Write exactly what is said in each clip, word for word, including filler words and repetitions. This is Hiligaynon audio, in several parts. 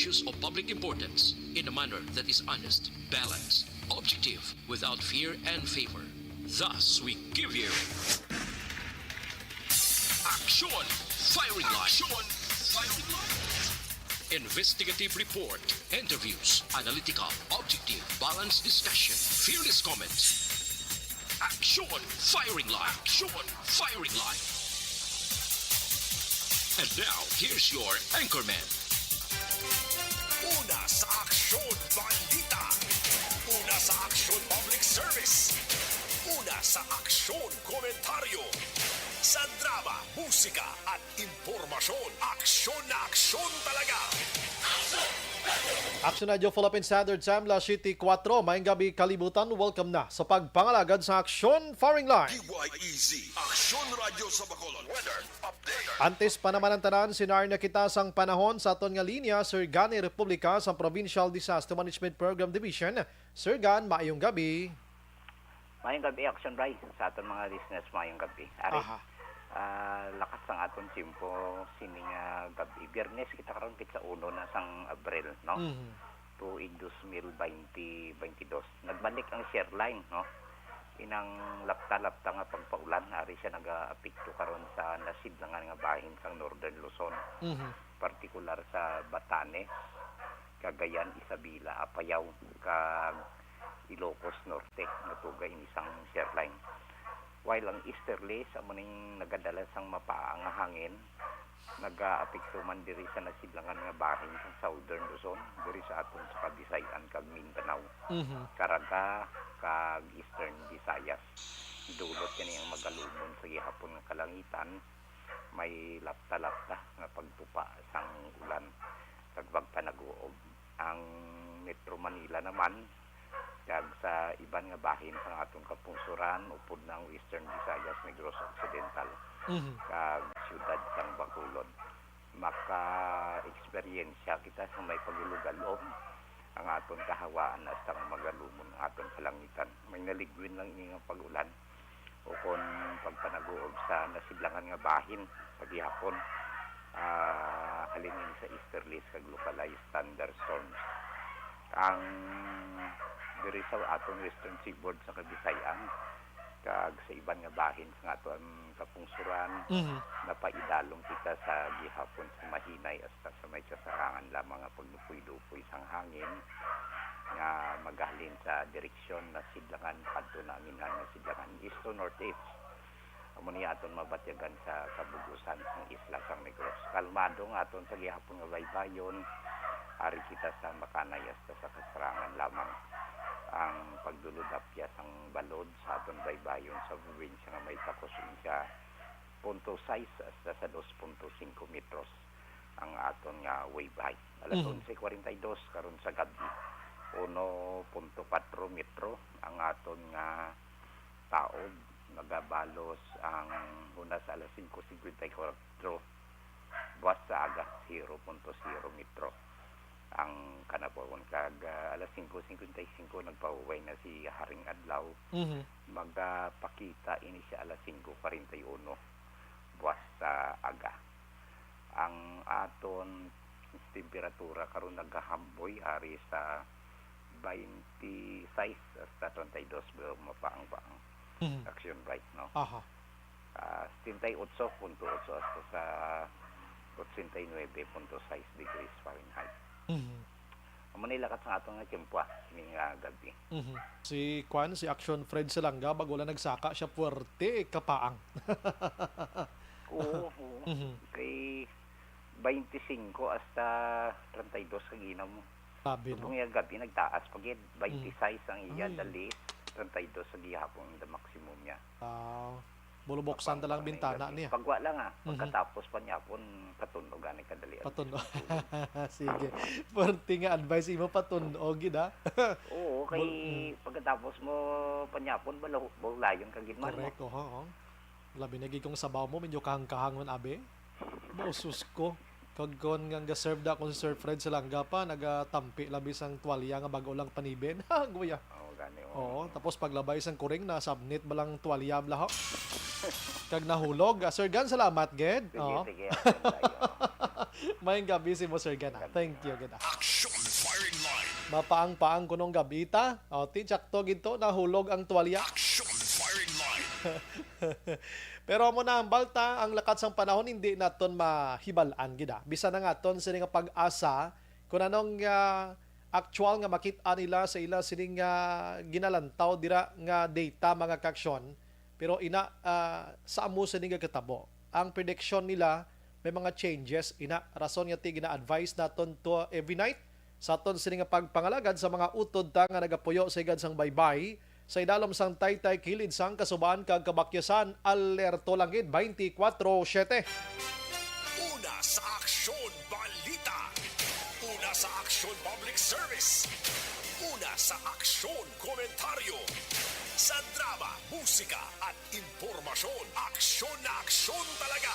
issues of public importance in a manner that is honest, balanced, objective, without fear and favor. Thus, we give you Action Firing Line. Action Firing Line. Investigative report, interviews, analytical, objective, balanced discussion, fearless comments. Action Firing Line. Action Firing Line. And now, here's your anchorman. Una sa aksyon, balita. Una sa aksyon, public service. Una sa aksyon, komentaryo. Sa drama, musika, at impormasyon, aksyon na aksyon talaga. Action Radio Philippine Standard Time, alas siyete kuwatro. Maayong gabi, kalibutan. Welcome na sa pagpangalagad sa Aksyon Firing Line. D Y E Z, Aksyon Radyo sa Bacolod. Weather update. Antes pa naman ang tanan, sinari na kita sang panahon sa aton nga linya, Sir Gani Republica sa Provincial Disaster Management Program Division. Sir Gan, maayong gabi. Maayong gabi, Action Bry. Sa aton mga listeners, maayong gabi. Ari, Aha. ah, lakat sang aton tiyempo sini nga gabi. Biyernes kita karon, pitsa uno na sang Abril, no? Mhm. Tuig dos mil baynte, baynte dos. Nagbalik ang shear line, no? Inang lapta-lapta nga pagpaulan, ari siya nagaapekto karon sa nasidlangan nga bahin sang Northern Luzon, Mhm. partikular sa Batanes, Cagayan, Isabela, Apayao, kag Ilocos Norte, natuga ini sang shear line. While ang easterlies amo ning nagadala sang mapaa nga hangin, nagaapekto man diri sa nasidlangan nga bahin sa Southern Luzon, diri sa aton sa Kabisay-an kag Mindanao, Mhm. Caraga, kag Eastern Visayas. Dulot kani ang magalumon sa gihapon nga kalangitan, may lapta-lapta nga pagtupa sang ulan kag pagpanaguob. Ang Metro Manila naman, kag sa iban nga bahin sang aton kapungsuran, upod na ang Western Visayas, Negros Occidental, Mhm. kag siyudad sang Bacolod. Maka-eksperyensya kita sa may pagulog-alom ang aton kahawaan hasta nga magalumon ang aton kalangitan. May naligwin lang ini nga pag-ulan ukon pagpanaguob sa nasidlangan nga bahin sa gihapon, ah, halin ini sa easterlies kag localized thunderstorms. Ang diri sa aton western seaboard sa Kabisay-an kag sa iban nga bahin sa aton kapungsuran, Mhm. napaidalom kita sa gihapon sa mahinay hasta sa may kasarangan lamang nga paglupoy-lupoy sang hangin nga magahalin sa direksyon nasidlangan padto na ang inang nasidlangan, east to northeast. Amo ni aton mabatyagan sa kabug-usan sang isla sang Negros. Kalmado nga aton sa gihapon nga baybayon, ari kita sa makanay hasta sa kasarangan lamang. Ang pagdulod apya sang balod sa aton baybayon sa probinsya nga may takos unya punto sais hasta sa dos punto singko metros ang aton nga wave height. Alas Mhm. onse kuwarenta y dos karon sa gab-i, uno punto kuwatro metro ang aton nga taob. Nagabalos ang hunas alas singko singkwenta y kuwatro, buwas sa aga, zero punto zero metro ang kanabawon. Kag, ah, alas singko singkwenta y singko nagpahuway na si Haring Adlaw. Mhm. Magapakita ini siya alas singko kuwarenta y uno, buwas sa aga. Ang aton temperatura karon nagahamboy ari sa baynte sais hasta treinta y dos, pero mapaang-paang. Mhm. Action right, no? Aha. Ah, setenta y ocho punto ocho hasta sa ochenta y nuebe punto sais degrees Fahrenheit. Mhm. Amo ni lakat sa aton nga tiyempo, ah, sining nga gabi. Mhm. Si Kwan, si Action Fred Salanga, bago lang nagsaka siya, puwerte, kapaang. Oo, oo. Mhm. Kay baynte singko hasta treinta y dos kagina mo. Grabe, no? Subong iya gabi, nagtaas pa gid. Mm. Baynte sais ang iya, Mm. dali, treinta y dos sa gihapon, the maximum niya. Ah, bulubuksan Mapang-, talang bintana niya. Pagwa lang, ah. Mhm. Pagkatapos pa niya, pon, patun-og, ani kadali ang Patun-og. tulog. Sige. Perti nga advice imo, patun-og gid, ah. Oo, kay Bul-, mm. pagkatapos mo panyapon, balaho-, bulayon ka gid man mo. Correct, oho, oho. Labi na gid kung sabaw mo, medyo kahang-kahang man, abi. Ba, sus ko. Kag kon nga ga-serve da akong Sir Fred Salanga pa, nagatampi labi sang tuwalya nga bag-o lang paniben. Ha, guya. Oo, gani, oo. Oo, tapos paglabay sang kuring, nasabnit ba lang tuwalya, bala, ho? Kag nahulog. Ah, Sir Gan, salamat, gid. Sige, Oo. sige, okay tayo. Maayong gabi sa imo, Sir Gana. Thank you, Gana. Action Firing Line. Mapaang-paang kunong gabi ta. O, ti, tsakto gid to, nahulog ang tuwalya. Action Firing Line. Pero amo na ang balta, ang lakat sang panahon hindi naton mahibal-an gid, ah. Bisan na nga aton sini nga pag-asa, kung anong, ah, aktual nga makit-an nila sa ila sining, ah, ginalantaw dira nga data, mga kaaksyon. Pero ina, ah, sa amo sini nga katabo, ang prediction nila may mga changes. Ina, rason nga ti gina-advise naton to every night sa aton sini nga pagpangalagad sa mga utod ta nga nagapuyo sa higad sang baybay, sa idalom sang taytay, kilid sang kasubahan kag kabakyasan. Alerto lang gid twenty-four seven. Una sa Aksyon Balita. Una sa Aksyon Public Service. Una sa Aksyon Komentaryo. Sa drama, musika at impormasyon, aksyon na aksyon talaga.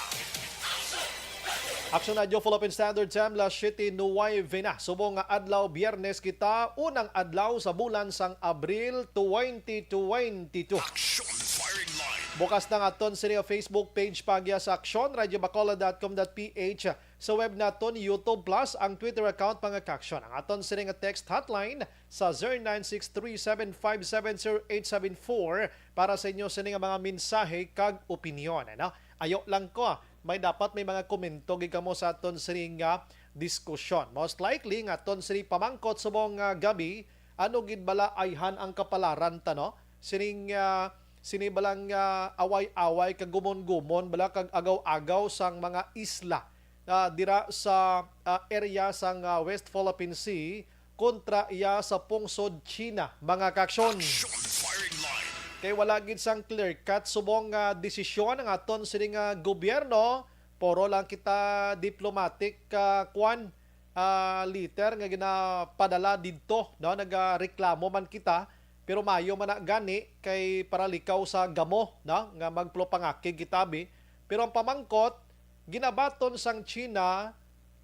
Aksyon Radyo Philippine Standard Time, las siete nuwebe na. Subong nga adlaw, Biyernes kita, unang adlaw sa bulan sang Abril twenty twenty-two. Action Firing Line. Bukas na nga aton sini nga Facebook page, pagya sa Aksyon, radyo bacolod dot com dot P H, sa web naton, YouTube Plus, ang Twitter account, mga kaaksyon. Ang aton sini nga text hotline sa zero nine six three seven five seven zero eight seven four para sa inyo sini nga mga mensahe kag opinyon, ano? Ayo lang ko, may dapat may mga komento gid kamo sa aton sini nga diskusyon. Most likely nga aton sini pamangkot subong nga gabi, ano gid bala ayhan ang kapalaran ta, no? Sining, ah, sini balang, ah, away-away kag gumon-gumon bala kag agaw-agaw sang mga isla, ah, dira sa, ah, area sang, ah, West Philippine Sea kontra iya sa pungsod China, mga kaaksyon. Action Firing Line. Kay wala gid sang clear cut subong nga desisyon ang aton sini nga gobyerno, puro lang kita diplomatic, ah, kwan, ah, letter nga ginapadala didto, no? Nagareklamo man kita, pero mayo man na gani kay para likaw sa gamo, no? Nga magpulopangakig kita, bi. Pero ang pamangkot, ginabaton sang China,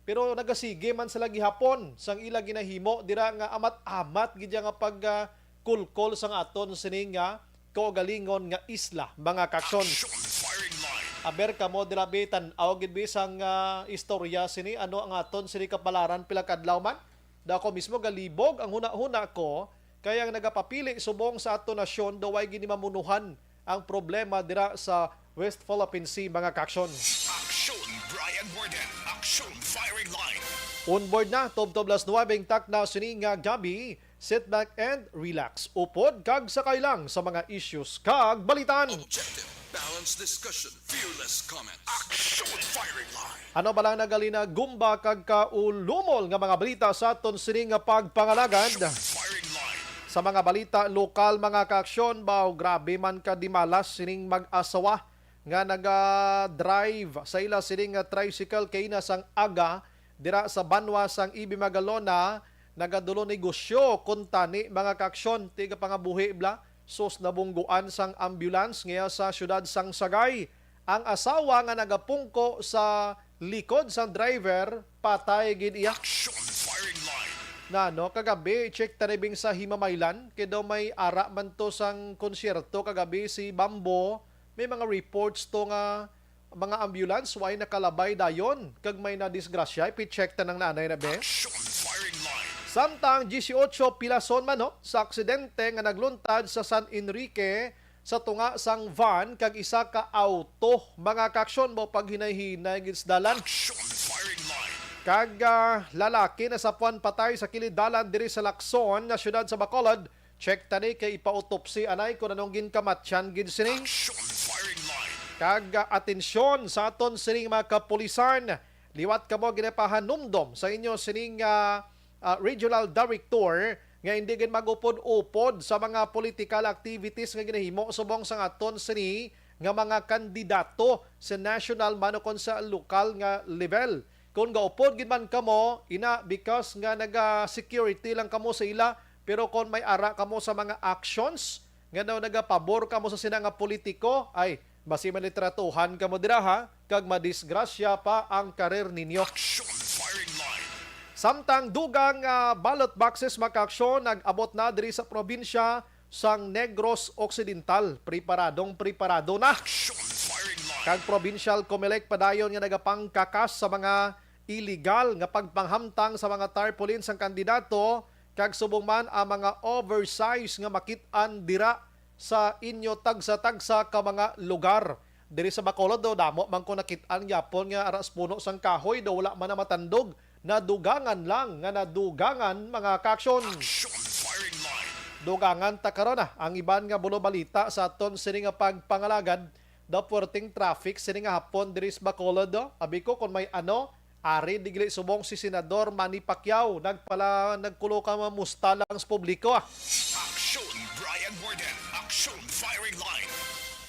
pero nagasige man sila gihapon sang ila ginahimo dira nga amat-amat gid nga pag, ah, kulkol sang aton sini nga kaugalingon nga isla, mga kaaksyon. Action Firing Line. Aber kamo dira, bi, tan-aw gid, bi, sang, ah, istorya sini, ano ang aton sini kapalaran pila ka adlaw man. Da ako mismo galibog ang huna-huna ko, kay ang nagapapili subong sa aton nasyon daw way gini mamunuhan ang problema dira sa West Philippine Sea, mga kaaksyon. Action Brian Warden. Action Firing Line. Onboard na, tubtob las nuwebe ang takna sini nga gabi. Sit back and relax. Upod kag sakay lang sa mga issues kag balitan. Objective, balanced discussion, fearless comment. Action Firing Line. Ano ba lang nagalina gumba kag kaulumol nga mga balita sa aton sining nga pagpangalagad? Firing Line. Sa mga balita lokal, mga kaaksyon, baw, grabe man ka dimalas sining mag-asawa nga naga-drive sa ila sining nga tricycle kaina sang aga dira sa banwa sang Ibi Magalona, nagadulo negosyo kuntani, mga kaaksyon, tigapangabuhi bla, sus, nabungguan sang ambulance nga sa siyudad sang Sagay ang asawa nga nagapungko sa likod sang driver, patay gid iya. Action Firing Line. Na, no, kagabi, check ta ni bing sa Himamaylan, kay daw may ara man to sang konsyerto kagabi si Bambo, may mga reports to nga mga ambulance way nakalabay dayon kag may nadisgrasya. Ipi-check ta nang nanay na, be. Action Firing Line. Samtang disiotso pilason man, no, sa aksidente nga nagluntad sa San Enrique sa tunga sang van kag isa ka auto, mga kaaksyon, mo paghinay-hinay gid sa dalan. Action Firing Line. Kag, ah, lalaki nasapuan patay sa kilid dalan diri sa Lacson nga siyudad sa Bacolod. Check ta ni kay ipa-autopsy anay kung anong ginkamatyan gid sini. Action Firing Line. Kag, ah, atensyon sa aton sining mga kapulisan, liwat kamo ginapahanumdom sa inyo sining, ah, ah, regional director nga hindi gid mag-upod-upod sa mga political activities nga ginahimo subong sa aton sini nga mga kandidato sa national man ukon sa lokal nga level. Kung gaupod gid man kamo, ina, because nga naga-security lang kamo sa ila, pero kung may ara kamo sa mga actions nga daw nagapabor kamo sa sina nga politiko, ay, basi malitratuhan kamo dira, ha, kag madisgrasya pa ang karir ninyo. Action Firing Line. Samtang dugang, ah, ballot boxes, mga kaaksyon, nag-abot na diri sa probinsya sang Negros Occidental. Preparadong preparado na. Action Firing Line. Kag provincial Comelec padayon nga nagapangkakas sa mga illegal nga pagpanghamtang sa mga tarpaulin sang kandidato, kag subong man ang mga oversize nga makit-an dira sa inyo tagsa-tagsa ka mga lugar. Diri sa Bacolod, do, damo man ko nakit-an gyapon nga aras puno sang kahoy, do wala man na matandog, nadugangan lang nga nadugangan, mga kaaksyon. Action firing line. Dugangan ta karon, ah, ang iban nga bulo balita sa aton sini nga pagpangalagad. Daw puwerteng traffic sini nga hapon diri sa Bacolod, do. Abi ko kung may ano, ari digli subong si Senador Manny Pacquiao nagpala nagkulo ka mamusta lang sa publiko, ah. Action, Brian Warden. Action firing line.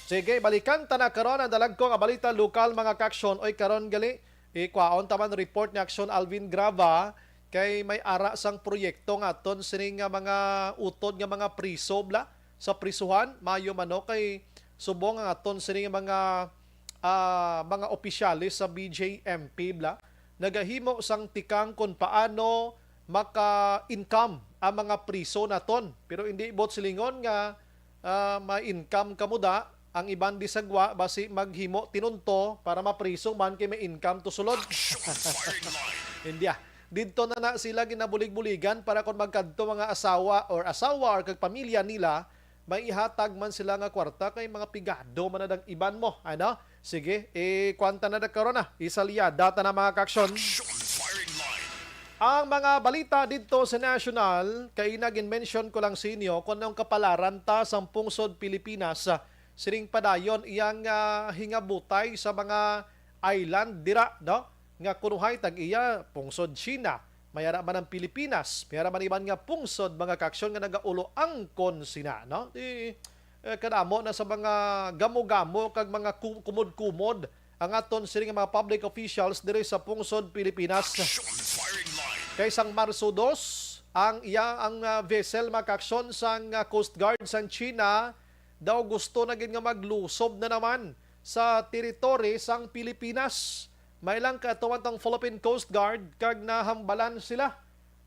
Sige, balikan ta na karon ang dalagko nga balita lokal, mga kaaksyon. Oy, karon gali, ikwaon ta man report ni Aksyon Alvin Grava kay may ara sang proyekto nga aton sini nga mga utod nga mga priso, bla, sa prisuhan. Mayo man, no, kay subong ang aton sini nga mga, ah, mga opisyales sa B J M P, bla, nagahimo sang tikang kon paano maka-income ang mga priso naton. Pero hindi buot silingon nga, ah, ma-income kamo da, ang iban di sagwa basi maghimo tinunto para mapriso man kay may income to sulod. Action firing line. Hindi, ah. Didto na na sila ginabulig-buligan para kon magkadto mga asawa or asawa or kag pamilya nila, may ihatag man sila nga kwarta kay mga pigado man na dang iban mo, ano? Sige, eh, kwanta na da karon na. Isalyada ta na, mga kaaksyon. Action firing line. Ang mga balita didto sa national, kay na gin-mention ko lang sa inyo kung anong kapalaran ta sang pungsod Pilipinas, ah, sining padayon iyang, ah, hingabutay sa mga island dira, no? Nga kunuhay tag-iya pungsod China, may ara man ang Pilipinas, may ara man iban nga pungsod, mga kaaksyon, nga nagaulo angkon sina, no? Di, eh, kadamo na sa mga gamo-gamo kag mga ku-, kumod-kumod ang aton sini nga mga public officials diri sa pungsod Pilipinas. Action firing line. Kay sang Marso dos, ang iya ang, ah, vessel, mga kaaksyon, sang, ah, Coast Guard sang China daw gusto na gid nga maglusob na naman sa teritoryo sang Pilipinas. May lang katuwang tang Philippine Coast Guard kag nahambalan sila.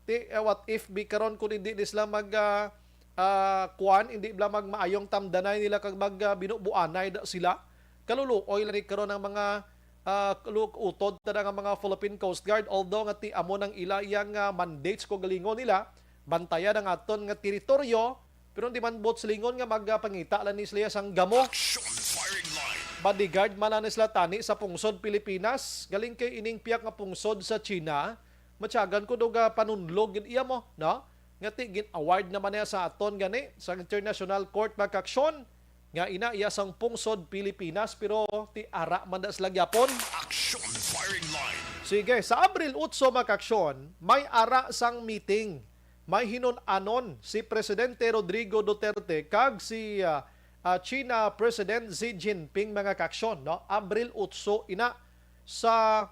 Ti, eh, what if bi karon kung hindi ni sila mag, ah, ah, kuwan, hindi bala mag maayong tamdanay nila kag mag, ah, binubuanay da sila? Kaluluoy lang ni karon ang mga, ah, kalu-, utod ta nga mga Philippine Coast Guard, although nga ti amo nang ila iya nga mandates ko galingon nila, bantayan ang aton nga teritoryo, pero hindi man buot silingon nga magapangita lang ni sila sang gamo. Action firing line. Bodyguard man lang ni sila tani sa pungsod Pilipinas, galing kay ining piyak nga pungsod sa China, matyagan ko daw ga panunlog gid iya mo, no? Nga ti gin-award naman niya sa aton gani sa International Court, mga kaaksyon, nga ina iya sang pungsod Pilipinas, pero ti ara man da sila gyapon. Action firing line. Sige, sa Abril otso, mga kaaksyon, may ara sang meeting, may hinun-anon si Presidente Rodrigo Duterte kag si, ah, ah, China President Xi Jinping, mga kaaksyon, no? Abril otso ina, sa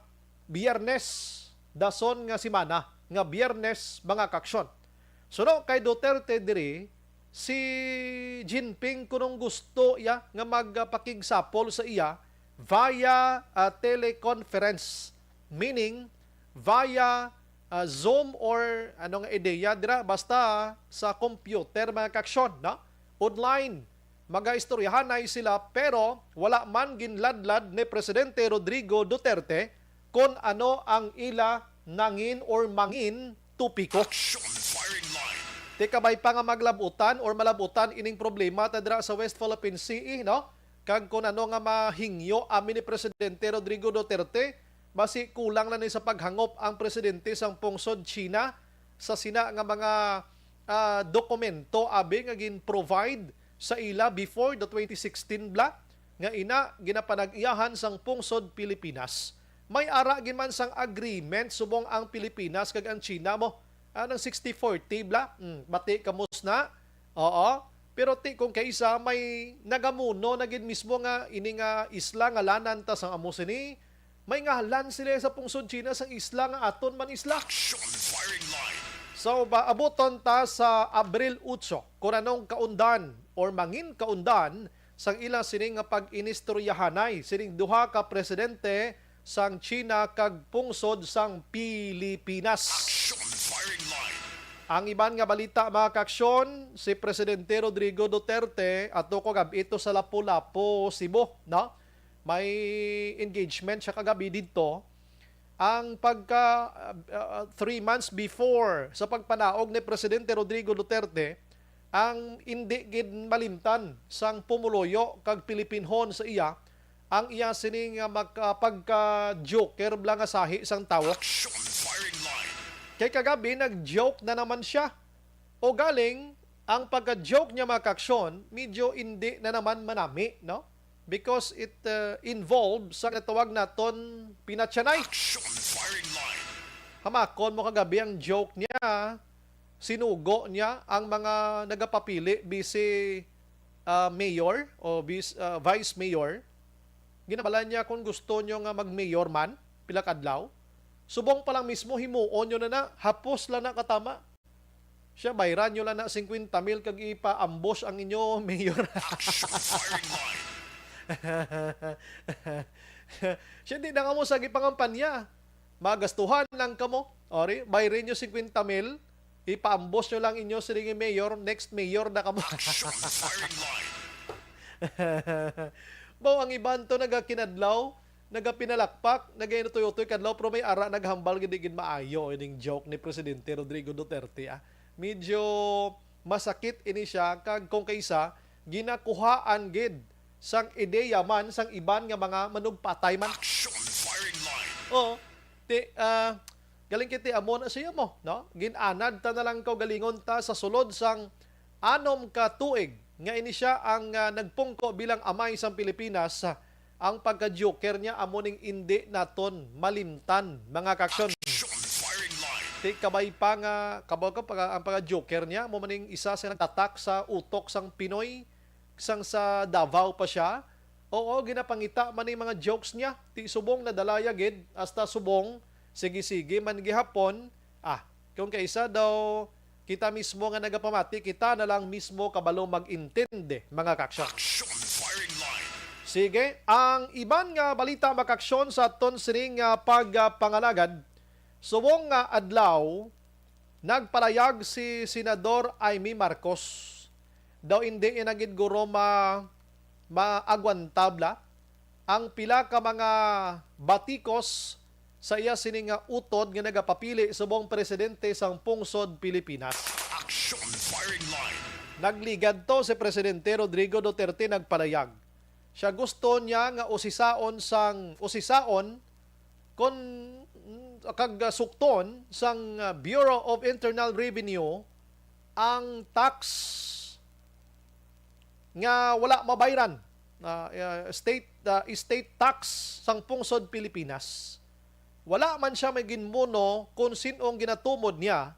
Biyernes, dason nga semana, nga Biyernes, mga kaaksyon. Suno kay Duterte diri, si Jinping kunong gusto iya nga magpakigsapol sa iya via, ah, teleconference, meaning via, ah, Zoom or ano nga ideya dira, basta sa computer, mga kaaksyon, no? Online. Magaistoryahanay sila, pero wala man ginladlad ni Presidente Rodrigo Duterte kon ano ang ila nangin or mangin topiko. Action firing line. Ti kabay pa nga maglabutan or malabutan ining problema ta dira sa West Philippine Sea, no? Kag kon ano nga mahingyo amin ni Presidente Rodrigo Duterte, basi kulang na ni sa paghangop ang presidente sang pungsod China sa sina nga mga, ah, dokumento abi nga gin-provide sa ila before the twenty sixteen bla, nga ina ginapanag-iyahan sang pungsod Pilipinas. May ara gid man sang agreement subong ang Pilipinas kag ang China mo. Anang sixty forty bla? Hmm, bati kamo sina? Oo. Pero ti kung kaisa may nagamuno na gid mismo nga ini nga isla ngalanan ta sang amo sini, may ngalan sila sa pungsod China sang isla nga aton man isla. Action firing line. So, ba, abuton ta sa Abril otso, kung anong kaundan or mangin kaundan sang ila sini nga pag-inistoryahanay sining duha ka presidente sang China kag pungsod sang Pilipinas. Action firing line. Ang iban nga balita, mga kaaksyon, si Presidente Rodrigo Duterte ato ko gab-i to sa Lapu-Lapu, Cebu, no? May engagement siya kagabi didto. ang pagka, uh, uh, three months before sa pagpanaog ni Presidente Rodrigo Duterte, ang indi gid malimtan sang pumuluyo kag Pilipinhon sa iya ang iya sini nga maka-, pagka-joker bala nga sahi sang tawo. Action firing line. Kay kagabi, nag-joke na naman siya. O galing, ang pagka-joke niya, mga kaaksyon, medyo indi na naman manami, no? Because it, uh, involves sa natawag naton pinatyanay. Action firing line. Hamakon mo kagabi ang joke niya. Sinugo niya ang mga nagapapili, bisi, ah, mayor o bis-, ah, vice mayor. Ginabala niya kung gusto nyo nga mag-mayor man, pila ka adlaw. Subong pa lang mismo, himuon nyo na na, hapos lang na katama. Siya, bayran nyo lang na singkwenta mil kag ipa-ambush ang inyo mayor. Action firing line. Siya, di na kamo sa gipangampanya. Magastuhan lang kamo. Ori, bayran nyo singkwenta mil, ipa-ambush nyo lang inyo siring mayor, next mayor na kamo. Action firing line. Baw ang iban to nagakinadlaw, nagapinalakpak, nagainutoy-utoy kadlaw, pero may ara naghambal gid, di gid maayo ining joke ni Presidente Rodrigo Duterte, ah. Medyo masakit ini siya, kag kung kaisa, ginakuhaan gid sang ideya man sang iban nga mga manugpatay man. Action firing line. Oo. Ti, ah, galing kiti amo na siya mo, no? Gin-anad ta na lang kaugalingon ta sa sulod sang anom ka tuig nga ini siya ang, ah, nagpungko bilang amay sang Pilipinas. Ang pagka-joker niya amo ning indi naton malimtan, mga kaaksyon. Action firing line. Ti kabay pa nga, kabaw ka, pag, ang pagka-joker niya, amo man ning isa sa nagtatak sa utok sang Pinoy, sang sa Davao pa siya. Oo, ginapangita man ning mga jokes niya. Ti subong nadalaya gid, hasta subong, sige-sige man gihapon. Ah, kung kaisa daw, kita mismo nga nagapamati, kita na lang mismo kabalo mag-intindi, mga kaaksyon. Action firing line. Sige, ang iban nga balita, mga kaaksyon, sa aton sining, ah, pagpangalagad, subong nga adlaw, nagpalayag si Senador Imee Marcos. Daw indi ina gid guro ma-, maagwantabla ang pila ka mga batikos sa iya sini nga utod nga nagapapili subong presidente sang pungsod Pilipinas. Action firing line. Nagligad to si Presidente Rodrigo Duterte, nagpalayag. Siya gusto niya nga usisaon sang, usisaon kon, kag, ah, sukton sang, ah, Bureau of Internal Revenue ang tax nga wala mabayran, ah, ah, state, ah, estate tax sang pungsod Pilipinas. Wala man siya may ginmuno kung sin-ong ginatumod niya,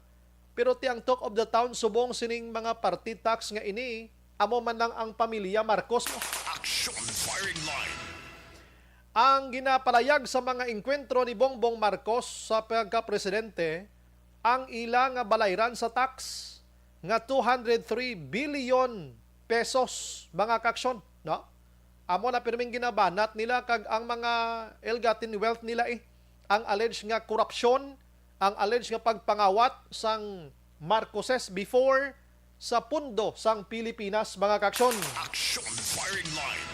pero ti ang talk of the town subong sining mga party tax nga ini, amo man lang ang pamilya Marcos mo. Action firing line. Ang ginapalayag sa mga engkwentro ni Bongbong Marcos sa pagkapresidente, ang ila nga balayran sa tax nga two hundred three billion pesos, mga kaaksyon, no? Amo na pirming ginabanat nila, kag ang mga ill-gotten wealth nila, eh, ang alleged nga korupsyon, ang alleged nga pagpangawat sang Marcoses before sa pundo sang Pilipinas, mga kaaksyon. Action firing line.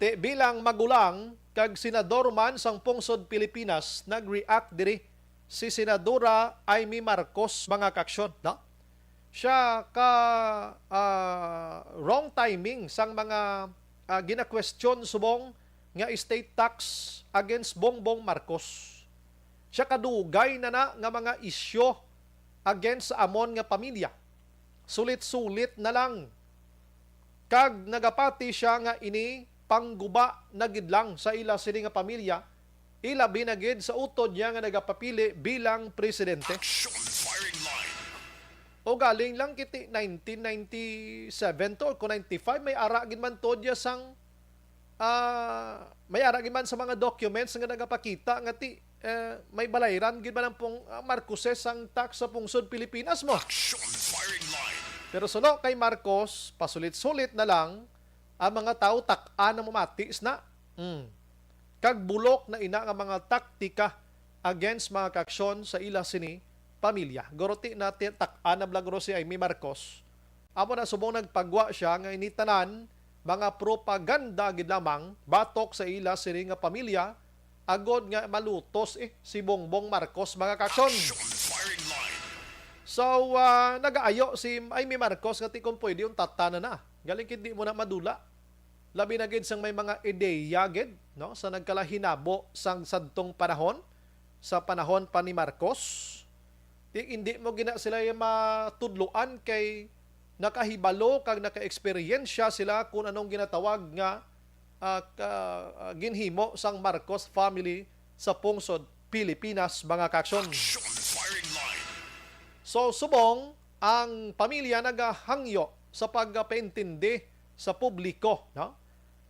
Ti bilang magulang kag senador man sang pungsod Pilipinas, nag-react diri si Senadora Imee Marcos, mga kaaksyon, no? Siya ka, ah, wrong timing sang mga, ah, gina-question subong nga estate tax against Bongbong Marcos. Siya kadugay na na nga mga isyu against sa amon nga pamilya. Sulit-sulit na lang. Kag nagapati siya nga ini pangguba na gid lang sa ila sini nga pamilya, ilabi na gid sa utod niya nga nagapapili bilang presidente. Action firing line. O galing lang kiti nineteen ninety-seven to, o kung ninety-five, may ara gid man to diya sang, ah, may ara gid man sa mga documents nga nagapakita nga ti, eh, may balayran gid man ang pung-, ah, Marcoses ang tax sa pungsod Pilipinas mo. Action firing line. Pero suno kay Marcos, pasulit-sulit na lang, ang mga tawo tak-an na mamati na. Mm. Kag bulok na ina nga mga taktika against mga kaaksyon sa ila sini pamilya. Guro ti na ti-, tak-an na bala guro si Imee Marcos. Amo na subong nagpagwa siya nga ini tanan mga propaganda gid lamang batok sa ila sini nga pamilya, agod nga malutos, eh, si Bongbong Marcos, mga kaksyon. Action firing line. So, ah, nagaayo si Imee Marcos nga ti kung pwede yung tatana na. Galing hindi mo na madula. Labi na gid sang may mga ideya gid, no, sa nagkalahinabo sang sadtong panahon, sa panahon pa ni Marcos. Ti hindi mo gina sila matudloan kay nakahibalo kag nakaeksperyensya sila kung anong ginatawag nga, ah, ka, ah, ginhimo sang Marcos family sa pungsod Pilipinas, mga kaksyon. Action firing line. So, subong ang pamilya nagahangyo sa pagpaintindi sa publiko, no?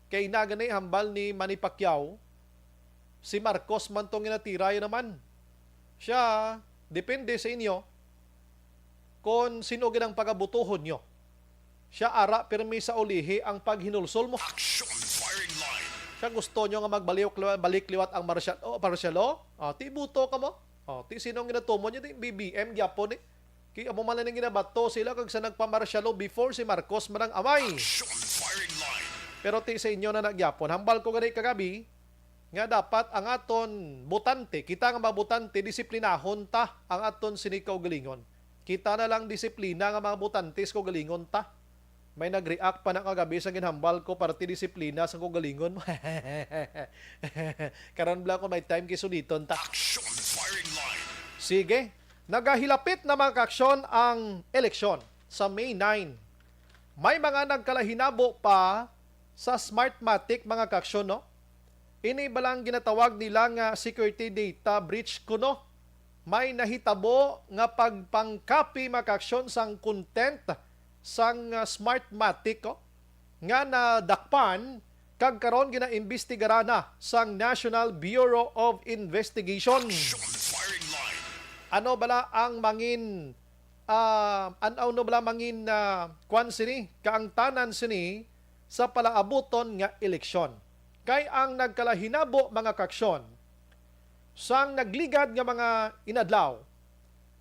Kay na gani hambal ni Manny Pacquiao, si Marcos man tong ginatira, yun naman. Siya, depende sa inyo kung sino gid ang pagabutuhon nyo. Siya ara pirmi sa ulihi ang paghinulsol mo. Action firing line. Siya gusto nyo nga magbalik balik liwat ang martial, oh, martial law? Oh, ti buto ka mo? Oh, ti sino ang ginatumon nyo? Ti B B M gyapon eh. Kay amo man lang ginabato sila kag sa nagpa-martial law before si Marcos man ang amay. Action firing line. Pero ti sa inyo na nagyapon. Hambal ko gani kagabi nga dapat ang aton botante, kita nga mga botante, disiplinahon ta ang aton sini kaugalingon. Kita na lang disiplina nga mga botante sa kaugalingon ta. May nag-react pa na kagabi sa ginhambal ko, parte disiplina sa kaugalingon. Karon bala ko may time kay suliton ta. Action firing line. Sige, nagahilapit na, mga kaaksyon, ang eleksyon sa May nine. May mga nagkalahinabo pa sa Smartmatic, mga kaaksyon, no? Ini bala ang ginatawag nila nga security data breach kuno? May nahitabo nga pagpangkapi, mga kaaksyon, sang content sang, ah, Smartmatic, oh, nga nadakpan kag karon ginaimbestigaran na sang National Bureau of Investigation. Action firing line. Ano bala ang mangin, ah, an-, ano bala mangin, ah, kwan sini, kaangtanan sini sa palaabuton nga eleksyon? Kay ang nagkalahinabo, mga kaaksyon, sang nagligad nga mga inadlaw,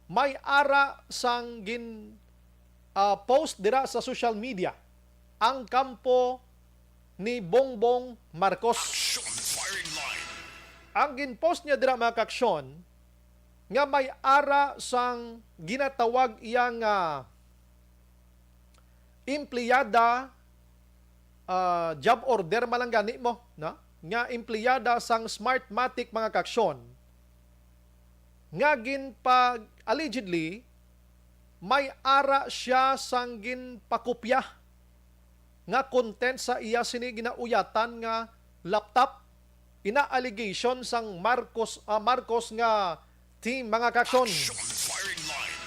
may ara sang gin, ah, post dira sa social media ang kampo ni Bongbong Marcos. Action firing line. Ang gin-post niya dira, mga kaaksyon, nga may ara sang ginatawag iya nga empleyada, ah, job order man lang gani mo, no? Nga empleyada sang Smartmatic, mga kaaksyon, nga ginpag-, allegedly, may ara siya sang ginpakopya nga content sa iya sini ginauyatan nga laptop. Ina allegation sang Marcos, ah, Marcos nga team, mga kaaksyon. Action firing line.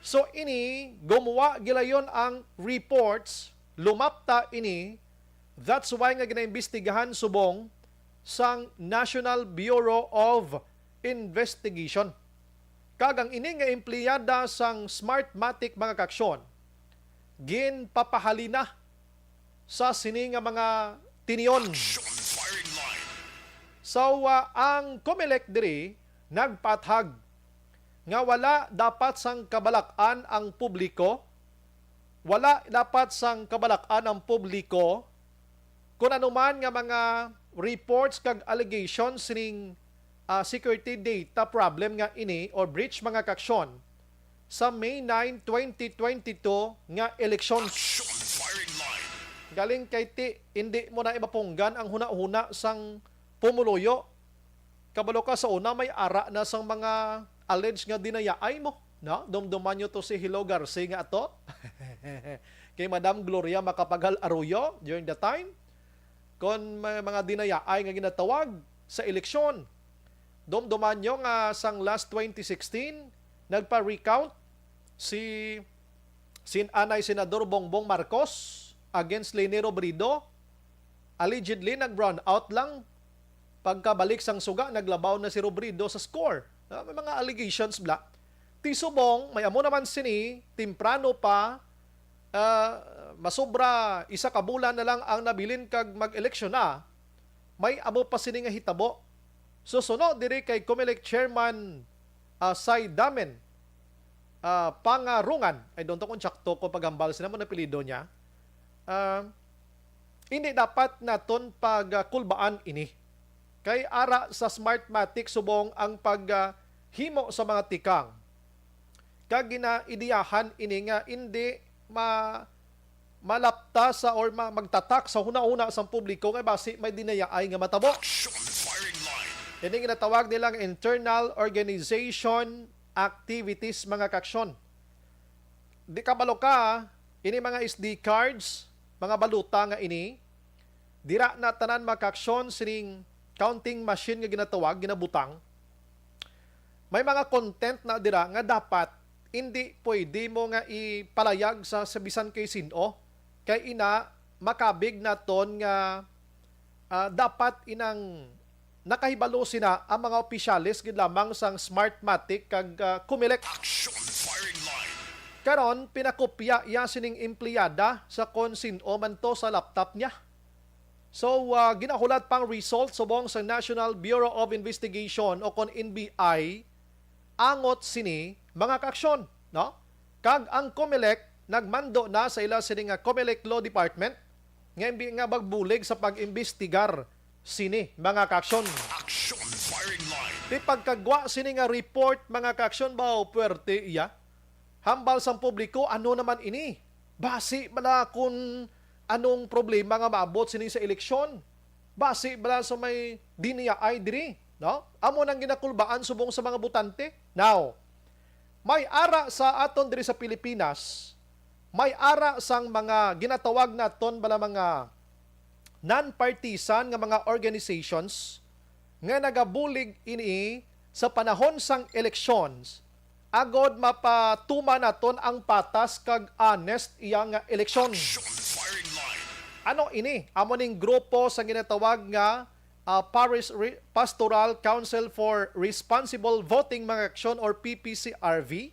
So ini, gumuwa gilayon ang reports, lumapta ini. That's why nga ginaimbestigahan subong sang National Bureau of Investigation. Kag ang ini nga empleyada sang Smartmatic, mga kaaksyon, ginpapahalina sa sini nga mga tinion. Action firing line. So, ah, ang Comelec diri nagpaathag nga wala dapat sang kabalak-an ang publiko, wala dapat sang kabalak-an ang publiko kung ano man nga mga reports kag allegations sining, ah, security data problem nga ini or breach, mga kaaksyon, sa May nine, twenty twenty-two nga eleksyon. Action firing line. Galing kay ti, hindi mo na mapunggan ang hunahuna sang pumuluyo. Kabalo ka, sa una may ara na sang mga alleged nga dinayaay mo, no? Dumduman nyo to si Hello Garci nga ato. Kay Madam Gloria Macapagal Arroyo during the time. Kon may mga dinayaay nga ginatawag sa eleksyon, dumduman nyo nga sang last twenty sixteen, nagpa-recount si sin-anay Senador Bongbong Marcos against Leni Robredo. Allegedly, nag-brown out lang. Pagkabalik sang suga, naglabaw na si Robredo sa score. Ah, may mga allegations bla. Ti subong, may amo naman sini, temprano pa, ah, masobra isa ka bulan na lang ang nabilin kag mag-eleksyon na, may amo pa sini nga hitabo. So, suno diri kay Comelec Chairman, ah, Sai Damen, ah, Pangarungan. I don't know kung tsakto ko paghambal sina mo na apelyido niya. Ah, hindi dapat naton pagkulbaan ini. Kay ara sa Smartmatic subong ang pag, ah, himo sa mga tikang. Kag ginaidiyahan ini nga indi ma-, malapta sa or ma-, magtatak sa hunahuna sang publiko kay basi may dinayaay nga matabo. Action firing line. Ini ginatawag nila nga internal organization activities, mga kaaksyon. Di kabalo ka, ini mga S D cards, mga baluta nga ini, dira na tanan, mga kaaksyon, sining counting machine nga ginatawag, ginabutang. May mga content na dira nga dapat hindi pwede mo nga ipalayag sa, sa bisan kay sin-o, kay ina makabig naton nga, ah, dapat inang nakahibalo sina ang mga opisyales gid lamang sang Smartmatic kag, ah, Comelec. Action firing line. Karon, pinakopya iya sining empleyada sa kon sin-o man to sa laptop niya. So, ah, ginahulat pang result subong sa National Bureau of Investigation o kon N B I, angot sini, mga kaaksyon, no? Kag ang Comelec nagmando na sa ila sini nga Comelec Law Department nga imbi nga magbulig sa pag-imbestigar sini, mga kaaksyon. Action firing line. Di pagkagwa sini nga report, mga kaaksyon, ba, puwerte iya. Hambal sang publiko, ano naman ini? Basi bala kun anong problema nga maabot sini sa eleksyon? Basi bala sa may diniyaay diri, no? Amo nang ginakulbaan subong sa mga botante. Now, may ara sa aton diri sa Pilipinas, may ara sang mga ginatawag naton bala mga non-partisan nga mga organizations nga nagabulig ini sa panahon sang elections agod mapatuman naton ang patas kag honest iya nga eleksyon. Action firing line. Ano ini? Amo ning grupo sa ginatawag nga, ah, Parish Re-, Pastoral Council for Responsible Voting, mga aksyon, or P P C R V.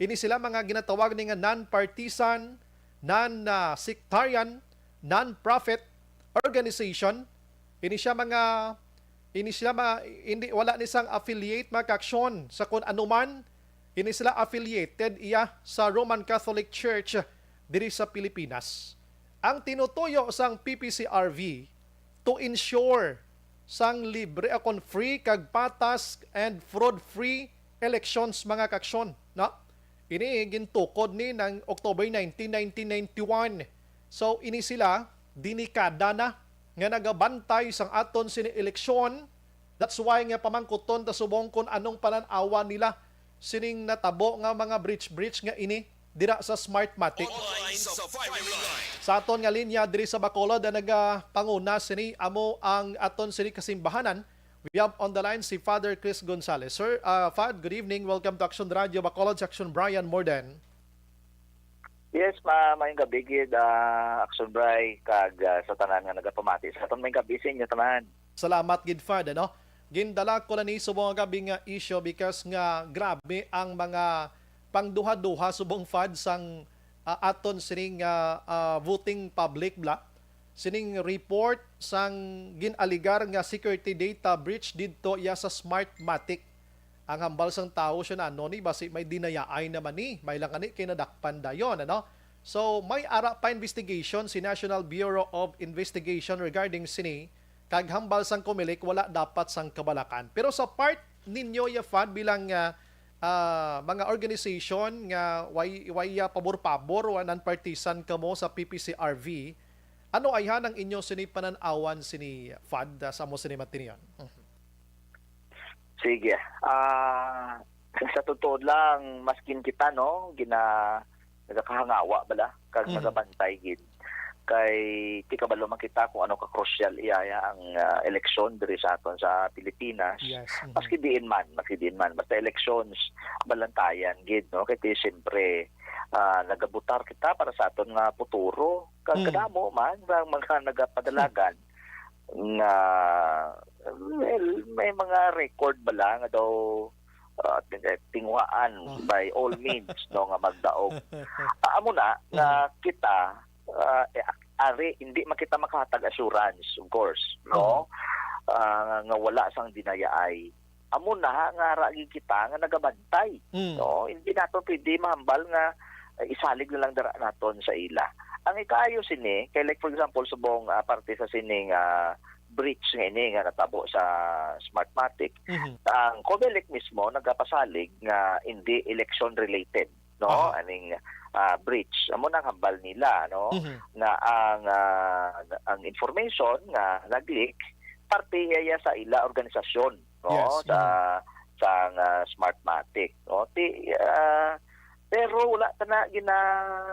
Ini sila mga ginatawag ni nga non-partisan, non-sectarian, non-profit organization. Ini siya mga, ini sila mga, hindi, wala ni sang affiliate, mga kaaksyon, sa kun ano man. Ini sila affiliated iya sa Roman Catholic Church diri sa Pilipinas. Ang tinutuyo sang P P C R V to ensure sang libre, akon, free kag patas and fraud-free elections, mga kaaksyon, no? Ini gintukod ni nang October nineteen, nineteen ninety-one. So, ini sila, dinikada na nga nagabantay sang aton sini eleksyon. That's why nga pamangkuton ta subong kon anong panan-awan nila sining natabo nga mga breach-breach nga ini dira sa Smartmatic. Online sa firing line. Sa aton nga linya diri sa Bacolod, ang nagapanguna sini amo ang aton sini kasimbahanan. We have on the line si Father Chris Gonzalez. Sir, ah, Fad, good evening. Welcome to Action Radio Bacolod, si Action Brian Morden. Yes, ma-, maayong gabi gid, ah, Action Bray, kag, ah, sa tanan nga nagapamati sa aton. Maayong gabi sa inyo tanan. Salamat gid, Fad, ano? Gindala ko na ni subong nga gabi nga isyu because nga grabe ang mga pangduha-duha subong, Fad, sang, ah, aton sining, ah, ah, voting public bala. Sining report sang gin-aligar nga security data breach didto iya sa Smartmatic. Ang hambal sang tawo siya na, ano ni, basi may dinayaay naman ni, may lang ani kay nadakpan dayon, ano? So, may ara pa investigation si National Bureau of Investigation regarding sini, kag hambal sang Comelec, wala dapat sang kabalakan. Pero sa part ninyo, ya, Fad, bilang, ah, ah, mga organization nga way, way, ah, pabor-pabor o non-partisan kamo sa P P C R V, ano ayhan ang inyo sini panan-awan sini, Fad, ah, sa amo sini matinion? Mhm. Sige. Ah, sa totoo lang, maskin kita, no, gina-, nagakahangawa bala, kag Mm. nagabantay gid. Kay, di kabalo man kita kung ano ka crucial iya, iya ang, ah, eleksyon diri sa aton sa Pilipinas. Yes, mhm. Maski diin man, maski diin man. Basta elections, balantayan gid, no? Kay, di, siyempre, ah, nagabutar kita para sa aton nga futuro. Kag Mm. kadamo man, ang mga nagapadalagan nga, well, may mga record bala nga daw, ah, ting-, eh, tinguhaan Oh. by all means, no, nga magdaog. Ah, amo na nga Mhm. kita, ah, eh, ak-, ari, hindi man kita makahatag assurance, of course, no? Mhm. Ah, nga wala sang dinayaay. Amo na nga ara gid kita nga nagabantay, Mm. no? Hindi nato pwede mahambal nga, eh, isalig na lang dira naton sa ila. Ang ikaayo sini, kay, like, for example, subong, ah, parte sa sining, ah, breach nga ini nga natabo sa Smartmatic, Mhm. ang Comelec mismo nagapasalig nga hindi election related, no? Aha. Aning, ah, breach. Amo nang hambal nila, no? Mhm. Nga ang, ah, ang information nga nag-leak parte iya sa ila organisasyon, no? Yes. Sa, Mhm. sa nga Smartmatic, no? Ti, ah, pero wala ta na gina,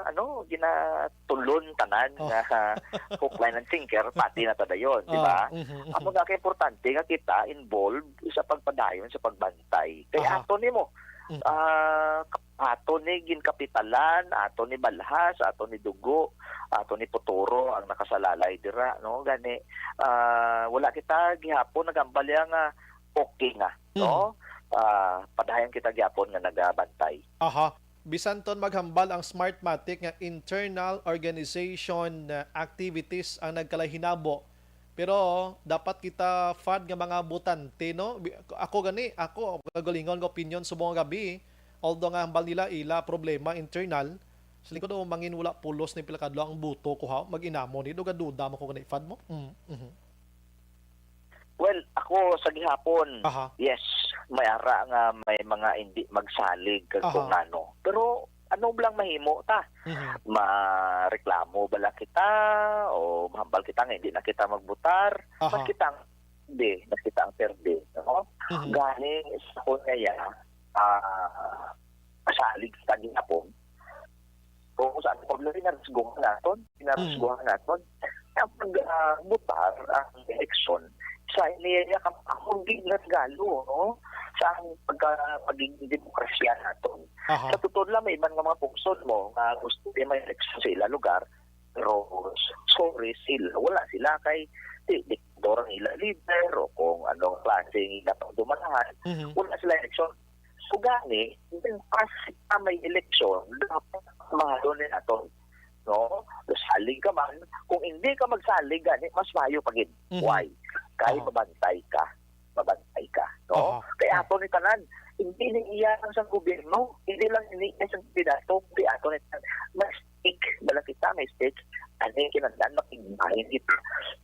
ano, ginatulon tanan Oh. nga hook, line, and sinker, pati na ta dayon, di ba? Ah, mhm, mhm. Amo nga ka importante nga kita involved sa pagpadayon sa pagbantay. Kay Aha. ato nimo, Mhm. ah, ato ni ginkapitalan, ato ni balhas, ato ni dugo, ato ni puturo ang nakasalalay dira, no? Gani, ah, wala kita gihapon nagambal ya nga okay nga, no? Mhm. Ah, padayon kita gihapon nga nagabantay. Aha. Bisan ton maghambal ang Smartmatic nga internal organization, uh, activities ang nagkalahinabo. Pero dapat kita, Fad, nga mga botante, no? Bi-, ako gani, ako, kagalingon nga opinion subong nga gabi, although nga hambal nila ila problema internal, sa lingkod o mangin wala pulos ni pila kadlaw ang buto ko, ha? Mag-inamo ni, do gaduda mo ko gani, Fad, mo? Mm, mhm. Well, ako sa gihapon, Aha. yes, may ara nga may mga hindi magsalig kag Aha. kung ano. Pero ano bala ang mahimo ta? Mhm. Mareklamo bala kita o mahambal kita nga hindi na kita magbutar? Aha. Mas kita ang perde, mas kita ang perde, no? Mhm. Gani sa akon nga ya, ah, masalig sa gihapon. Kung saan ang problema, ginarusguhan naton, ginarusguhan Mm. naton. Ang pag, ah, butar ang eleksyon, sa niya ka, ako di na regalo, no? Sa ang pagka, pagiging demokrasya naton. Aha. Sa totoo lang, may iban nga mga pungsod mo nga gusto niya may eleksyon sa ila lugar, pero s-, sorry sila, wala sila kay di, diktador ang ila leader o kung anong klaseng ila pagdumalahan, Mhm. wala sila eleksyon. So gani, when past na may eleksyon, dapat mahalo ni naton, no? Salig ka man, kung hindi ka magsalig gani, mas maayo pa gid. Mhm. Why? Kay Aha. mabantay ka, mabantay ka, no? Aha. Kay Aha. ato ni tanan, hindi ni iya lang sa gobyerno, hindi lang ni iya sa kandidato, kundi ato ni tanan. May stake, bala kita, may stake. Ano yung kinahanglan, makigbahin kita.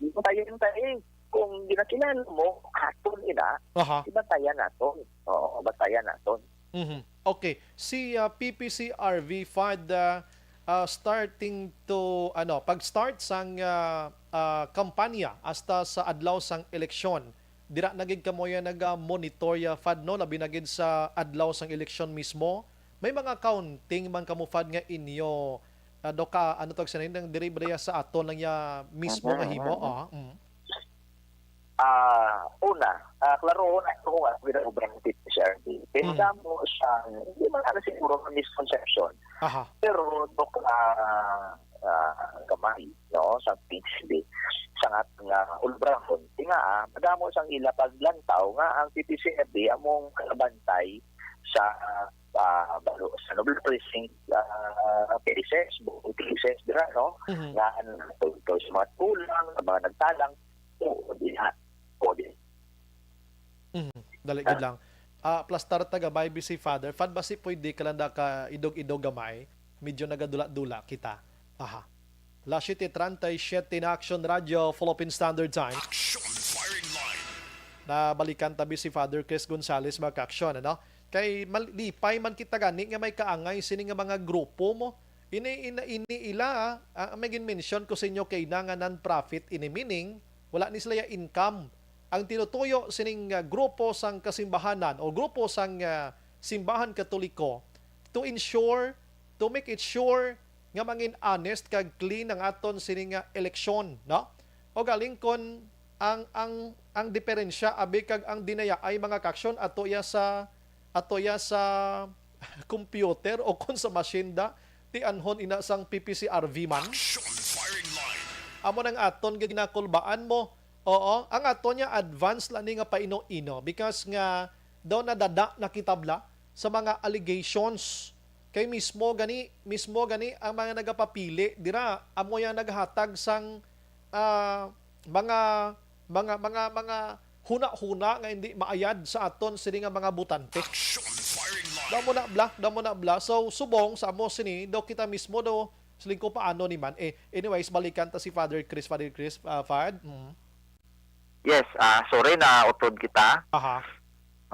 Yung tayo, yung tayo, kung ginakilala mo, aton ina, Aha. ibantayan naton. Oo, bantayan naton. Mhm. Okay. Si, ah, P P C R V Fad, ah, ah, starting to, ano, pag-start sang, ah, ah, kampanya hasta sa adlaw sang eleksyon, dira na gid kamo ya naga-monitor ya, Fad, no? Labi na gid sa adlaw sang eleksyon mismo. May mga counting man kamo, Fad, nga inyo, ah, do ka, ano tawag sa nang diri ba ya sa aton lang ya mismo nga Mhm, himo? mhm. Ah, mm. Ah, una, ah, klarohon nato kung ano ginauban ni P P C R V. Kay Mm. madamo siyang, hindi man ano siguro nga misconception. Aha. Pero, Doc, ah, ah, gamay, no, sa P H D, sa nga, nga ulubrahon. Kaya nga, ah, madamo sang ila paglantaw nga ang P P C R V among kalabantay sa, ah, balo, sa Noble Precinct, ah, cases, bukod cases, dira, no? Mhm. Nga, ang tungkol sa mga kulang, sa mga nagtalang, o diha, o di. Mhm. Dali gid lang. Ah, plastar taga Bay B C Father. Fad, basi pwede ka lang da ka idog-idog gamay. Medyo nagadula-dula kita. Aha. Las siete treinta y siete na Action Radio, Philippine Standard Time. Action Firing Line. Nabalikan tabi si Father Chris Gonzalez, mga ka-action, ano? Kay mal-, lipay man kita gani nga may kaangay sini nga mga grupo mo. Ini, ina-, ini ila, ah, may gin-mention ko sa inyo kay na nga non-profit ini, meaning wala ni sila ya income. Ang tinutuyo sining, ah, grupo sang kasimbahanan o grupo sang, ah, simbahan Katoliko to ensure, to make it sure nga mangin honest kag clean ang aton sini nga eleksyon, no? O galing kon ang, ang, ang diferensya abi kag ang dinayaay mga ka-action ato ya sa, ato ya sa computer o kon sa machine da, ti anhon ina sang P P C R V man. Action Firing Line. Amo nang aton ginakulbaan mo. Oo, ang aton ya advance lang ni nga paino-ino because nga daw nadada na kita bala sa mga allegations. Kay mismo gani, mismo gani ang mga nagapapili dira, amo yang naghatag sang, ah, mga, mga, mga, mga huna-huna nga hindi maayad sa aton sini nga mga botante. Action Firing Line. Damo na bala, damo na bala. So, subong sa amo sini, daw kita mismo daw, siling ko paano ni man. Eh, anyways, balikan ta si Father Chris, Father Chris, ah, Fad. Mm. Yes, ah, sorry na utod kita. Aha.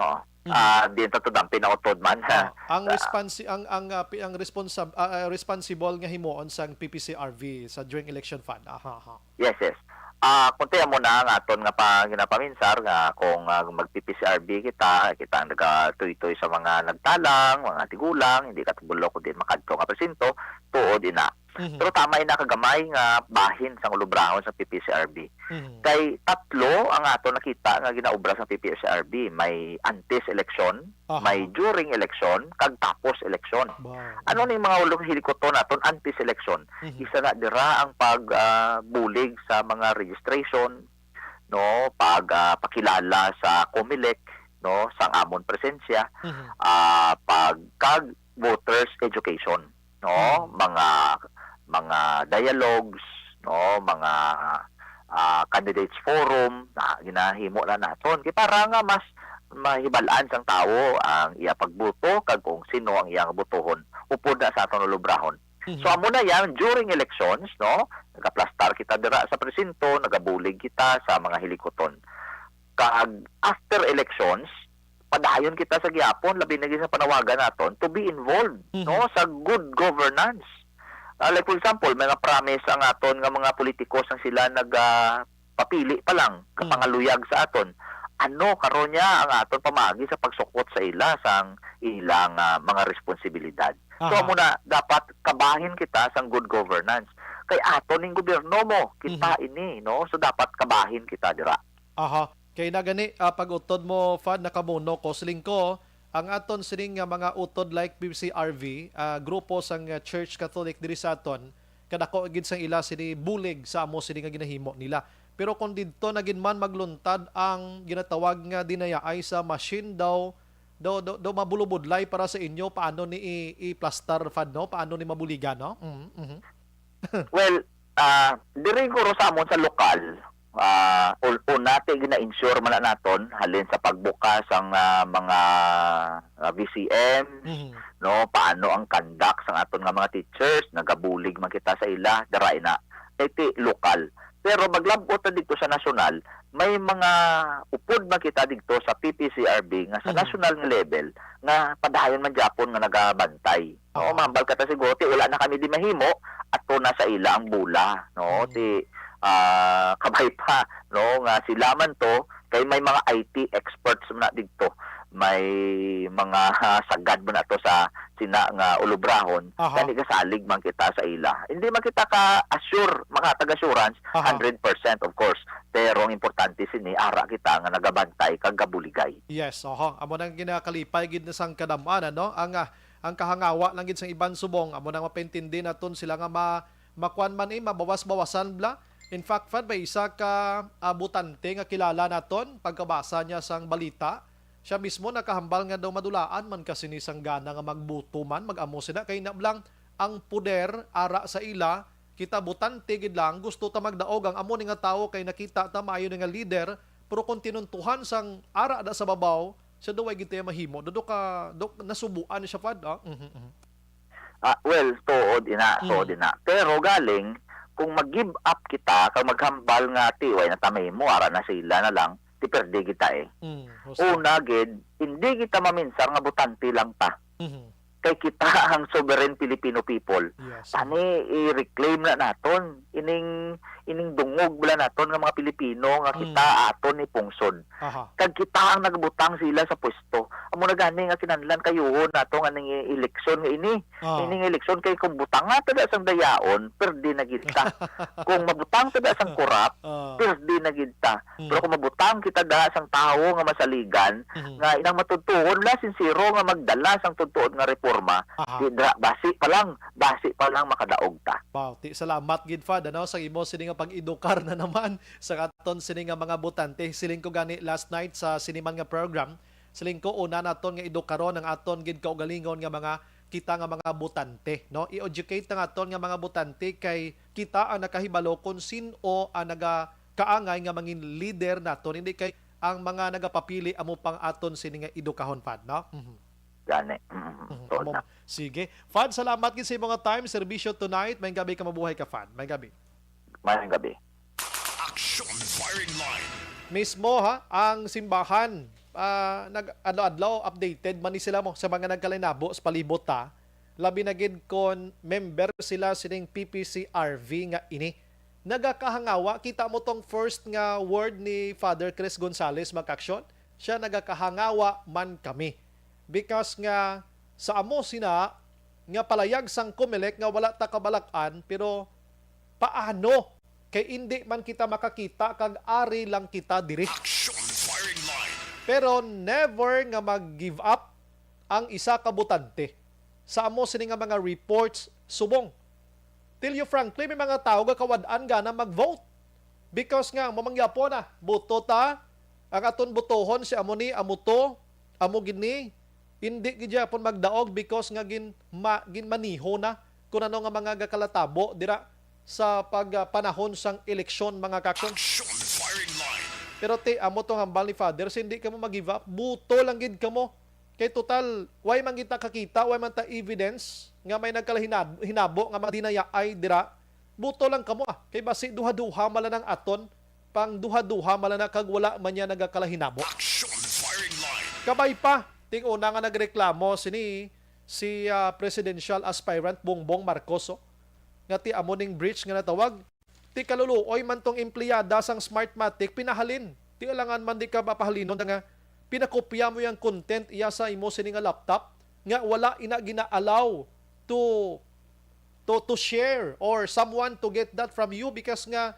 Oo. Mhm. Ah, di ta to dampi na utod man. Ah, ang Sa responsi-, ang, ang, ah, pi-, ang responsab-, ah, ah, responsible nga himuon sang P P C R V sa during election fund. Aha, aha. Yes, yes. Ah, kung tiyan mo na ang aton nga pa-, ginapaminsar nga kung, ah, mag-P P C R V kita, kita ang nagatuytoy sa mga nagtalang, mga tigulang, hindi katubulok kundi makadto nga presinto, tuod ina. Mhm. Pero tama ina kagamay nga bahin sang ulubrahon sa P P C R V. Mhm. Kay tatlo ang ato nakita nga ginaobra sa P P C R V. May antes election, Aha. may during election, kag tapos election. Wow. Ano ni mga ulo hilikoton naton antes election? Mhm. Isa na dira ang pag, ah, bulig sa mga registration, no, pag, ah, pakilala sa Comelec, no, sang amon presensya, Mhm. ah, pag, kag voters education, no, Mhm. mga, mga dialogues, no, mga, ah, candidates forum na ginahimo na naton. Kay para nga mas mahibal-an sang tawo ang iya pagboto kag kung sino ang iyang botohon upod na sa aton ulubrahon. Mhm. So, amo na yan, during elections, no, nagaplastar kita dira sa presinto, nagabulig kita sa mga hilikoton. Kag after elections, padayon kita sa gihapon, labi na gid sa panawagan naton, to be involved, Mhm. no, sa good governance. Ah, like, for example, may nga promise ang aton nga mga politiko sang sila nag, ah, papili pa lang, Mm. kapangaluyag sa aton. Ano karon niya ang aton pamaagi sa pagsukot sa ila sang ilang, ah, mga responsibilidad? So, Aha. amo na, dapat kabahin kita sang good governance. Kay aton ning gobyerno mo, kita Mhm. ini, no? So, dapat kabahin kita dira. Aha. Kay na gani, ah, pag-utod mo, Fad, nakamuno ko, siling ko, ang aton sining nga mga utod like P C R V, ah, grupo sang, ah, Church Catholic diri sa aton, kadako gid sang ila sini bulig sa amo sini nga ginahimo nila. Pero kung didto na gid man magluntad ang ginatawag nga dinayaay sa machine daw, daw, daw, daw mabulubudlay para sa inyo, paano ni i-, i-plastar, Fad, no? Paano ni mabuligan, no? Mhm, mhm. Well, ah, diri guro sa amon sa lokal, ah, un-, una ti gina-ensure man na naton halin sa pagbuka sang, ah, mga, ah, V C M, Mhm. no, paano ang conduct sang aton nga mga teachers, nagabulig man kita sa ila, dira ina. Kay ti lokal. Pero maglab-ot na didto sa nasyonal, may mga upod man kita didto sa P P C R V nga sa Mhm. nasyonal nga level nga padayon man gyapon nga nagabantay. No, Oo. mahambal ka ta siguro, ti wala na kami di mahimo, ato na sa ila ang bola, no? Mm. Ti, ah, kabay pa, no, nga sila man to, kay may mga I T experts man na didto, may mga sagad man na to sa sina nga ulubrahon, Aha. gani gasalig man kita sa ila. Hindi man kita ka-assure, makatag assurance, Aha. hundred percent, of course, pero ang importante sini, ara kita nga nagabantay kag gabuligay. Yes, oho. Amo nang ginakalipay gid na sang kadam-an, ano? Ang, ah, ang kahangawa lang gid sang iban subong, amo nang mapaintindi naton sila nga ma-, makuan man, eh, mabawas-bawasan bala. In fact, Fad, may isa ka, ah, botante nga kilala naton, pagkabasa niya sang balita, siya mismo nakahambal nga daw madulaan man ka sini sang gana nga magboto man, mag-amo sila. Kay na lang ang poder ara sa ila, kita botante gid lang, gusto ta magdaog ang amo ni nga tawo kay nakita ta maayo ni nga leader, pero kung tinuntuhan sang ara da sa babaw, siya daw way gid tayo mahimo. Daw, daw ka, daw, nasubuan ni siya, Fad, ah? Mhm, mhm. Ah, well, tuod ina, Mm. tuod ina. Pero galing, kung mag-give up kita, kag maghambal nga, "Ti, way na ta mahimo, ara na sila na lang," ti perde kita, eh. Mm, husto. Una gid, hindi kita maminsar nga botante lang ta. Mhm. Kay kita ang sovereign Filipino people. Yes. Tani, i-reclaim na naton ining, ining dungog bala naton nga mga Pilipino nga kita Mm. aton ni pungsod. Aha. Kag kita ang nagbutang sila sa pwesto. Amo na gani nga kinahanglan kayuhon nato nga ning eleksyon nga ini. Ah. Ining eleksyon kay kung butanga ta da sang dayaon, perde na gid ta. Kung mabutang ta da sang korap, Ah. perde na gid ta. Mm. Pero kung mabutang kita da sang tawo nga masaligan, Mhm. nga inang matutuon la sincero nga magdala sang tutuon nga reforma, Aha. di dra-, basi pa lang, basi pa lang makadaog ta. Wow, ti, salamat gid, Fad, ano, sa imo sini nga pag-edukar na naman sa aton sini nga mga botante. Siling ko gani last night sa sini man nga program, siling ko una naton nga edukaron ang aton gid kaugalingon nga mga kita nga mga botante, no? I-educate ang aton nga mga botante kay kita ang nakahibalo kung sin-o ang nagakaangay nga mangin leader naton, hindi kay ang mga nagapapili amo pang aton sini nga edukahon, Fad, no? Mhm. Gani. Mhm. Mhm. Tuod Amo na. Sige. Fad, salamat gid sa imong time, serbisyo tonight. Maayong gabi ka, mabuhay ka, Fad. Maayong gabi. Maayong gabi. Action Firing Line. Mismo, ha, ang simbahan, ah, nag-adlaw-adlaw updated man ni sila mo sa mga nagkalainabo sa palibot, ha. Labi na gid kon member sila sining P P C R V nga ini. Nagakahangawa, kita mo tong first nga word ni Father Chris Gonzalez, mga kaaksyon. Siya, "Nagakahangawa man kami." Because nga sa amo sina nga palayag sang Comelec nga wala ta kabalak-an, pero paano? Kay indi man kita makakita kag ari lang kita diri. Action firing line. Pero never nga mag-give up ang isa ka botante sa amo sini nga mga reports subong. Tell you frankly, may mga tawo nga kawad-an gana mag-vote. Because nga, mamanggyapo na, buto ta, ang aton butohon si amo ni, amo to, amo gid ni, hindi gid gyapon magdaog because nga gin, ma, ginmaneho na kung ano nga mga gakalatabo dira sa pag, ah, panahon sang eleksyon, mga kaaksyon. Action firing line. Pero ti, amo tong hambal ni Father, so hindi kamo mag-give up, buto lang gid kamo. Kay total, way man kita kakita, way man ta evidence nga may nagkalahinab-, hinabo nga mga dinayaay dira. Buto lang kamo, ah. Kay basi duha-duha man lang ang aton, pang duha-duha man lang na kag wala man niya nagakalahinabo. Action firing line. Kabay pa, ting una nga nagreklamo sini si, ah, presidential aspirant Bongbong Marcos, oh, nga ti amo ning breach nga natawag. Ti kaluluoy man tong empleyada sang Smartmatic pinahalin. Ti alangan man di ka mapahalinon nga pinakopya mo yang content iya sa imo sini nga laptop nga wala ina gina-allow to, to, to share or someone to get that from you because nga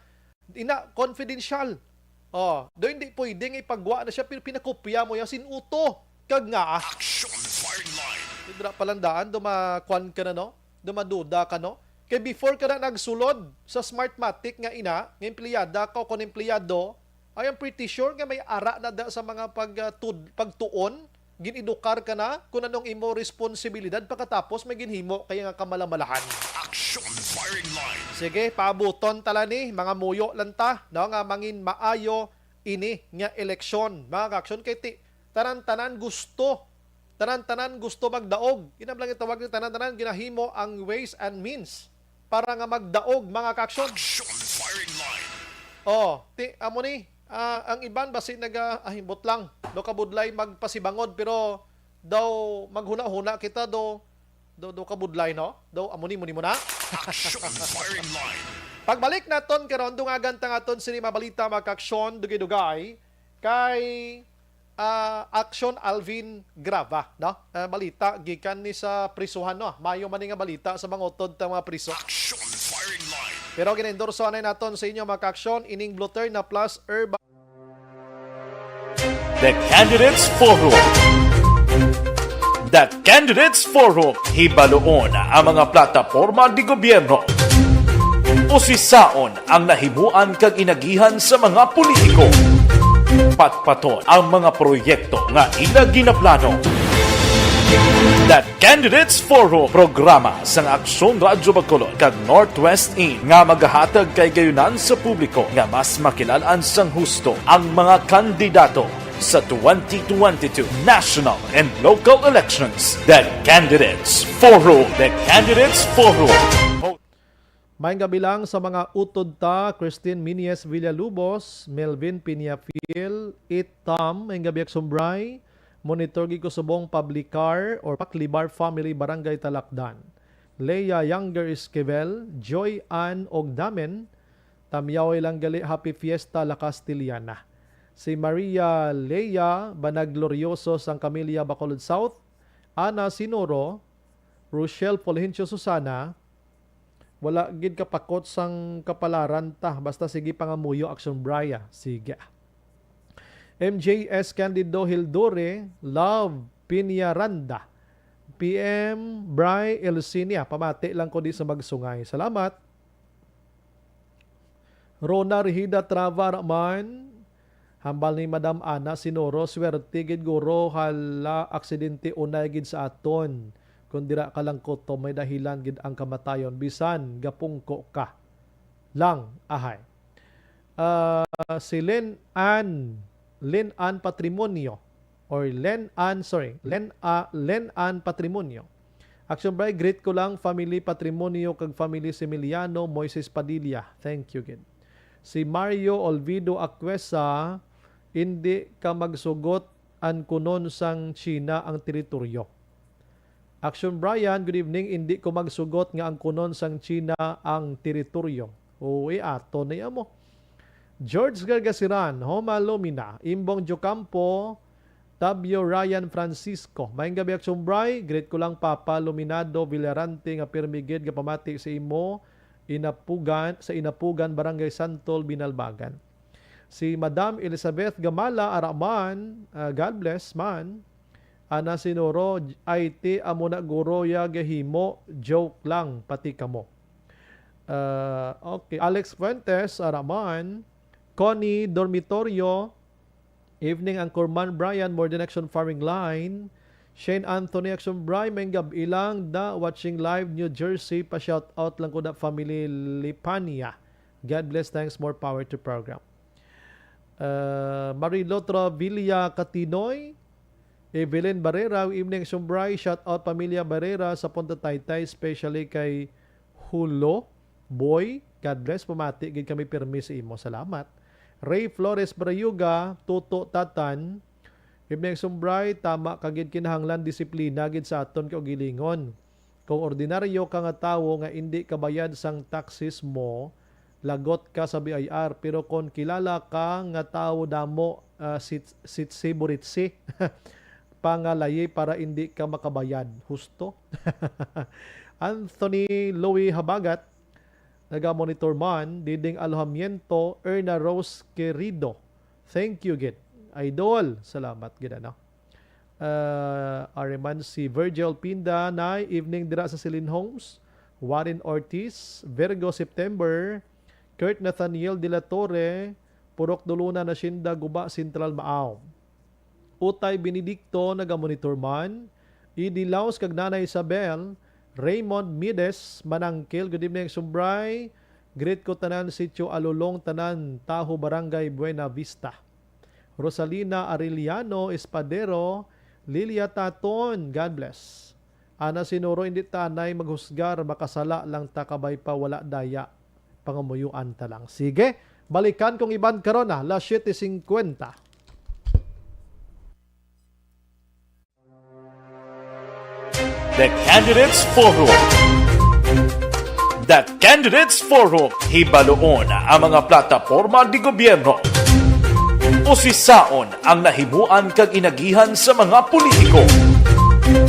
ina confidential. Oh, do hindi pwede nga ipagwa na siya, pero pinakopya mo yan, sin-uto kag nga, ah. Action firing line. Dira palandaan, dumakwan ka na, no? Dumaduda ka, no? Kay before ka na nagsulod sa Smartmatic nga ina, nga empleyada ka o kon empleyado, I am pretty sure nga may ara na da sa mga pag, ah, tud-, pagtuon, gin-edukar ka na kung anong imo responsibilidad, pagkatapos may ginhimo kaya nga kamalamalahan. Action firing line. Sige, paabuton tala ni, mga muyo lang ta, no, nga mangin maayo ini nga eleksyon. Mga kaaksyon, kay ti, tanan-tanan gusto, tanan-tanan gusto magdaog. Inam lang itawag ni tanan-tanan, ginahimo ang ways and means para nga magdaog, mga kaaksyon. Action firing line. Oh, ti, amo ni, ah, ang iban basi naga, ah, himbot lang. Do kabudlay magpasibangod, pero daw maghuna-huna kita do, do, do kabudlay, no? Do, amo ni, mo ni mo na. Action firing line. Pagbalik naton karon, dungagan ta nga aton sini mabalita, mga kaaksyon, dugay-dugay, kay, ah, Action Alvin Grava, no? Ah, balita gikan ni sa prisuhan, no? Mayo man ni nga balita sa mga utod ta mga priso. Action firing line. Pero gin-endorso anay naton sa inyo, mga kaaksyon, ining Bluterna Plus Herbal. The Candidates Forum. The Candidates Forum. Hibaluon ang mga plataporma di gobyerno. Usisaon ang nahimuan kag inagihan sa mga politiko. Patpaton ang mga proyekto nga ila ginaplano. The Candidates Forum, programa sang Aksyon Radyo Bacolod kag Northwest In nga magahatag kay gayunan sa publiko nga mas makilal-an sang husto ang mga kandidato sa twenty twenty-two national and local elections. The Candidates Forum. The Candidates Forum. Maayong gabi lang sa mga utod ta, Christine Minyes Villalubos, Melvin Piñafil, It Tam, maayong gabi, Aksumbray. Monitor gid ko subong Publicar or Paclibar family, Barangay Talakdan. Leia Younger Esquivel, Joy Ann Ogdamen, Tamyaw lang gali, Happy Fiesta La Castellana. Si Maria Leia Banaglorioso sang Camilla, Bacolod South, Ana Sinoro, Rochelle Fulgencio Susana, wala gid kapakot sang kapalaran ta, basta sige pangamuyo, Action Bray. Sige. M J S Candido Hildore, Love Piñaranda, P M Bry Elsinia, pamati lang ko di sa magsungay. Salamat. Rona Rihida Trava Raman, hambal ni Madam Ana Sinoro, swerte gid guro, hala, aksidente unay gid sa aton. Kung dira ka lang kutob, may dahilan gid ang kamatayon, bisan gapungko ka lang, ahay. Ah, si Len Ann, Len Ann Patrimonio, or Len Ann, sorry, Len, ah, Len Ann Patrimonio. Action Bray, greet ko lang family Patrimonio kag family Similiano, Moises Padilla. Thank you gid. Si Mario Olvido Acuesa, Indi ka magsugot an kunon sang China ang teritoryo. Action Brian, good evening. Indi ko magsugot nga ang kunon sang China ang teritoryo. Uy, ato na amo. George Gargasiran, Homa Lumina, Imbong Jocampo, Tabio Ryan Francisco. Maayong gabi, Action Bri. Greet ko lang Papa Luminado Villarante nga pirmi gid nga pamati sa imo, Inapugan, sa Inapugan, Barangay Santol, Binalbagan. Si Madam Elizabeth Gamala Araman, ah, God bless man. Ana Sinuro, I T amo na guro ya gahimo, joke lang, pati kamo. Ah, okay. Alex Fuentes, Araman. Connie Dormitorio, evening, Anchorman Brian, Modern Action Firing Line. Shane Anthony, Action Bri, maayong gab-i lang da, watching live, New Jersey, pa-shout out lang ko da family Lipania. God bless, thanks, more power to program. Uh, Marilo Travilla Katinoy, Evelyn Barrera, evening, Action Bri, shout out pamilya Barrera sa Punta Taytay, especially kay Hulo, Boy, God bless, pamati gid kami pirmi sa imo. Salamat. Ray Flores Brayuga, Tuto Tatan, evening, Action Bri, tama ka gid, kinahanglan disiplina gid sa aton kaugalingon. Kung ordinaryo ka nga tawo nga indi kabayad sang taxes mo, lagot ka sa B I R, pero kon kilala ka nga tawo damo, ah, sit-, sitsiburitsi, pangalayi para indi ka makabayad. Husto? Anthony Louis Habagat, naga-monitor man, Diding Alojamiento, Erna Rose Querido. Thank you gid, idol. Salamat gid, ano. Uh, Ariman si Virgil Pinda, Nay, evening dira sa Celine Homes. Warren Ortiz, Virgo September. Kurt Nathaniel de la Torre, Purok Duluna, Hacienda Guba, Central, Maaw. Utay Benedicto, naga-monitor man. Idi Laos kag Nanay Isabel. Raymond Mides, Manangkil, good evening, Action Bri. Greet ko tanan, Sitio Alulong, tanan, Tajo, Barangay Buena Vista. Rosalina Arellano Espadero, Lilia Taton, God bless. Ana Sinuro, indi ta anay maghusgar, makasala lang ta, kabay pa wala daya. Pangamuyuan ta lang. Sige, balikan kong iban karon na, las siete cincuenta. The Candidates Forum. The Candidates Forum, hibaluon ang mga plataporma de gobyerno. Usisaon ang nahimuan kag inagihan sa mga politiko.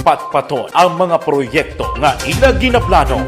Patpaton ang mga proyekto nga ila ginaplano.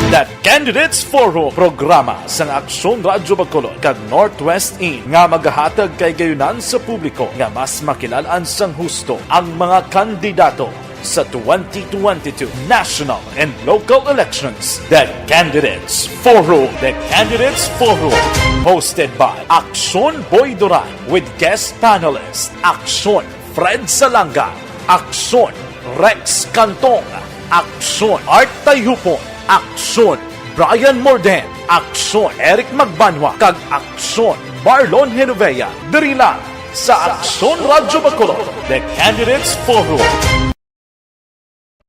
The Candidates Forum, programa sang Aksyon Radyo Bacolod kag Northwest In nga magahatag kay gayunan sa publiko nga mas makilal-an sang husto ang mga kandidato sa twenty twenty-two national and local elections. The Candidates Forum. The Candidates Forum, hosted by Aksyon Boy Duran with guest panelist Aksyon Fred Salanga, Aksyon Rex Cantong, Aksyon Art Tayhupon, Aksyon Brian Morden, Aksyon Eric Magbanwa, kag Aksyon Marlon Genovea, diri lang sa Aksyon Radyo Bacolod, The Candidates Forum.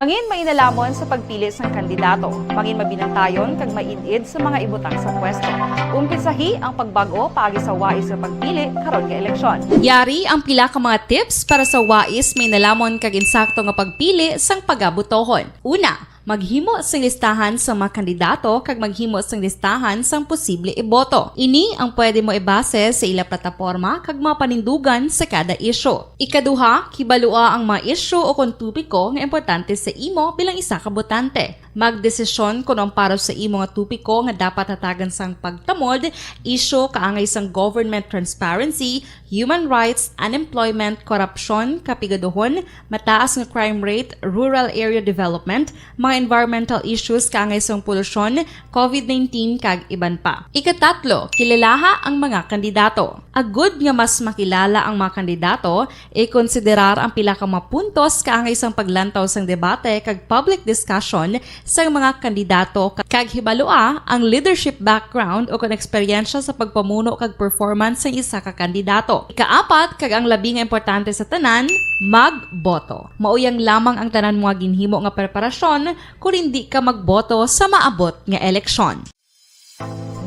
Mangin mainalamon sa pagpili sang kandidato. Mangin mabinantayon kag maid-id sa mga ibutang sa pwesto. Umpisahi ang pagbag-o paagi sa wais nga pagpili karon nga eleksyon. Yari ang pila ka mga tips para sa wais, mainalamon kag insakto nga pagpili sang pagabotohon. Una, maghimo sing listahan sa mga kandidato kag maghimo sing listahan sang posible iboto. Ini ang pwede mo ibase sa ila plataporma kag mga panindugan sa kada isyu. Ikaduha, kibalua ang mga isyu o kon topiko nga importante sa imo bilang isa ka botante. Magdesisyon kon ang para sa imo nga topiko nga dapat hatagan sang pagtamod, isyu kaangay sang government transparency, human rights, unemployment, korupsyon, kapigaduhon, mataas nga crime rate, rural area development, mga environmental issues kaangay sang polusyon, covid nineteen, kag iban pa. Ikatatlo, kilalaha ang mga kandidato. Agud nga mas makilala ang mga kandidato, ikonsiderar ang pila ka mga puntos kaangay sang paglantaw sang debate kag public discussion sang mga kandidato, kag hibalua ang leadership background o kon eksperyensya sa pagpamuno kag performance sang isa ka kandidato. Ikaapat, kag ang labi nga importante sa tanan, magboto. Mauyang lamang ang tanan mo nga ginhimo nga preparasyon kon indi ka magboto sa maabot nga eleksyon.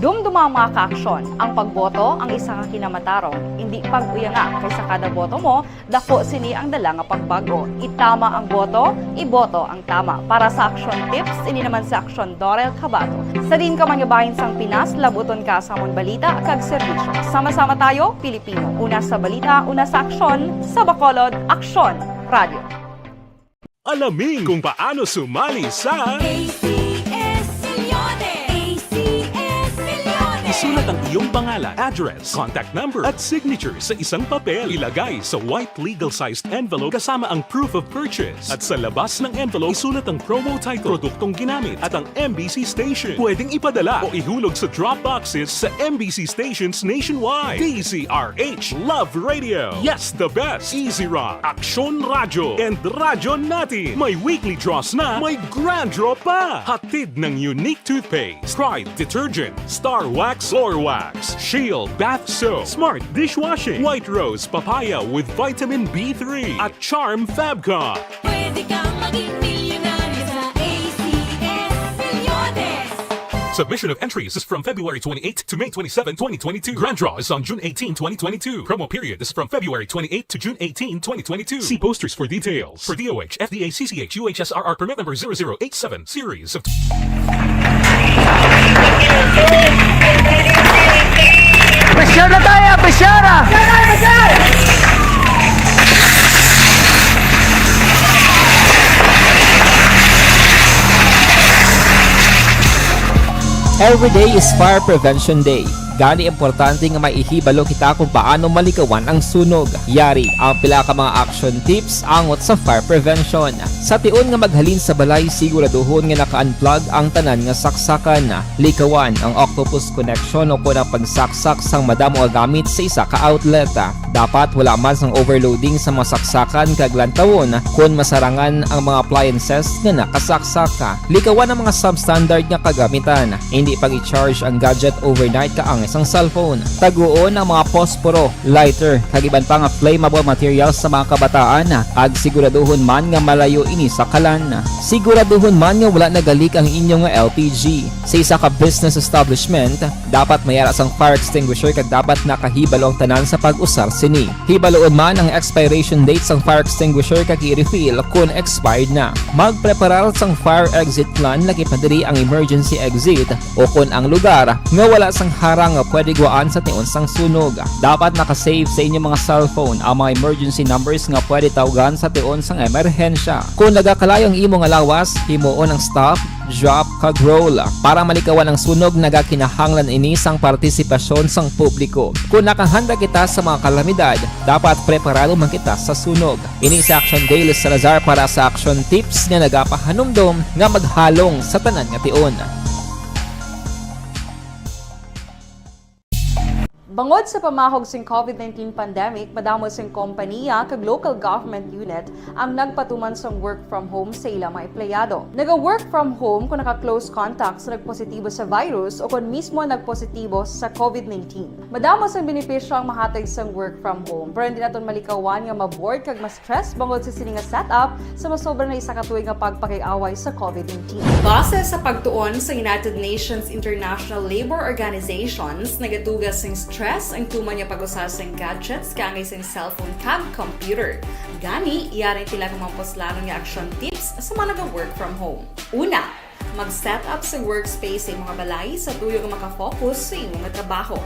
Dumduma, mga kaaksyon, ang pagboto ang isa ka kinamatarong. Indi pag-uyanga, kay sa kada boto mo, dako sini ang dala nga pagbago. Itama ang boto, iboto ang tama. Para sa Aksyon Tips, ini naman si Aksyon Dorel Cabato. Sa diin ka man nga bahin sang Pinas, labuton ka sa amon balita kag serbisyo. Sama-sama tayo, Pilipino. Una sa balita, una sa aksyon, sa Bacolod, Aksyon Radio. Alamin kung paano sumali sa A C S Millones. A C S Millones. Isulat ang iyong pangalan, address, contact number, at signature sa isang papel. Ilagay sa white legal-sized envelope kasama ang proof of purchase. At sa labas ng envelope, isulat ang promo title, produktong ginamit, at ang M B C station. Pwedeng ipadala o ihulog sa drop boxes sa M B C stations nationwide. D Z R H Love Radio. Yes, the best. Easy Rock, Aksyon Radyo, and Radyo Natin. May weekly draws na, may grand draw pa. Hatid ng Unique Toothpaste, Pride Detergent, Star Wax Floor Wax, Shield Bath Soap, Smart Dishwashing, White Rose Papaya with Vitamin B three, at Charm Fabcon. Pwede kang maging milyonaryo sa A C S Milyones. Submission of entries is from February twenty-eighth to May twenty-seven, twenty twenty-two. Grand draw is on June eighteen, twenty twenty-two. Promo period is from February twenty-eighth to June eighteen, twenty twenty-two. See posters for details. For D O H, F D A, C C H, U H S R R permit number zero zero eight seven, series of Pressure na tayo! Pressure na! Every day is Fire Prevention Day. Gani, importante nga may ihibalo kita kung paano malikawan ang sunog. Yari ang pila ka mga action tips angot sa fire prevention. Sa tion nga maghalin sa balay, siguraduhon nga naka-unplug ang tanan nga saksakan. Likawan ang octopus connection o kon ang pagsaksak sang madamo nga gamit sa isa ka outlet. Dapat wala man sang overloading sa mga saksakan kag lantawon kon masarangan ang mga appliances nga nakasaksak. Likawan ang mga substandard nga kagamitan. Indi pag-i-charge ang gadget overnight kaangay sang cellphone. Taguon ang mga posporo, lighter, kag iban pa nga flammable materials sa mga kabataan, kag siguraduhon man nga malayo ini sa kalan. Siguraduhon man nga wala nagalik ang inyo nga L P G. Sa isa ka business establishment, dapat may ara sang fire extinguisher kag dapat nakahibalo ang tanan sa pag-usar sini. Hibaloon man ang expiration date sang fire extinguisher kag i-refill kon expired na. Magpreparar sang fire exit plan, lakip na diri ang emergency exit o kon ang lugar nga wala sang harang nga pwede guwaan sa tion sang sunog. Dapat naka-save sa inyong mga cellphone ang mga emergency numbers nga pwede tawgan sa tion sang emerhensya. Kon nagakalayo ang imo nga lawas, himuon ang stop, drop, kag roll. Para malikawan ang sunog, nagakinahanglan ini sang partisipasyon sang publiko. Kon nakahanda kita sa mga kalamidad, dapat preparado man kita sa sunog. Ini si Action Dale Salazar para sa Action Tips nga nagapahanumdom nga maghalong sa tanan nga tion. Bangod sa pamahog sing COVID nineteen pandemic, madamo sing kompaniya kag local government unit ang nagpatuman sang work from home sa ila mga empleyado. Naga-work from home kon naka-close contact sa nagpositibo sa virus o kon mismo nagpositibo sa COVID nineteen. Madamo sang benepisyo ang mahatag sang work from home, pero hindi naton malikawan nga ma-bored kag ma-stress bangod sa sini nga setup sa masobra na isa ka tuig nga pagpakiaway sa COVID nineteen. Base sa pagtuon sa United Nations International Labour Organizations, nagatuga sing stress ang tuman nga pag-usa sing gadgets kaangay sing cellphone kag computer. Gani, yari ang pila ka mga puslanon nga action tips sa mga naga-work from home. Una, mag-set up sa workspace sa imong balay sa tuyo nga makafocus sa imong trabaho.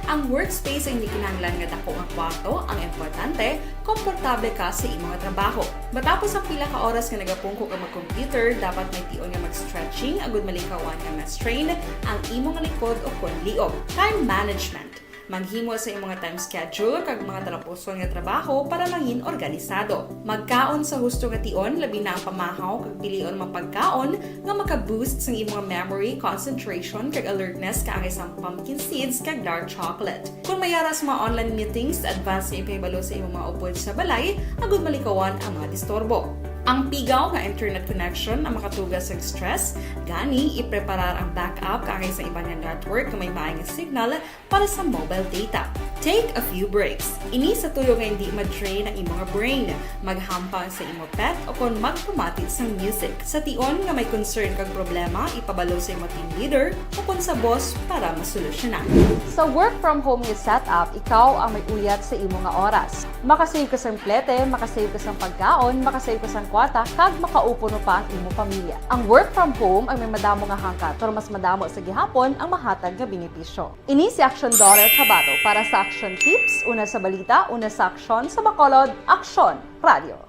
Ang workspace ay hindi kinahanglan nga dako nga kwarto, ang importante, komportable ka sa imong trabaho. Matapos ang pila ka oras nga nagapungko ka mag-computer, dapat may tion nga mag-stretching agud malikawan nga ma-strain ang imong likod o kon liog. Time management. Maghimo sa imong time schedule kag mga talapuson nga trabaho para mangin organisado. Magkaon sa husto nga tion, labi na ang pamahaw, kag pilion mga pagkaon nga maka-boost sang imong memory, concentration, kag alertness, kaangay sang pumpkin seeds kag dark chocolate. Kon may ara sa mga online meetings, advance nga ipahibalo sa imong mga upod sa balay agud malikawan ang mga disturbo. Ang pigaw nga internet connection ang makatuga sa stress, gani ipreparar ang backup kaangay sa iban nga network nga may maay nga signal para sa mobile data. Take a few breaks. Ini sa tuyo nga hindi ma-drain ang imo nga brain, maghampang sa imo pet, o kon magpamati sang music. Sa tion nga may concern kag problema, ipabalo sa imo team leader o kon sa boss para masolusyonan. Sa work from home nga setup, ikaw ang may uyat sa imo nga oras. Makasave ka sang plete, makasave ka sang pagkaon, makasave ka sang kwarta, kag makaupo no pa ang imo pamilya. Ang work from home ang may madamo nga hangkat, pero mas madamo sa gihapon ang mahatag nga benepisyo. Ini si Action Daughter Kabato para sa Action Tips, una sa balita, una sa aksyon, sa Bacolod, Aksyon Radio.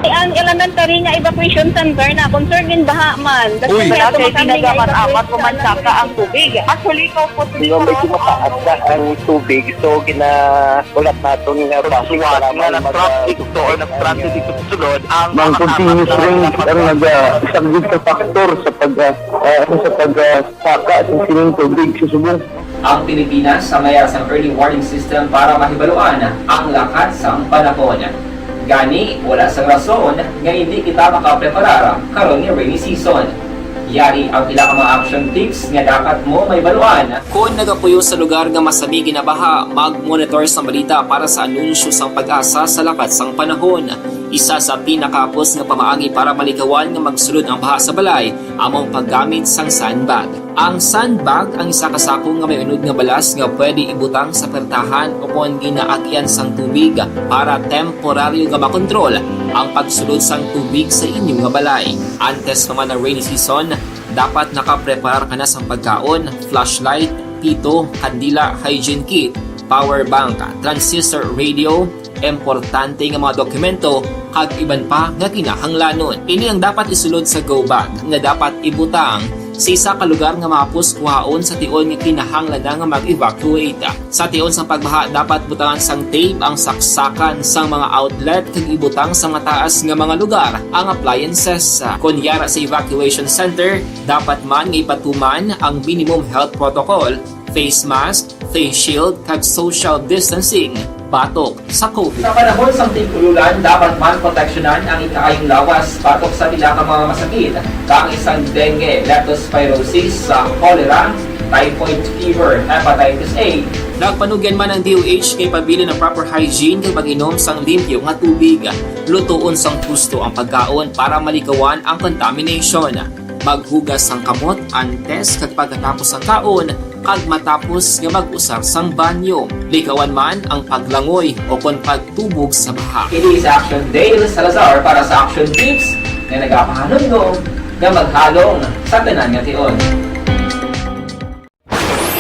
Ang elementary nga evacuation center na concern in baha man. Uy! Wala kay ginagamit-amat ko man saka ang tubig. Actually, ko po Medyo mataas na ang tubig, so ginaulap naton nga bus para nga mag- na-traffic to or na-stranded dito sa sulod ang Ang mga continuous kasama rain ang naga-, isang big factor sa pag, ah, ah, sa pag, ah, saka sa sining tubig sa subong. Ang Pilipinas ang may sang early warning system para mahibaluan ang lakat sang panahon. Gani, wala sang rason nga hindi kita makapreparar karon nga rainy season. Yari ang pila ka mga action tips nga dapat mo mahibaluan. Kon nagapuyo sa lugar nga masami ginabaha, mag-monitor sa balita para sa anunsyo sang PAGASA sa lakat sang panahon. Isa sa pinakahapos nga pamaagi para malikawan nga magsulod ang baha sa balay amo ang paggamit sang sandbag. Ang sandbag ang isa ka sako nga may unod nga balas nga pwede ibutang sa pertahan o kon ginaagyan sang tubig para temporaryo nga makontrol ang pagsulod sang tubig sa inyo nga balay. Antes pa man ang rainy season, dapat nakapreparar ka na sang pagkaon, flashlight, pito, kandila, hygiene kit, power bank, transistor radio, importante nga mga dokumento, kag iban pa nga kinahanglanon. Ini ang dapat isulod sa go bag nga dapat ibutang sa isa ka lugar nga mahapos kuhaon sa tion nga kinahanglan na nga mag-evacuate. Sa tion sang pagbaha, dapat butangan sang tape ang saksakan sang mga outlet kag ibutang sa mataas nga mga lugar ang appliances. Kon yara sa evacuation center, dapat man nga ipatuman ang minimum health protocol, face mask, face shield, kag social distancing batok sa COVID. Sa panahon sang tig-ululan, dapat man proteksyonan ang ikaayong lawas batok sa pila ka mga masakit, kaangay sang dengue, leptospirosis, sa cholera, typhoid fever, hepatitis A. Nagpanugyan man ang D O H nga ipabilin ang proper hygiene kag pag-inom sang limpyo nga tubig. Lutoon sang husto ang pagkaon para malikawan ang contamination. Maghugas sang kamot antes kag pagkatapos sang kaon, kag matapos nga mag-usar sang banyo. Likawan man ang paglangoy o kon pagtubog sa baha. Ini si Action Dale Salazar para sa Action Tips nga nagapahanumdom nga maghalong sa tanan nga tion.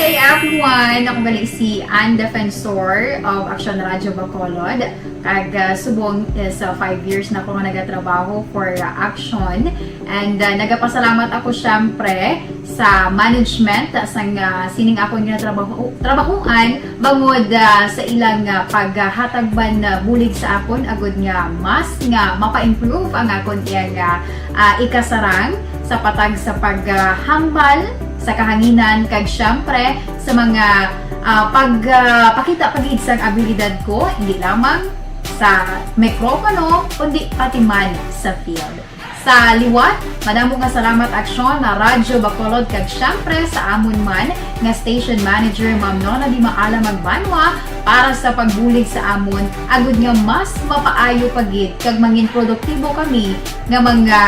Hey everyone! Ako gali si Ann Defensor of Action Radio Bacolod. Kag, ah, subong is, ah, five years na ako nga nagatrabaho for, ah, Action. And, ah, nagapasalamat ako, syempre, sa management, ah, sang, ah, sining akon nga trabaho, trabahuan, bangod, ah, sa ilang, ah, paghatag man, ah, bulig sa akon, agud nga mas nga mapa-improve ang akon iyang, ah, ah, ikasarang sa patag sa paghambal sa kahanginan, kag, syempre, sa mga, ah, pag, ah, pakita pa gid sang abilidad ko, hindi lamang sa mikropono, kundi pati man sa field. Sa liwat, madamo nga salamat, Aksyon, na Radyo Bacolod, kag syempre sa amon man nga station manager, Ma'am Nona Di Maala Magbanwa, para sa pagbulig sa amon, agud nga mas mapaayo pa gid kag mangin produktibo kami nga mga,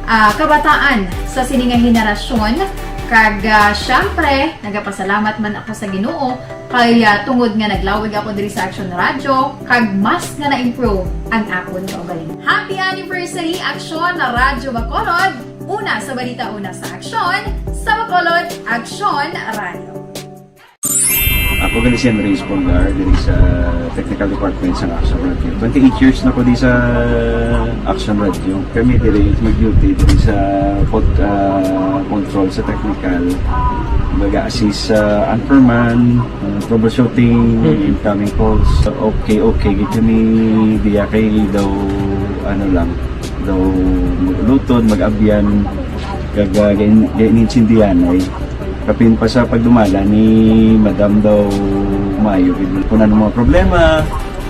ah, kabataan sa sini nga henerasyon. Kag, ah, syempre, nagapasalamat man ako sa Ginoo kay, ah, tungod nga naglawig ako diri sa Action Radio, kag mas nga na-improve ang akon kaugalingon. Happy anniversary, Action Radyo Bacolod! Una sa balita, una sa aksyon, sa Bacolod, Action Radio. Ako gali si Andres Polgar, diri sa Technical Department sa Action Radio. Twenty-eight years na ko di sa Action Radio. Kami diri mag-duty diri sa pod, ah, control sa technical. Mag-assist sa anchorman, ah, troubleshooting, incoming calls. Okay, okay. Gid kami diya kay daw, ano lang, daw luton, mag-abyan, kag, ah, gain-, gainintindihan ay. Kapin pa sa pagdumala ni Madam daw maayo gid. Kung ano mga problema,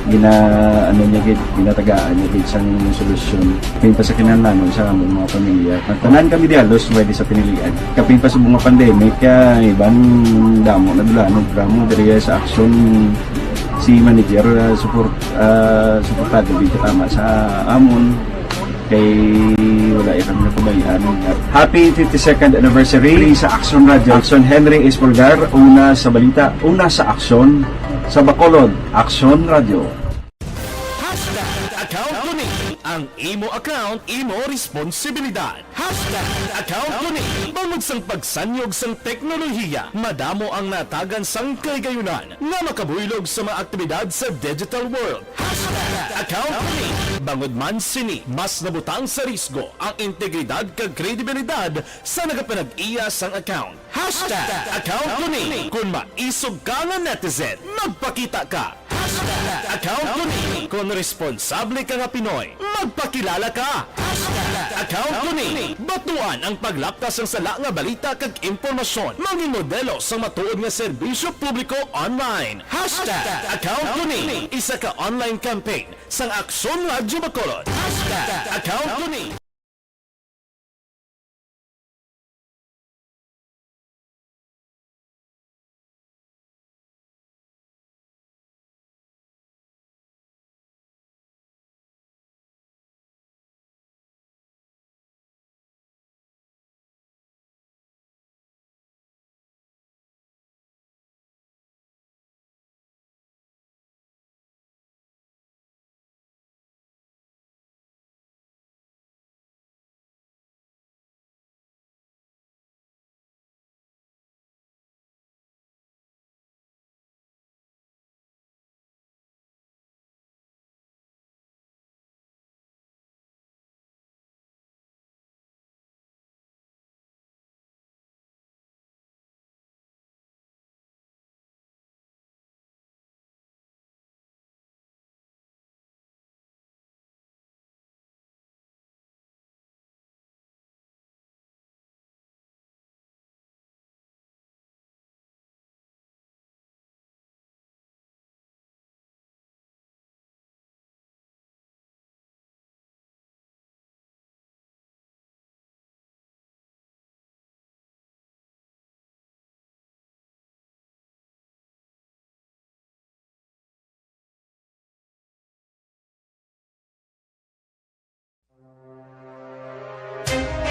Gina-, ano niya gid, ginatagaan niya gid sang solusyon. Kapin pa sa kinahanglanon sa among mga pamilya. Nagtanan kami di halos pwede sa pinilian. Kapin pa sa mga pandemic, kay iban damo na dulanon, programa diri sa Aksyon, si manager, ah, support, ah, suportado gid tama sa amon. Kay wala iya kami napabayaan. Happy fifty-second anniversary sa Aksyon Radio. Aksyon, Henry Espolgar, una sa balita, una sa aksyon, sa Bacolod, Aksyon Radio. Hashtag account ko ni. Ang imo account, imo responsibilidad. Hashtag account ko ni. Bangod sang pagsanyog sang teknolohiya, madamo ang natagan sang kahigayunan nga makabuylog sa mga aktibidad sa digital world. Hashtag account ko ni. Bangod man sini, mas nabutang sa risgo ang integridad kag kredibilidad sa nagapanag-iya sang account. Hashtag account ko ni. Kon maisog ka nga netizen, magpakita ka. Hashtag account ko ni. Kon responsable ka nga Pinoy, magpakilala ka. Hashtag account ko ni. Batuan ang paglapta sang sala nga balita kag impormasyon. Mangin modelo sang matuod nga serbisyo publiko online. Hashtag account ko ni. Isa ka online campaign sang Aksyon Radyo Bacolod. Hashtag account ko ni.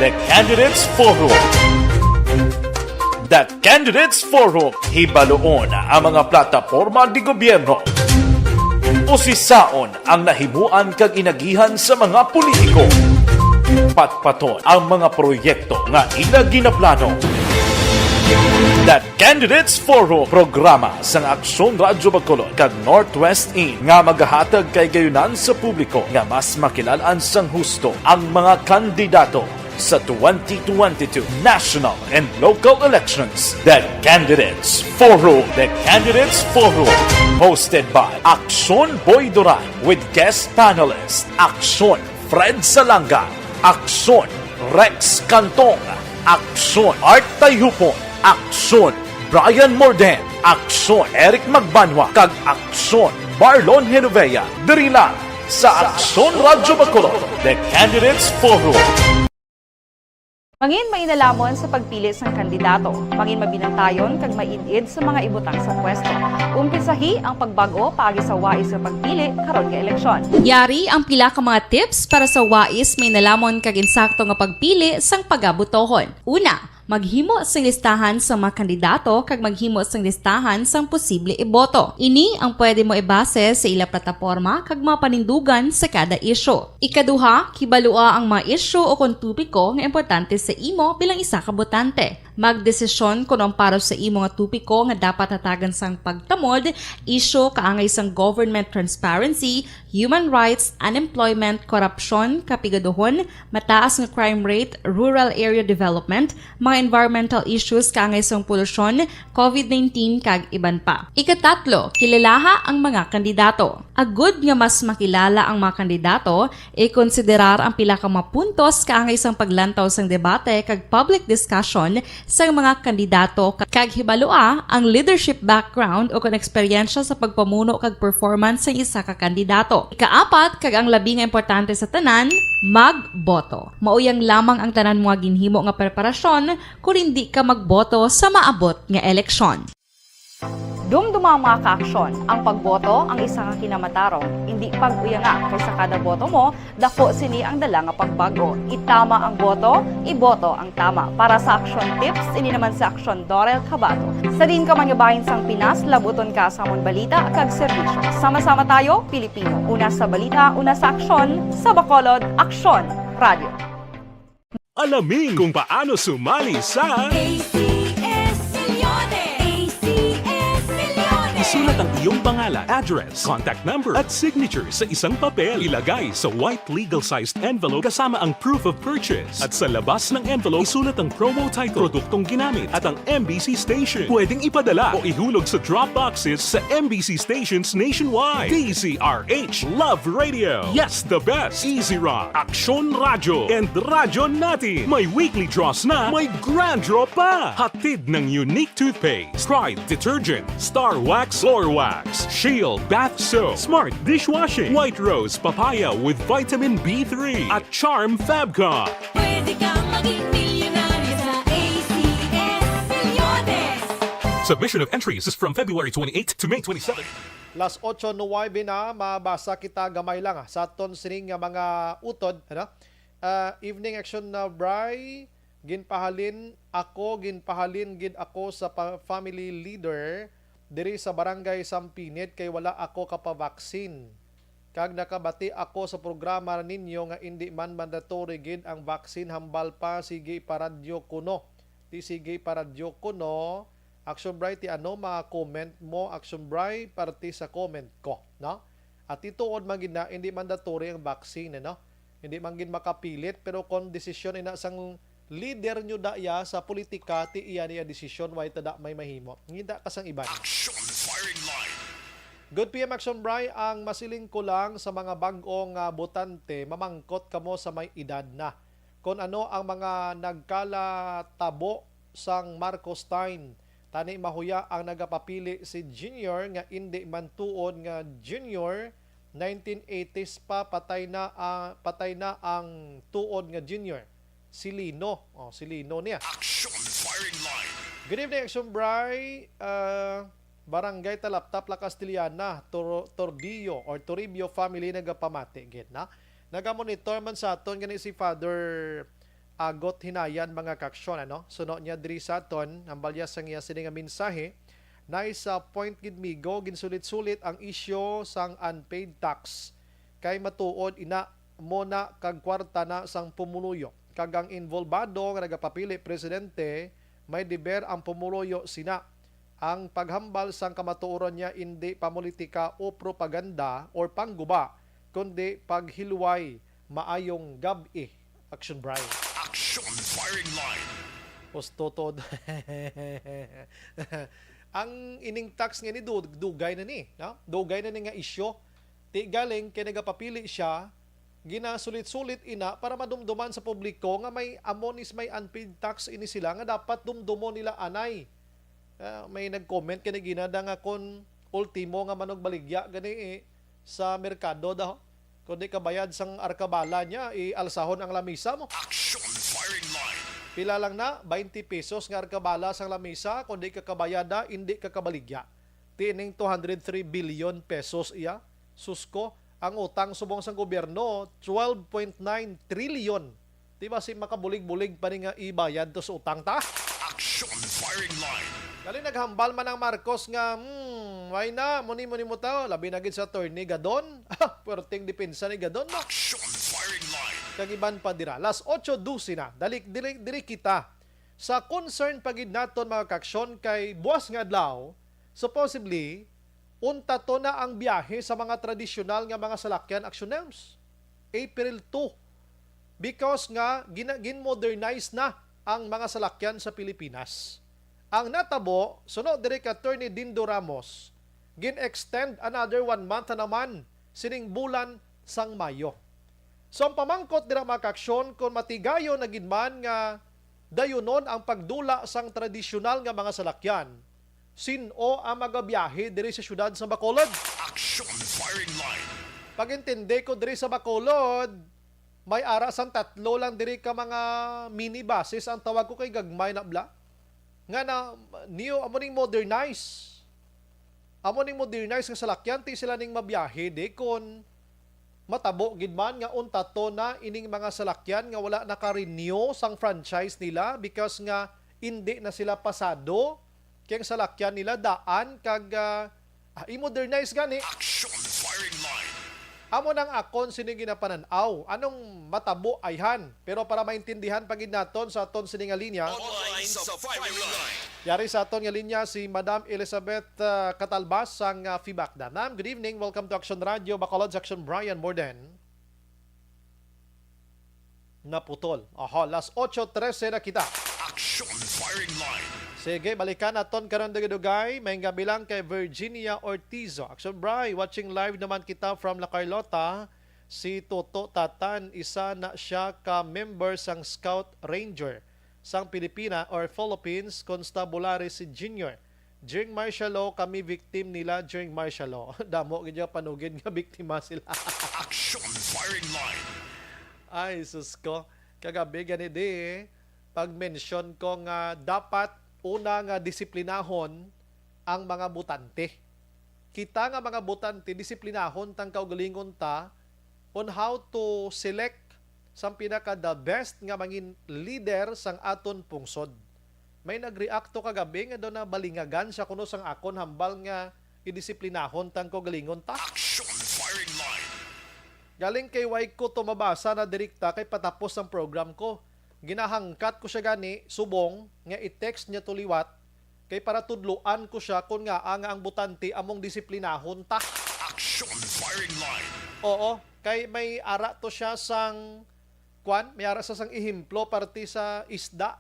The Candidates Forum. The Candidates Forum, hibaluon ang mga plataporma di gobyerno. Usisaon ang nahimuan kag inagihan sa mga politiko. Patpaton ang mga proyekto nga ila ginaplano. The Candidates Forum, programa sang Aksyon Radyo Bacolod kag Northwest In nga magahatag kahigayunan sa publiko nga mas makilal-an sang husto ang mga kandidato sa twenty twenty-two national and local elections. The Candidates Forum. The Candidates Forum, hosted by Aksyon Boy Duran with guest panelist Aksyon Fred Salanga, Aksyon Rex Cantong, Aksyon Art Tayhupon, Aksyon Brian Morden, Aksyon Eric Magbanwa, kag Aksyon Marlon Genovea. Diri lang sa Aksyon Radyo Bacolod, The Candidates Forum. Mangin mainalamon sa pagpili sang kandidato. Mangin mabinantayon kag maid-id sa mga ibutang sa pwesto. Umpisahi ang pagbag-o paagi sa wais nga pagpili karon nga eleksyon. Yari ang pila ka mga tips para sa wais, mainalamon kag insakto nga pagpili sang pagabotohon. Una, maghimo sing listahan sa mga kandidato kag maghimo sing listahan sang posible iboto. Ini ang pwede mo ibase sa ila plataporma kag mga panindugan sa kada isyu. Ikaduha, kibalua ang mga isyu ukon topiko nga importante sa imo bilang isa ka botante. Magdesisyon kon ang para sa imo nga topiko nga dapat hatagan sang pagtamod, isyu kaangay sang government transparency, human rights, unemployment, korupsyon, kapigaduhon, mataas nga crime rate, rural area development, mga environmental issues kaangay sang polusyon, covid nineteen, kag iban pa. Ikatatlo, kilalaha ang mga kandidato. Agud nga mas makilala ang mga kandidato, ikonsiderar ang pila ka mga puntos kaangay sang paglantaw sang debate kag public discussion sang mga kandidato, kag hibalua ang leadership background o kon eksperyensya sa pagpamuno kag performance sang isa ka kandidato. Ikaapat, kag ang labi nga importante sa tanan, magboto. Mao yang lamang ang tanan mga ginhimo nga preparasyon kung hindi ka magboto sa maabot nga eleksyon. Dumduma, mga kaaksyon, ang pagboto ang isa ka kinamatarong. Hindi pag-uyanga, kay sa kada boto mo, dako sini ang dala nga pagbago. Itama ang boto, iboto ang tama. Para sa Aksyon Tips, ini naman si Aksyon Dorel Cabato. Sa diin ka man nga bahin sang Pinas, labuton ka sa amon balita kag serbisyo. Sama-sama tayo, Pilipino. Una sa balita, una sa aksyon, sa Bacolod, Aksyon Radio. Alamin kung paano sumali sa A C S Milyones! A C S Milyones! Isulat ang iyong pangalan, address, contact number, at signature sa isang papel. Ilagay sa white legal-sized envelope kasama ang proof of purchase. At sa labas ng envelope, isulat ang promo title, produktong ginamit, at ang M B C station. Pwedeng ipadala o ihulog sa drop boxes sa M B C stations nationwide. D Z R H Love Radio. Yes, the best. Easy Rock, Aksyon Radyo, and Radyo Natin. May weekly draws na, may grand draw pa. Hatid ng Unique Toothpaste, Pride Detergent, Star Wax Floor Wax, Shield Bath Soap, Smart Dishwashing, White Rose Papaya with Vitamin B three, at Charm Fabcon. Pwede kang maging milyonaryo sa A C S Milyones. Submission of entries is from February twenty-eight to May twenty-seven. Las ocho nuwebe na, mabasa kita gamay lang, ah, sa aton sining nga mga utod, ano? Ah, evening action na, Bri. Ginpahalin ako, ginpahalin gid ako sa pa-, family leader diri sa Barangay Sampinit kay wala ako kapavaksin. Kag nakabati ako sa programa ninyo nga indi man mandatory gid ang vaccine, hambal pa, sige iparadyo kuno. Ti sige iparadyo kuno, Action Bri, ti ano ma-comment mo, Action Bri, parte sa comment ko, no? At ti tuod man gid na, hindi mandatory ang vaccine, no? Hindi man gid makapilit, pero kung desisyon ina sang leader nyo daya sa politika, ti iya niya desisyon, way tada may mahimo. Ngita ka sang iban. Action Firing Line. Good P M Action Bri, ang masiling ko lang sa mga bag-ong, ah, botante, mamangkot kamo sa may edad na. Kon ano ang mga nagkalatabo sang Marcos time. Tani mahuya ang nagapapili si Junior nga indi man tuod nga Junior, nineteen eighties pa, patay na ang, patay na ang tuod nga Junior. Si Lino. Oh, si Lino niya. Action Firing Line. Good evening, Action Bri. Ah, Barangay Talaptap, La Castellana, Tor-, Torbillo or Toribio family nagapamati gid na. Nagamonitor man sa aton gani si Father Agot Hinayan, mga kaaksyon, ano? Suno niya diri sa aton, ang balya sang iya sini nga mensahe, "Nice, ah, point gid, migo, ginsulit-sulit ang isyu sang unpaid tax. Kay matuod ina mo na kag kwarta na sang pumuluyo. Kag ang involbado nga nagapapili presidente, may deber ang pumuluyo sina." Ang paghambal sang kamatuoran niya indi pamulitika o propaganda or pangguba, kundi paghilway. Maayong gab-i, Action Bri. Action Firing Line. Husto to. Ang ining tax nga ni du-, dugay na ni, no? Dugay na ni nga isyu. Ti galing kay nagapapili siya, ginasulit-sulit ina para madumduman sa publiko nga may amo ni may unpaid tax ini sila nga dapat dumdumon nila anay. Ah, may nag-comment kani ginada nga kon ultimo nga manugbaligya gani, eh, sa merkado daw. Kung di ka bayad sang arkabala niya, ialsahon ang lamisa mo. Action Firing Line. Pila lang na, twenty pesos nga arkabala sang lamisa, kung di ka kabayada, hindi ka kabaligya. Ti ining two hundred three billion pesos iya. Sus ko, ang utang subong sang gobyerno, twelve point nine trillion. Di ba si makabulig-bulig pa ni nga ibayad to sa utang ta? Action Firing Line. Dali, naghambal man ang Marcos nga, "Hmm, why na? Muni-muni mo ta." Labi na gid sa attorney Gadon. Puwerteng depensa ni Gadon, no? Action Firing Line. Kag iban pa dira. Las ocho doce na. Dali, diri, diri kita. Sa concern pa gid naton, mga kaaksyon, kay buwas nga adlaw, supposedly, unta to na ang biyahe sa mga tradisyonal nga mga salakyan, Action News. April two. Because nga, gina-, gin-modernize na ang mga salakyan sa Pilipinas. Ang natabo, suno diri kay Attorney Dindo Ramos, gin-extend another one month na naman sining bulan sang Mayo. So, ang pamangkot dira, mga kaaksyon, kung matigayon na gid man nga dayunon ang pagdula sang tradisyonal nga mga salakyan, sin-o ang magabiyahe diri sa siyudad sa Bacolod? Action Firing Line. Pag-intindi ko, diri sa Bacolod, may ara sang tatlo lang diri ka mga minibuses, ang tawag ko kay gagmay na bala. Nga na, new, amo ning modernize. Amo ning modernize nga salakyan, ti sila ning mabiyahe, di kon matabo gid man nga untaton na ining mga salakyan nga wala naka-renew sang franchise nila because nga indi na sila pasado kay ang salakyan nila daan kag, ah, ah, i-modernize gani. Action Firing Line. Amo nang akon sini ginapanan-aw. Anong matabo, ayhan? Pero para maintindihan pa gid naton sa aton sini nga linya. Online sa Firing Line. Yari sa aton nga linya si Madam Elizabeth, ah, Catalbas sang, ah, Fibacda. Ma'am, good evening. Welcome to Action Radio. Bacolod, Action Brian Morden. Naputol. Aha, las ocho trese na kita. Action Firing Line. Sige, balikan naton karon dugay-dugay. May gabi lang kay Virginia Ortizo. Action Bri, watching live naman kita from La Carlota. Si Toto Tatan, isa na siya ka member sang Scout Ranger sang Pilipina or Philippines Constabulary si Junior. During martial law, kami victim nila during martial law. Damo gid yung panugid nga biktima sila. Action Firing Line. Ay, sus ko. Kagabi gani di, pag-mention ko nga dapat una nga disiplinahon ang mga botante. Kita nga mga botante, disiplinahon tang kaugalingon ta on how to select sang pinaka the best nga mangin leader sang aton pungsod. May nagreact to kagabi nga daw nabalingagan siya kuno sang akon hambal nga idisiplinahon tang kaugalingon ta. Action Firing Line. Galing kay way ko to mabasa na direkta kay patapos ang program ko. Ginahangkat ko siya gani, subong, nga i-text niya to liwat, kay para tudloan ko siya kon ngaa nga ang botante among disiplinahon ta. Action Firing Line. Oo, kay may ara to siya sang, kwan, may ara sa sang ehemplo parte sa isda.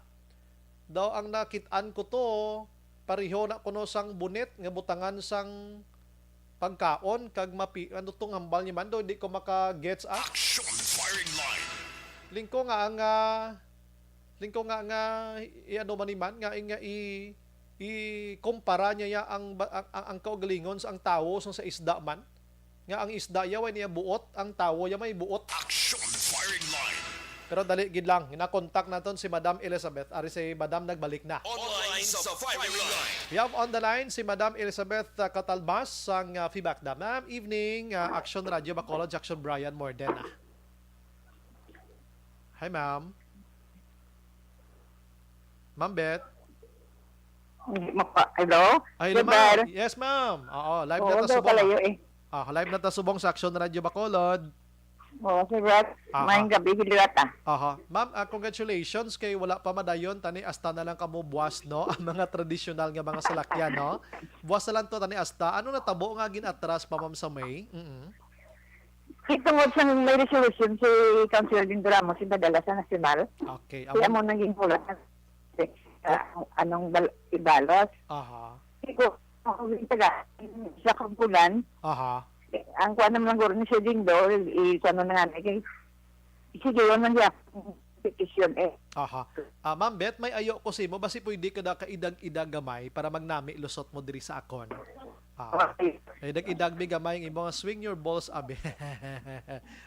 Daw ang nakit-an ko to, pareho na kuno sang bunit nga butangan sang pagkaon kag mapi-, ano tong hambal niya man do, di ko maka-gets, ah. Action Firing Line. Lingko nga ang, ah, lingko nga nga i-, ano man ni man nga, nga i-, i-kumpara niya ya ang ba-, ang, ang, ang kaugalingon sa ang tawo sa, sa isda man. Nga ang isda ya way niya buot, ang tawo ya may buot. Action Firing Line. Pero dali gid lang, gina-contact naton si Madam Elizabeth. Ari si Madam nagbalik na. Online sa Firing Line. We have on the line si Madam Elizabeth, uh, Catalbas sang, uh, Fibacda. Ma'am, evening, uh, Action Radio Bacolod, Action Brian Morden, ah. Hi, ma'am. Ma'am Beth. Hindi mo pa. Hello? Ay, hello, ma'am. Yes, ma'am. Oo, live na ta subong, ah. Kalayo eh. Ah, live na ta subong sa Action Radio Bacolod. Oo, Sir Brad. Aha. Maayong gabi, Hilirata. Aha. Ma'am, ah, congratulations kay wala pa madayon tani, hasta na lang kamo buwas, no? Ang mga tradisyonal nga mga salakyan, no? Buwas na lang to tani hasta. Ano natabo nga gin-atras pa, ma'am, sa May? Mm-mm. Kay tungod sa may resolution si Councilor Dindo Ramos, ipadala sa nasyonal. Okay. Kaya amo mo naging hulat na, ah, anong bal-, ibalos. Aha. Hindi ko, ako yung taga, sa kabulan. Aha. Eh, ang kuha naman ng guro ni Sir Dindo, i-, i-, ano na nga, eh, sige, yun lang yan. Petition eh. Aha. Ah, Ma'am Beth, may ayo ko sa imo. Basi pwede ka da kaidag-idag gamay para magnami lusot mo diri sa akon. Ah. Okay. Kaidag-idag mi gamay ang imo nga swing your balls, abi.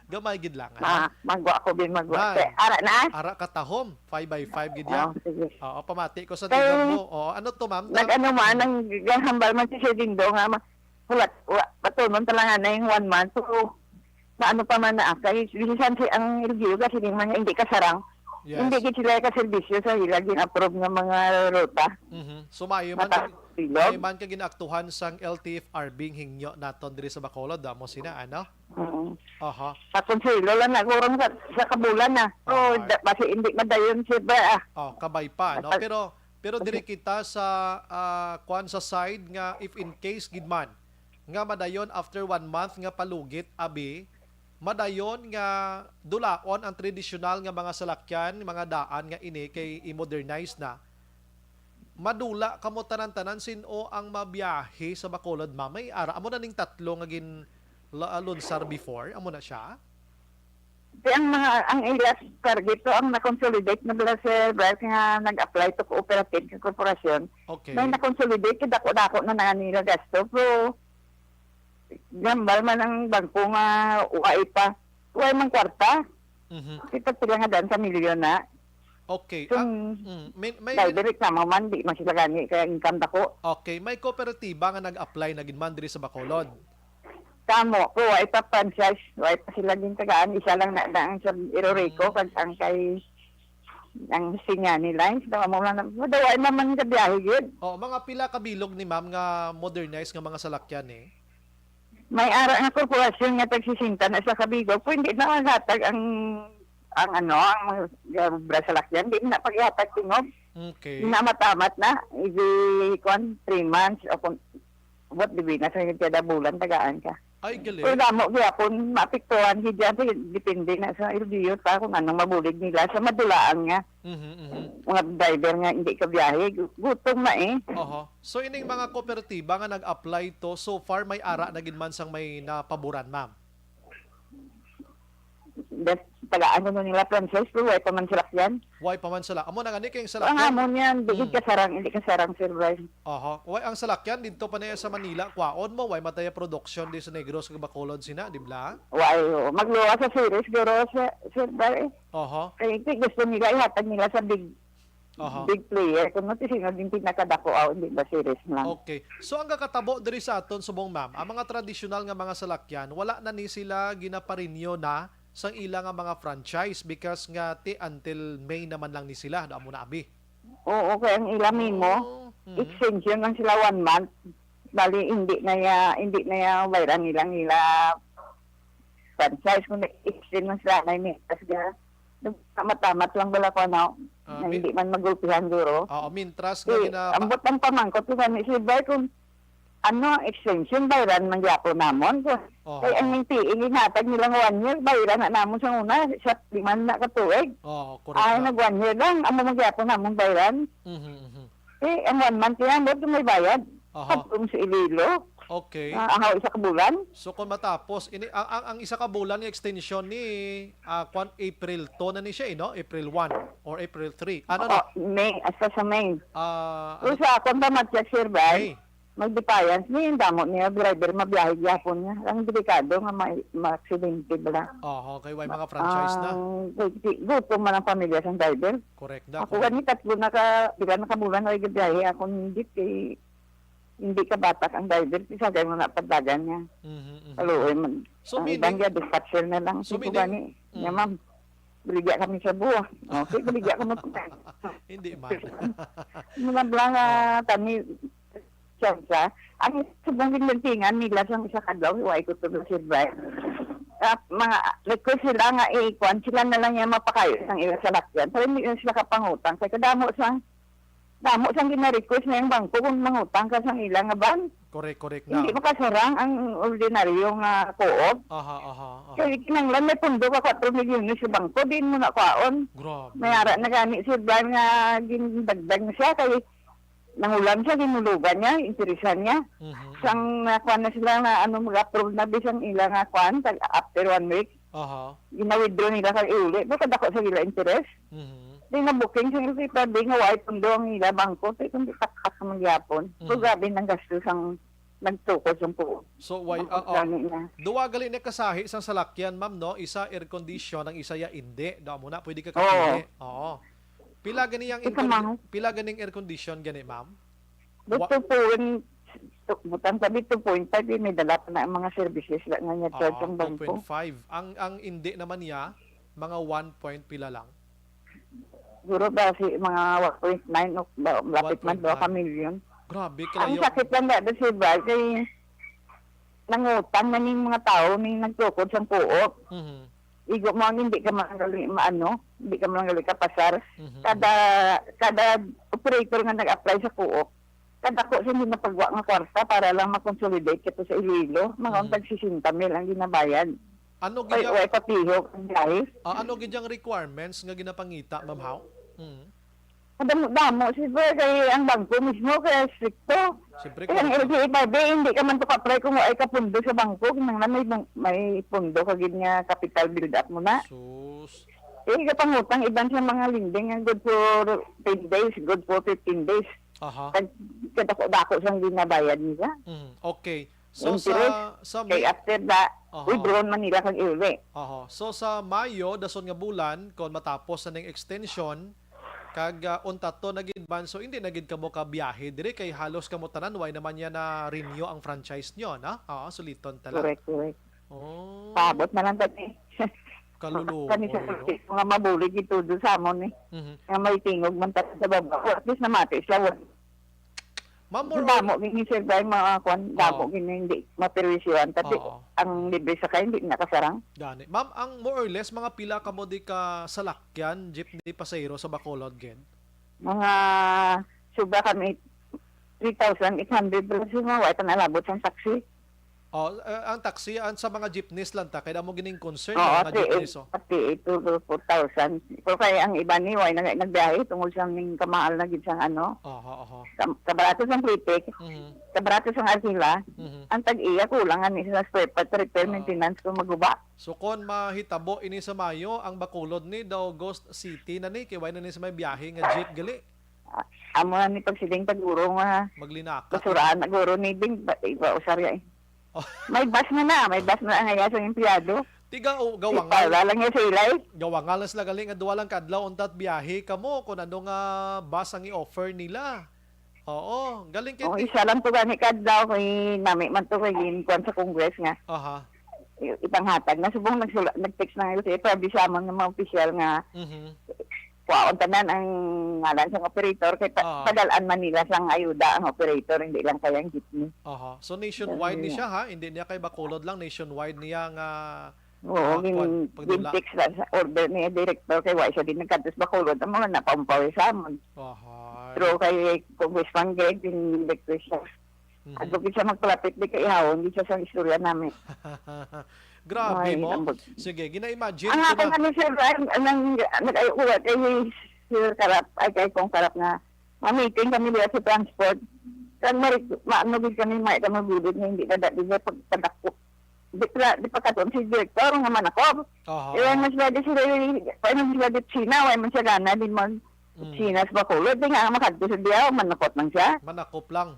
Gamay gid lang, ano? Ma-, magwa ko, bin, magwa. Ay. Kay, ara na? Ara ka tahom. Five by five gid ya. Oh, sige. Oo, pamati ko sa Kay, tingog mo. Oo, ano to, ma'am? Nag-ano man, ang gahambal man si Sir Dindo nga ma-, wala, wa-, patunon talaga na yung one month. So, maano pa man na, kay bisan si ang L G U kasi di man nga hindi kasarang. Yes. Hindi gid sila kaservisyo sa ila gin-approve nga mga ruta. Mhm. So, maayo man Mata-, kag-, bilog. Maayo man ka ginaaktuhan sang L T F R B ang hingyo naton diri sa Bacolod, amo sina, ano? Mm. Aha. Sa Consuelo lang na, kurang sa, sa kabulan na. So, Aha. da-, basi hindi madayon siya ba, ah. Oh, kabay pa, no? Kapag Pero, pero diri kita sa, ah, kwan sa side nga if in case gid man nga madayon after one month nga palugit, abi, madayon nga dulaon ang tradisyonal nga mga salakyan, mga daan nga ini kay i-modernize na. Madula kamo tanan-tanan, sin-o ang mabiyahe sa Bacolod, ma'am? May ara, amo na ning tatlo nga gin la-, lunsar before, amo na siya? Di ang mga, ang ila target to, ang na-consolidate na bala, sir, dahil nga nag-apply to cooperative sa korporasyon. Okay. May na-consolidate, kay dako-dako na na nila gasto. Pero gambal man ang bangko nga way pa. Way man kwarta. Mhm. Kita sila nga daan sa milyon na. Okay. Kung Ah, mm, may, may, driver, reklamo man, di man sila gani, kaya income dako. Okay, may kooperatiba nga nag-apply na gid man diri sa Bacolod. Kamo, ko, way pa franchise, way pa sila gintagaan, isa lang na, na ang sa Iroreco, Mm. kag ang kay, ang Sinyani Lines, daw mo lang, daw way naman ka biyahe gid. Oh, mga pila ka bilog ni ma'am nga modernized nga mga salakyan eh? May ara nga korporasyon nga tag sesenta na sa kabilog, pwede na maghatag ang, ang ano, ang mga obra salakyan, di na paghatag tingob. Okay. Di na matamat na, every, kwan, three months, o kung, what, di ba, na sa kada bulan, tagaan ka. Ay, galing. Pero damo gyapon maapektuhan gid yan, kay depende na sa L G U pa kung anong mabulig nila sa madulaan nga Mhm, mhm. mga driver nga hindi kabiyahe. Gu-, gutom na eh. Oho. So, ining mga kooperatiba nga nag-apply to, so far, may ara na gid man sang may napaboran, ma'am? Des-, tagaan ko nila franchise, pero way pa man salakyan. Way pa man sala. Amo na gani kay ang Ang salakyan. Amo niyan, di gid Mm. kasarang, hindi kasarang, Sir Bryce. Aha. Way, ang salakyan dito pa niya sa Manila, kwaon mo, way mataya production di sa Negros kag Bacolod sina, di bala? Way, oo. Magluwa sa series, guro, sa, Sir Bryce. Aha. Kay, kay gusto nila, ihatag nila sa big, Aha. big player. Kung ano, sino din pinakadako, aw, hindi ba series lang? Okay. So, ang kakatabo diri sa aton subong, ma'am, ang mga tradisyonal nga mga salakyan, wala na ni sila ginaparinyo na sang ila nga mga franchise because nga ti until May naman lang ni sila, amo na abi. Oo, kay ang ila mimo, Oh, mhm. extension lang sila one month. Bali, hindi na ya, hindi na ya bayran nilang ila franchise, kung extend lang sila, may mintas ga. Matamat lang bala ko, ano, Ah, na mi- hindi man magulpihan, guro. Oo, mintras nga Eh, gina- ambot ang pamangkot ko gani, si Bay, kung ano, extension, bayran man gyapon namon. So, Oho. Kay ang N P A, ginhatag nilang one year, bayran na namon sa una, sa lima na ka tuig. Oo, correct Ay, na. nag one year lang, amo man gyapon namon bayran. Mhm, mhm. Eh, ang one month yan, ba't may bayad? Oho. Pagpum sa Iloilo. Okay. Ah, ahaw isa ka bulan. So, kung matapos, ini, ang, ang, ang isa ka bulan nga extension ni, ah, kwan, April two na ni siya, eh, no? April one or April three. Ano, Oo, no? May, hasta sa May. Ah, Pero ano? Sa akon pa, Matya, Sir Bay, May. May defiance ni, ang damo niya, driver, mabiyahe gyapon niya. Ang delikado nga may, maaksidente bala. Oo, kay way mga franchise na. Ang, kay, kay, gutom man ang pamilya sang driver. Correct na, Ako correct. gani, tatlo na ka, pila na ka bulan, ay gabiyahe akong hindi, kay, hindi ka batak ang driver, kay sagay mo na padagan niya. Mhm, mhm. Kaluoy man. So, Ang meaning, iban niya, dispatcher na lang. so, Sige meaning, gani, niya, mm. ma'am, baligya kami sa buwa. Okay, baligya kami po. Hindi man. Mula bala nga, Ah. kami, Siya, ang subong ginlintingan nila sang isa ka adlaw, way ko to, Sir Brian. Ah, mga request sila nga, eh, kuwan, sila na lang yung mapakayo sang ila salakyan. Pero hindi na sila kapangutang. Kaya kadamo sang, damo sang gina-request na yung bangko kung mangutang ka sang ila nga ban. Correct, correct Hindi na. makasarang ang ordinaryo nga co-op. Aha, aha, aha. Kaya kinahanglan may pundo ka, kwatro milyones sa bangko, diin mo na kwaon. Grabe. May ara na gani, Sir Brian, nga gindagdag na siya. Kay nangulan siya, ginulugan niya, interesan niya. Mhm, Sang mhm. nakuha na sila na ano, mag-approve na bisan ila nga kuan, tag after one week, Aha. gina-withdraw nila kag iuli. Pero kadako sa ila interes. Mhm. Di na booking sa ila, di nga wala pundo ang ila bangko. Di kundi taktak sa mangyapon. So, Mhm. grabe nang gastos ang nagtukod sa puo. So, why, Ang ah, ah, gani na. Duwa gali na kasahi sang salakyan, ma'am, no? Isa air condition, ang isa ya indi. Do mo na, pwede ka Oo. kapili. Oo. Pila gani ang Ito, air condi-, ma'am. pila ganing air condition gani, ma'am? Wa- Dito po, in, butang sabi two point five, eh, may dala pa na ang mga services na nga Ah, charge ang bangko. two point five. Ang, ang indi naman niya, mga one point pila lang. Siguro ba si mga one point nine o ba, lapit man One point nine. Dua ka milyon. Grabe, Ang kalayo. sakit lang na, Sir Val, kay nangutang na ning mga tao, ning nagtukod sang co-op. Mhm. Igo mo, hindi ka man gali maano, hindi ka man gali kapasar. Mhm. Kada, kada operator nga nag-apply sa co-op, kadako sa ginapagwa nga kwarta para lang ma-consolidate kato sa Iloilo, mga Mhm. untag sesenta mil ang ginabayad. Ano gid Ay, ang, way patiho ang biyahe. Ah, ano gid ang requirements nga ginapangita, Ma'am Hao? Mm. Madamo-damo, siyempre, kay ang bangko mismo kaya strikto. Siyempre, Kaya ang kung L T F R B, hindi ka man to ka-apply kung ay ka pundo sa bangko, kinahanglan may bang-, may pundo ka gid nga capital build-up mo na. Sus. Eh, kapangutang iban sa mga lending nga good for ten days, good for fifteen days. Aha. Kag kadako-dako sang ginabayad nila. Mm, okay. So, Interest. Sa, sa Kay May-, after that, Aha. withdrawn man nila kag iuli. Aha. So, sa Mayo, dason nga bulan, kon matapos na ning extension, kag, ah, unta to na gid man, so hindi na gid kamo kabiyahe diri kay halos kamo tanan, way naman niya na-renew ang franchise nyo, na? Oo, suliton ta lang. Correct, correct. Oh. Paabot na lang kami. Kaluluoy, Kami sa no? Mga mabulig ito doon sa amon eh. Mhm. Nga may tingog man tayo sa baba. At least namati sila. Wal-, Ma'am, more Ang or damo gini, sir, dahil mga kwan, damo Oo. gini hindi maperwisyohan. Kasi Oo. ang libre sa kayo, hindi nakasarang. Gani. Ma'am, ang more or less, mga pila kamo di ka salakyan, jeepney pasahero sa Bacolod, gid? Mga sobra kami, three thousand eight hundred plus yung mga wala nalabot sa taxi. Oh, eh, ang taxi, ang sa mga jeepneys lang ta, kaya mo gining concern Oo, yung mga three eight, jeepneys, oh. Three eight to four thousand. Pero kaya ang iba ni, why na nga nagbiyahe tungod sa ning kamahal na gid sang ano, Oho, oho. kam-, kabarato sang plitik, Mhm. kabarato sang alkila, Mhm. ang tag-iya kulang ani sa spare part, repair, Ah. maintenance kung maguba. So, kon mahitabo ini sa Mayo, ang Bacolod ni daw ghost city na ni, kay why na ni sa may biyahe nga jeep gali? Ah, amo na ni pagsiling taguro nga Maglinaka. Basurahan na guro ni Ding, ba, iba usarya eh. Oh. May bus na na, may bus na ang ayas ang empleyado. Tiga, o, gawangal. Ipala lang niya sa ilay. Gawangal na sila gali nga duwa lang ka adlaw untat biyahe kamo kung ano nga bus ang i-offer nila. Oo, galing kay Oh, ti- isa lang to gani kadlaw kay nami man to kay ginkuan sa Congress nga. Aha. I-, ipanghatag na subong nagsula-, nag-text na nga si F R B sa amon nga mga opisyal nga Mhm. kuwaon tanan ang ngalan sang operator kay pa-, Ah. padal-an man nila sang ayuda ang operator, hindi lang kay ang jeepney. Aha. So, nationwide ni Ganun siya, ha? Hindi niya kay Bacolod lang, nationwide niya nga, Oo, ah, gin-, kuwan, pagdula. Gin-text lang sa order ni director kay wa siya din nagkadto sa Bacolod. Ang mga napaumpaw sa amon. Aha. Pero kay Congressman Greg, gin-request siya. Mhm. Ako gid siya magpalapit, di kay ihawon gid siya sa istorya namin. Grabe Ay, mo. Ambot. Sige, gina-imagine Ang ko ako na. Kami, sir, ang, ang, nag-, nag-, ayo ko, kay Sir Karap, ay, kay Kong Karap nga, ma-meeting kami diya sa transport. Kag mari-, maano gid kami, may kami gulod nga hindi na dati niya pagpadako. Di pala, di pa katon si Director nga manakop. Aha. Iwan mas lagi sila, iwan mas lagi China, iwan man siya gana, di man Mm. China sa Bacolod, di nga makadto sa diya, manakop lang siya. Manakop lang.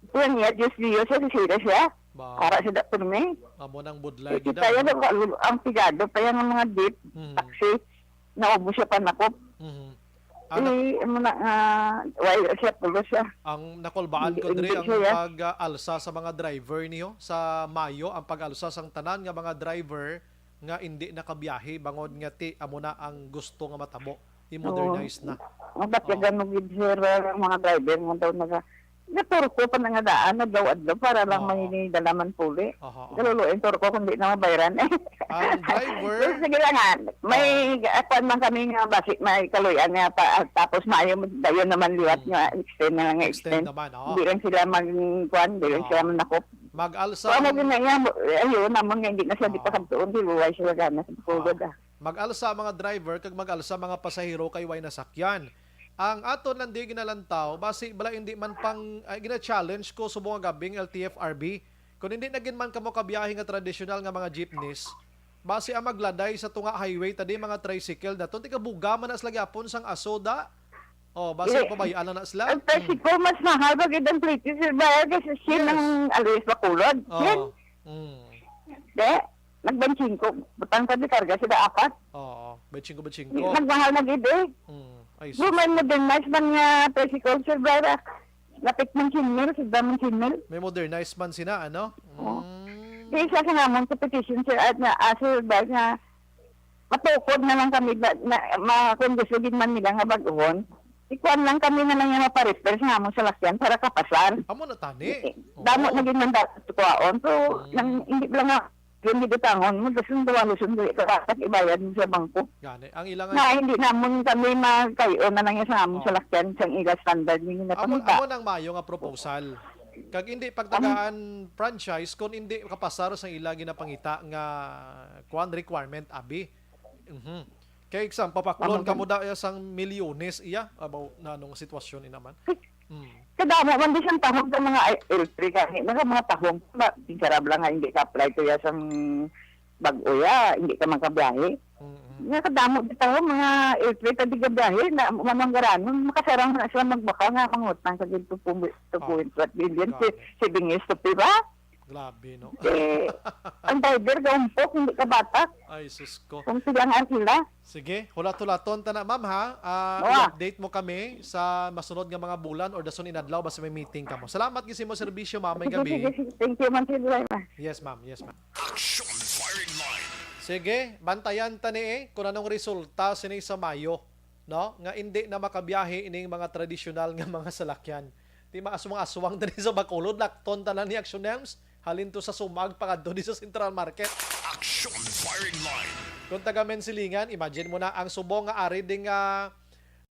Kuwan niya, Diyos Dios siya, sisira siya. Ba. Para sa Doktor May. Amo nang budlay Ito gid tayo ang sa Bacolod, ang pigado pa yan ng mga jeep, Mhm. taxi, naubos siya panakop. Mhm. Ang nak- Eh, amo na nga, wala siya, pulo siya. Ang nakulbaan ko Hindi, diri, hindi ang siya, ya. pag-alsa sa mga driver niyo sa Mayo, ang pag-alsa sang tanan nga mga driver nga indi nakabiyahe bangod nga ti amo na ang gusto nga matabo, i-modernize Oo. na. Ang Oo. Batyagan mo gid, sir, ang mga driver mo daw naga-, naturko pa na nga daan, adlaw-adlaw para lang Oo. may dala man puli. Aha, aha. Kaluluoy, turko kung di na mabayaran. Ang driver Pero sige lang, ha. May, Oo. ah, kuwan man kami nga basi, may kaluyan nga pa, ah, tapos maayo, dayon naman liwat Mm. nga, extend na lang nga Extend extend. naman, oo. Hindi lang sila mag, kuwan, hindi lang Oo. sila manakop. Mag-alsa So, amo ang gid na niya, mo, eh, ayun, amo nga, hindi na siya di Oo. pa kadtuon, di buhay sila gana sa Bacolod, Oo. ah. Mag-alsa ang mga driver kag mag-alsa ang mga pasahero kay way nasakyan. Ang aton lang di ginalantaw, basi bala hindi man pang, ay, gina-challenge ko subong nga gabing L T F R B. Kung hindi na gid man kamo kabiyahe nga tradisyonal nga mga jeepneys, basi ang magladay sa tunga highway tadi mga tricycle daton, tigabuga man na sila gyapon sang asoda. Oh, basi Dili. pabayaan lang na sila. Ang Hmm. tricycle, mas mahal pa gid ang plete, sir, bayad kay sa Shin Yes. ng Aluis Bacolod. Oo. Shin? Mm. Di, nag-twenty-five. Butang pa di karga sila apat. Oo, twenty-five, twenty-five. Nagmahal na gid eh. Mm. Ay, Di sus. May modernize man nga tricycle, sir, bayad. Lapit man Chin Mill, sir, man Chin Mill. May modernize man sina, ano? Oo. Mm. Di isa sa namon sa petition, sir, at nga, ah, sir, bayad nga matukod na lang kami ba, na, ma-, kung gusto gid man nila nga bag-ohon, ikuan lang kami na lang yung maparipers nga among salakyan para kapasar. Amo na tani. Eh, Oo. damo na gid man dapat kuwaon. So, Mm. nang, hindi lang nga, yung gibutangon mo, gusto nang duwa, gusto nang duwa, dapat ibayad mo sa bangko. Gani. Ang ilang Na hindi namon kami magkayo na lang yung sa among Oo. salakyan, sa ila standard, yung Amo, napanita. amo nang mayo nga proposal. Kag hindi pagtagaan franchise kung hindi kapasar sa ila ginapangita nga kuan, requirement, abi. Mhm. Kay example, papakulon Tama ka mo da sang milyones iya, abaw na anong sitwasyon ni naman. Mm. Kadamo man di siyang tahog sa mga L three gani. Mga, mga tahog, ma-, ginkarab lang nga hindi ka-apply to ya sang bag-o ya, hindi ka makabiyahe. Mm-mm. Nga kadamo di tahog, mga L three ka di gabiyahe, na manong garanon, makasarang na sila magbaka nga mangutang sa two point, two point one billion, si, Grabe. si Bingis to, di ba? Grabe, no? Eh, ang driver, gaumpok, hindi ka batak. Ay, sus ko. Kung sila nga ang sila. Sige, hulat-hulaton ta na, ma'am, ha? Ah, Oo, ah. i-update mo kami sa masunod nga mga bulan or dason inadlaw basta may meeting ka mo. Salamat gid sa imong serbisyo, ma'am. May Sige, gabi. sige, sige. Thank you, Ma'am Silvia. Yes, ma'am. Yes, ma'am. Action Firing Line. Sige, bantayan ta ni, eh, kung anong resulta sini sa Mayo, no? Nga indi na makabiyahe ining mga tradisyonal nga mga salakyan. Ti maaswang-aswang diri sa Bacolod, lakton tanan ni Action Nems. Halin to sa Sumag, pangadto di sa Central Market. Action Firing Line. Kung taga Mensilingan, imagine mo na ang subong nga ari ding, ah,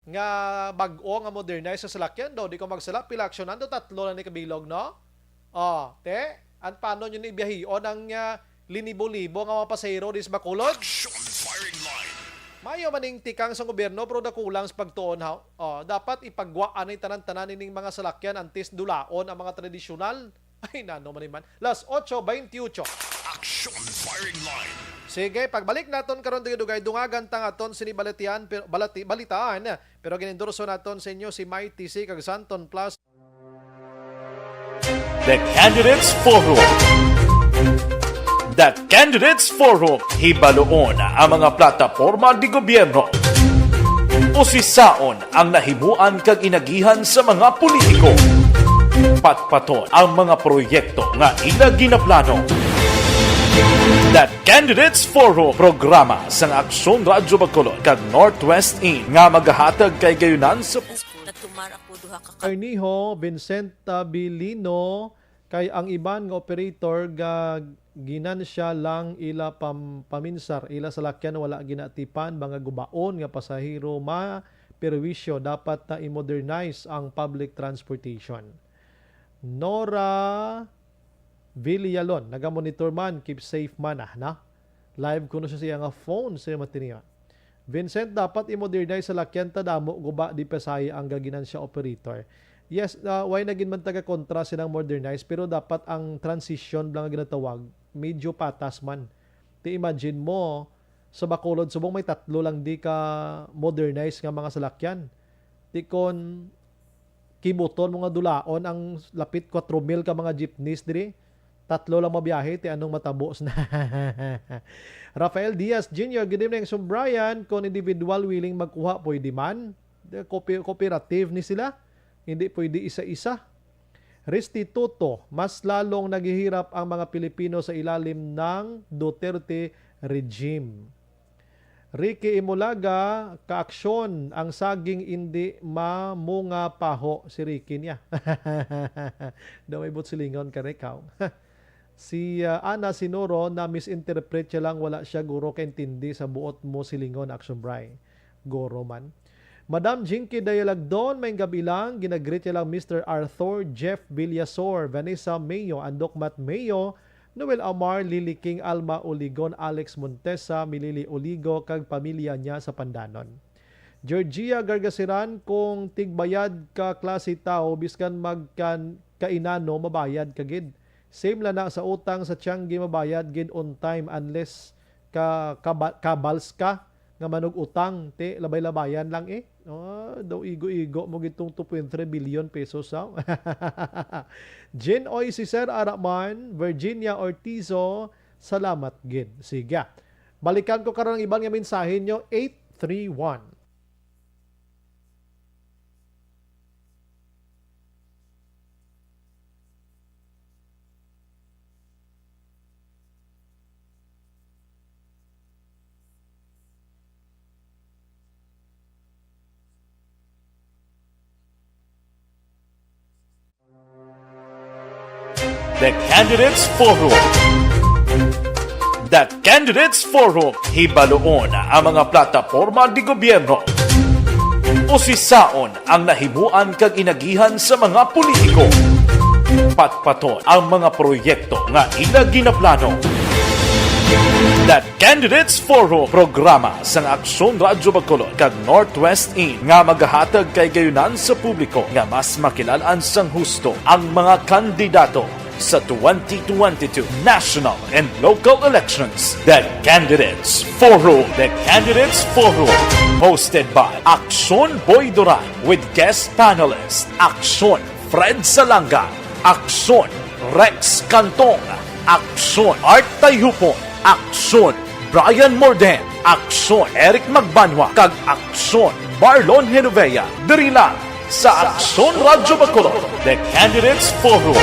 nga bag-o nga modernized sa salakyan daw. Di ko magsala, pila aksyonan daw, tatlo lang ni kabilog, no? Oh, te, an paano nyo ni biyahion ang, ah, linibo-libo nga mga pasahero di sa Bacolod? Action Firing Line. Mayo man ning tikang sa gobyerno, pero dakulang sa pagtuon, ha? Oh, dapat ipagwa ani tanan-tanan ining mga salakyan antes dulaon ang mga tradisyonal. Ay, nano man ni man. Las ocho baynte ocho. Action Firing Line. Sige, pagbalik naton karon dugay-dugay, dungagan ta nga aton sini balatian, pero balati-, balitaan, pero ginendorso naton sa inyo si Mighty C kag Santon Plus. The Candidates Forum. The Candidates Forum, hibaluon ang mga plataporma di gobyerno. Usisaon ang nahimuan kag inagihan sa mga politiko. Patpaton ang mga proyekto nga ila ginaplano. The Candidates Forum, programa sang Aksyon Radyo Bacolod kag Northwest In nga magahatag kay gayunan sa Nagtumar ako duha ka ka- Ernijo Vincent Tabilino, kay ang iban nga operator ga ginansya lang ila pam-, paminsar, ila salakyan wala ginatipan, mga gubaon nga pasahero ma-, perwisyo, dapat na i-modernize ang public transportation. Nora Villalon, naga-monitor man, keep safe man, ah, na? Live kuno siya sa iya nga phone, sa iya matiniyon. Vincent, dapat i-modernize sa lakyan ta damo guba di pasaya ang gaginansya operator. Yes, ah, why nagin man taga kontra silang modernize, pero dapat ang transition lang nga ginatawag, medyo patas man. Ti imagine mo, sa Bacolod subong may tatlo lang di ka modernize nga mga salakyan. Ti kon kibuton mo nga dulaon ang lapit kwatro mil ka mga jeepneys diri, tatlo lang mabiyahe, ti anong matabo na? Rafael Diaz Junior, good evening, Sir Brian. Kung individual willing magkuha, pwede man. Di, cooper-, cooperative ni sila. Hindi pwede isa-isa. Restituto, mas lalong naghihirap ang mga Pilipino sa ilalim ng Duterte regime. Ricky Imulaga, kaaksyon, ang saging indi mamunga paho si Ricky niya. Daw may buot silingon ka, Rick, haw? Si, ah, Ana Sinoro, na-misinterpret siya lang, wala siya guro kaintindi sa buot mo silingon, Action Bry. Guro man. Madam Jinky Dayalagdon, may gabi lang, ginagreet niya lang Mister Arthur, Jeff Villasor, Vanessa Mayo, Andokmat Mayo, Noel Amar, Lily King, Alma Uligon, Alex Montesa, Milili Uligo, kag pamilya niya sa Pandanon. Georgia Gargasiran, kung tigbayad ka klase tao, biskan magkan-, kainano, mabayad ka gid. Same lang na sa utang sa Tiangge, mabayad gid on time unless ka, kaba-, kabals ka nga manug-utang, ti, labay-labayan lang eh. Oh, daw igo-igo mo gitong two point three billion pesos, ha? Jin Oy, si Sir Araman, Virginia Ortizo, salamat gid. Sige. Balikan ko karon ang iban nga mensahe nyo, eight three one. The Candidates Forum. The Candidates Forum, hibaluon ang mga plataporma di gobyerno. Usisaon ang nahimuan kag inagihan sa mga politiko. Patpaton ang mga proyekto nga ila ginaplano. The Candidates Forum, programa sang Aksyon Radyo Bacolod kag Northwest Inn nga magahatag kahigayonan sa publiko nga mas makilalaan sang husto ang mga kandidato sa twenty twenty-two national and local elections. The Candidates Forum. The Candidates Forum, hosted by Aksyon Boy Duran with guest panelist Aksyon Fred Salanga, Aksyon Rex Cantong, Aksyon Art Tayhupon, Aksyon Brian Morden, Aksyon Eric Magbanwa, kag Aksyon Marlon Genovea, diri lang sa Aksyon Radyo Bacolod, The Candidates Forum.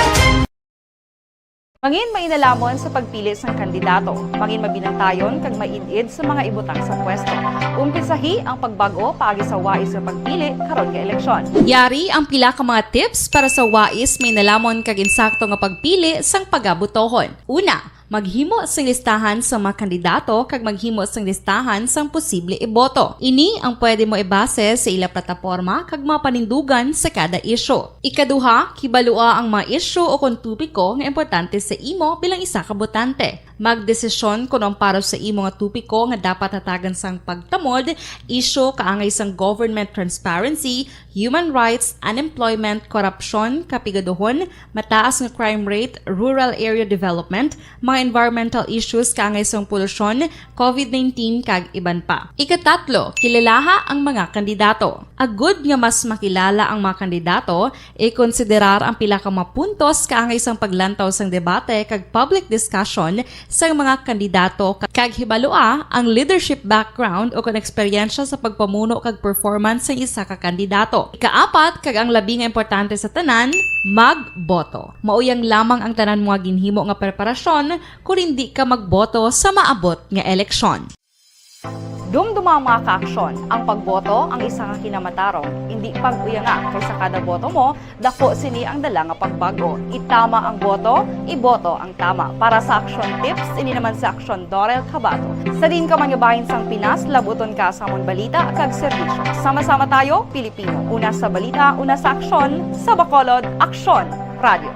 Mangin mainalomon sa pagpili sang kandidato. Mangin mabinantayon kag maid-id sa mga ibutang sa pwesto. Umpisahi ang pagbag-o paagi sa wais nga pagpili karon nga eleksyon. Yari ang pila ka mga tips para sa wais mainalomon kag insakto nga pagpili sang pagabotohon. Una, maghimo sing listahan sa mga kandidato kag maghimo sing listahan sang posible iboto. Ini ang pwede mo ibase sa ila plataporma kag mga panindugan sa kada isyu. Ikaduha, kibalua ang mga isyu o kon topiko nga importante sa imo bilang isa ka botante. Magdesisyon kon ang para sa imo nga topiko nga dapat hatagan sang pagtamod, isyu kaangay sang government transparency, human rights, unemployment, korupsyon, kapigaduhon, mataas nga crime rate, rural area development, mga environmental issues kaangay sang polusyon, covid nineteen, kag iban pa. Ikatatlo, kilalaha ang mga kandidato. Agud nga mas makilala ang mga kandidato, ikonsiderar ang pila ka mga puntos kaangay sang paglantaw sang debate kag public discussion sang mga kandidato ka-, kag hibalua ang leadership background o kon eksperyensya sa pagpamuno kag performance sang isa ka kandidato. Ikaapat, kag ang labi nga importante sa tanan, magboto. Mao yang lamang ang tanan mo nga ginhimo nga preparasyon kon indi ka magboto sa maabot nga eleksyon. Dumduma, mga ka-aksyon, ang pagboto ang isa ka kinamatarong. Indi pag-uyanga, kay sa kada boto mo, dako sini ang dala nga pagbag-o. Itama ang boto, iboto ang tama. Para sa aksyon tips, ini naman si Aksyon Dorel Cabato. Sa diin ka man nga bahin sang Pinas, labuton ka sa amon balita kag serbisyo. Sama-sama tayo, Pilipino. Una sa balita, una sa aksyon, sa Bacolod, Aksyon Radio.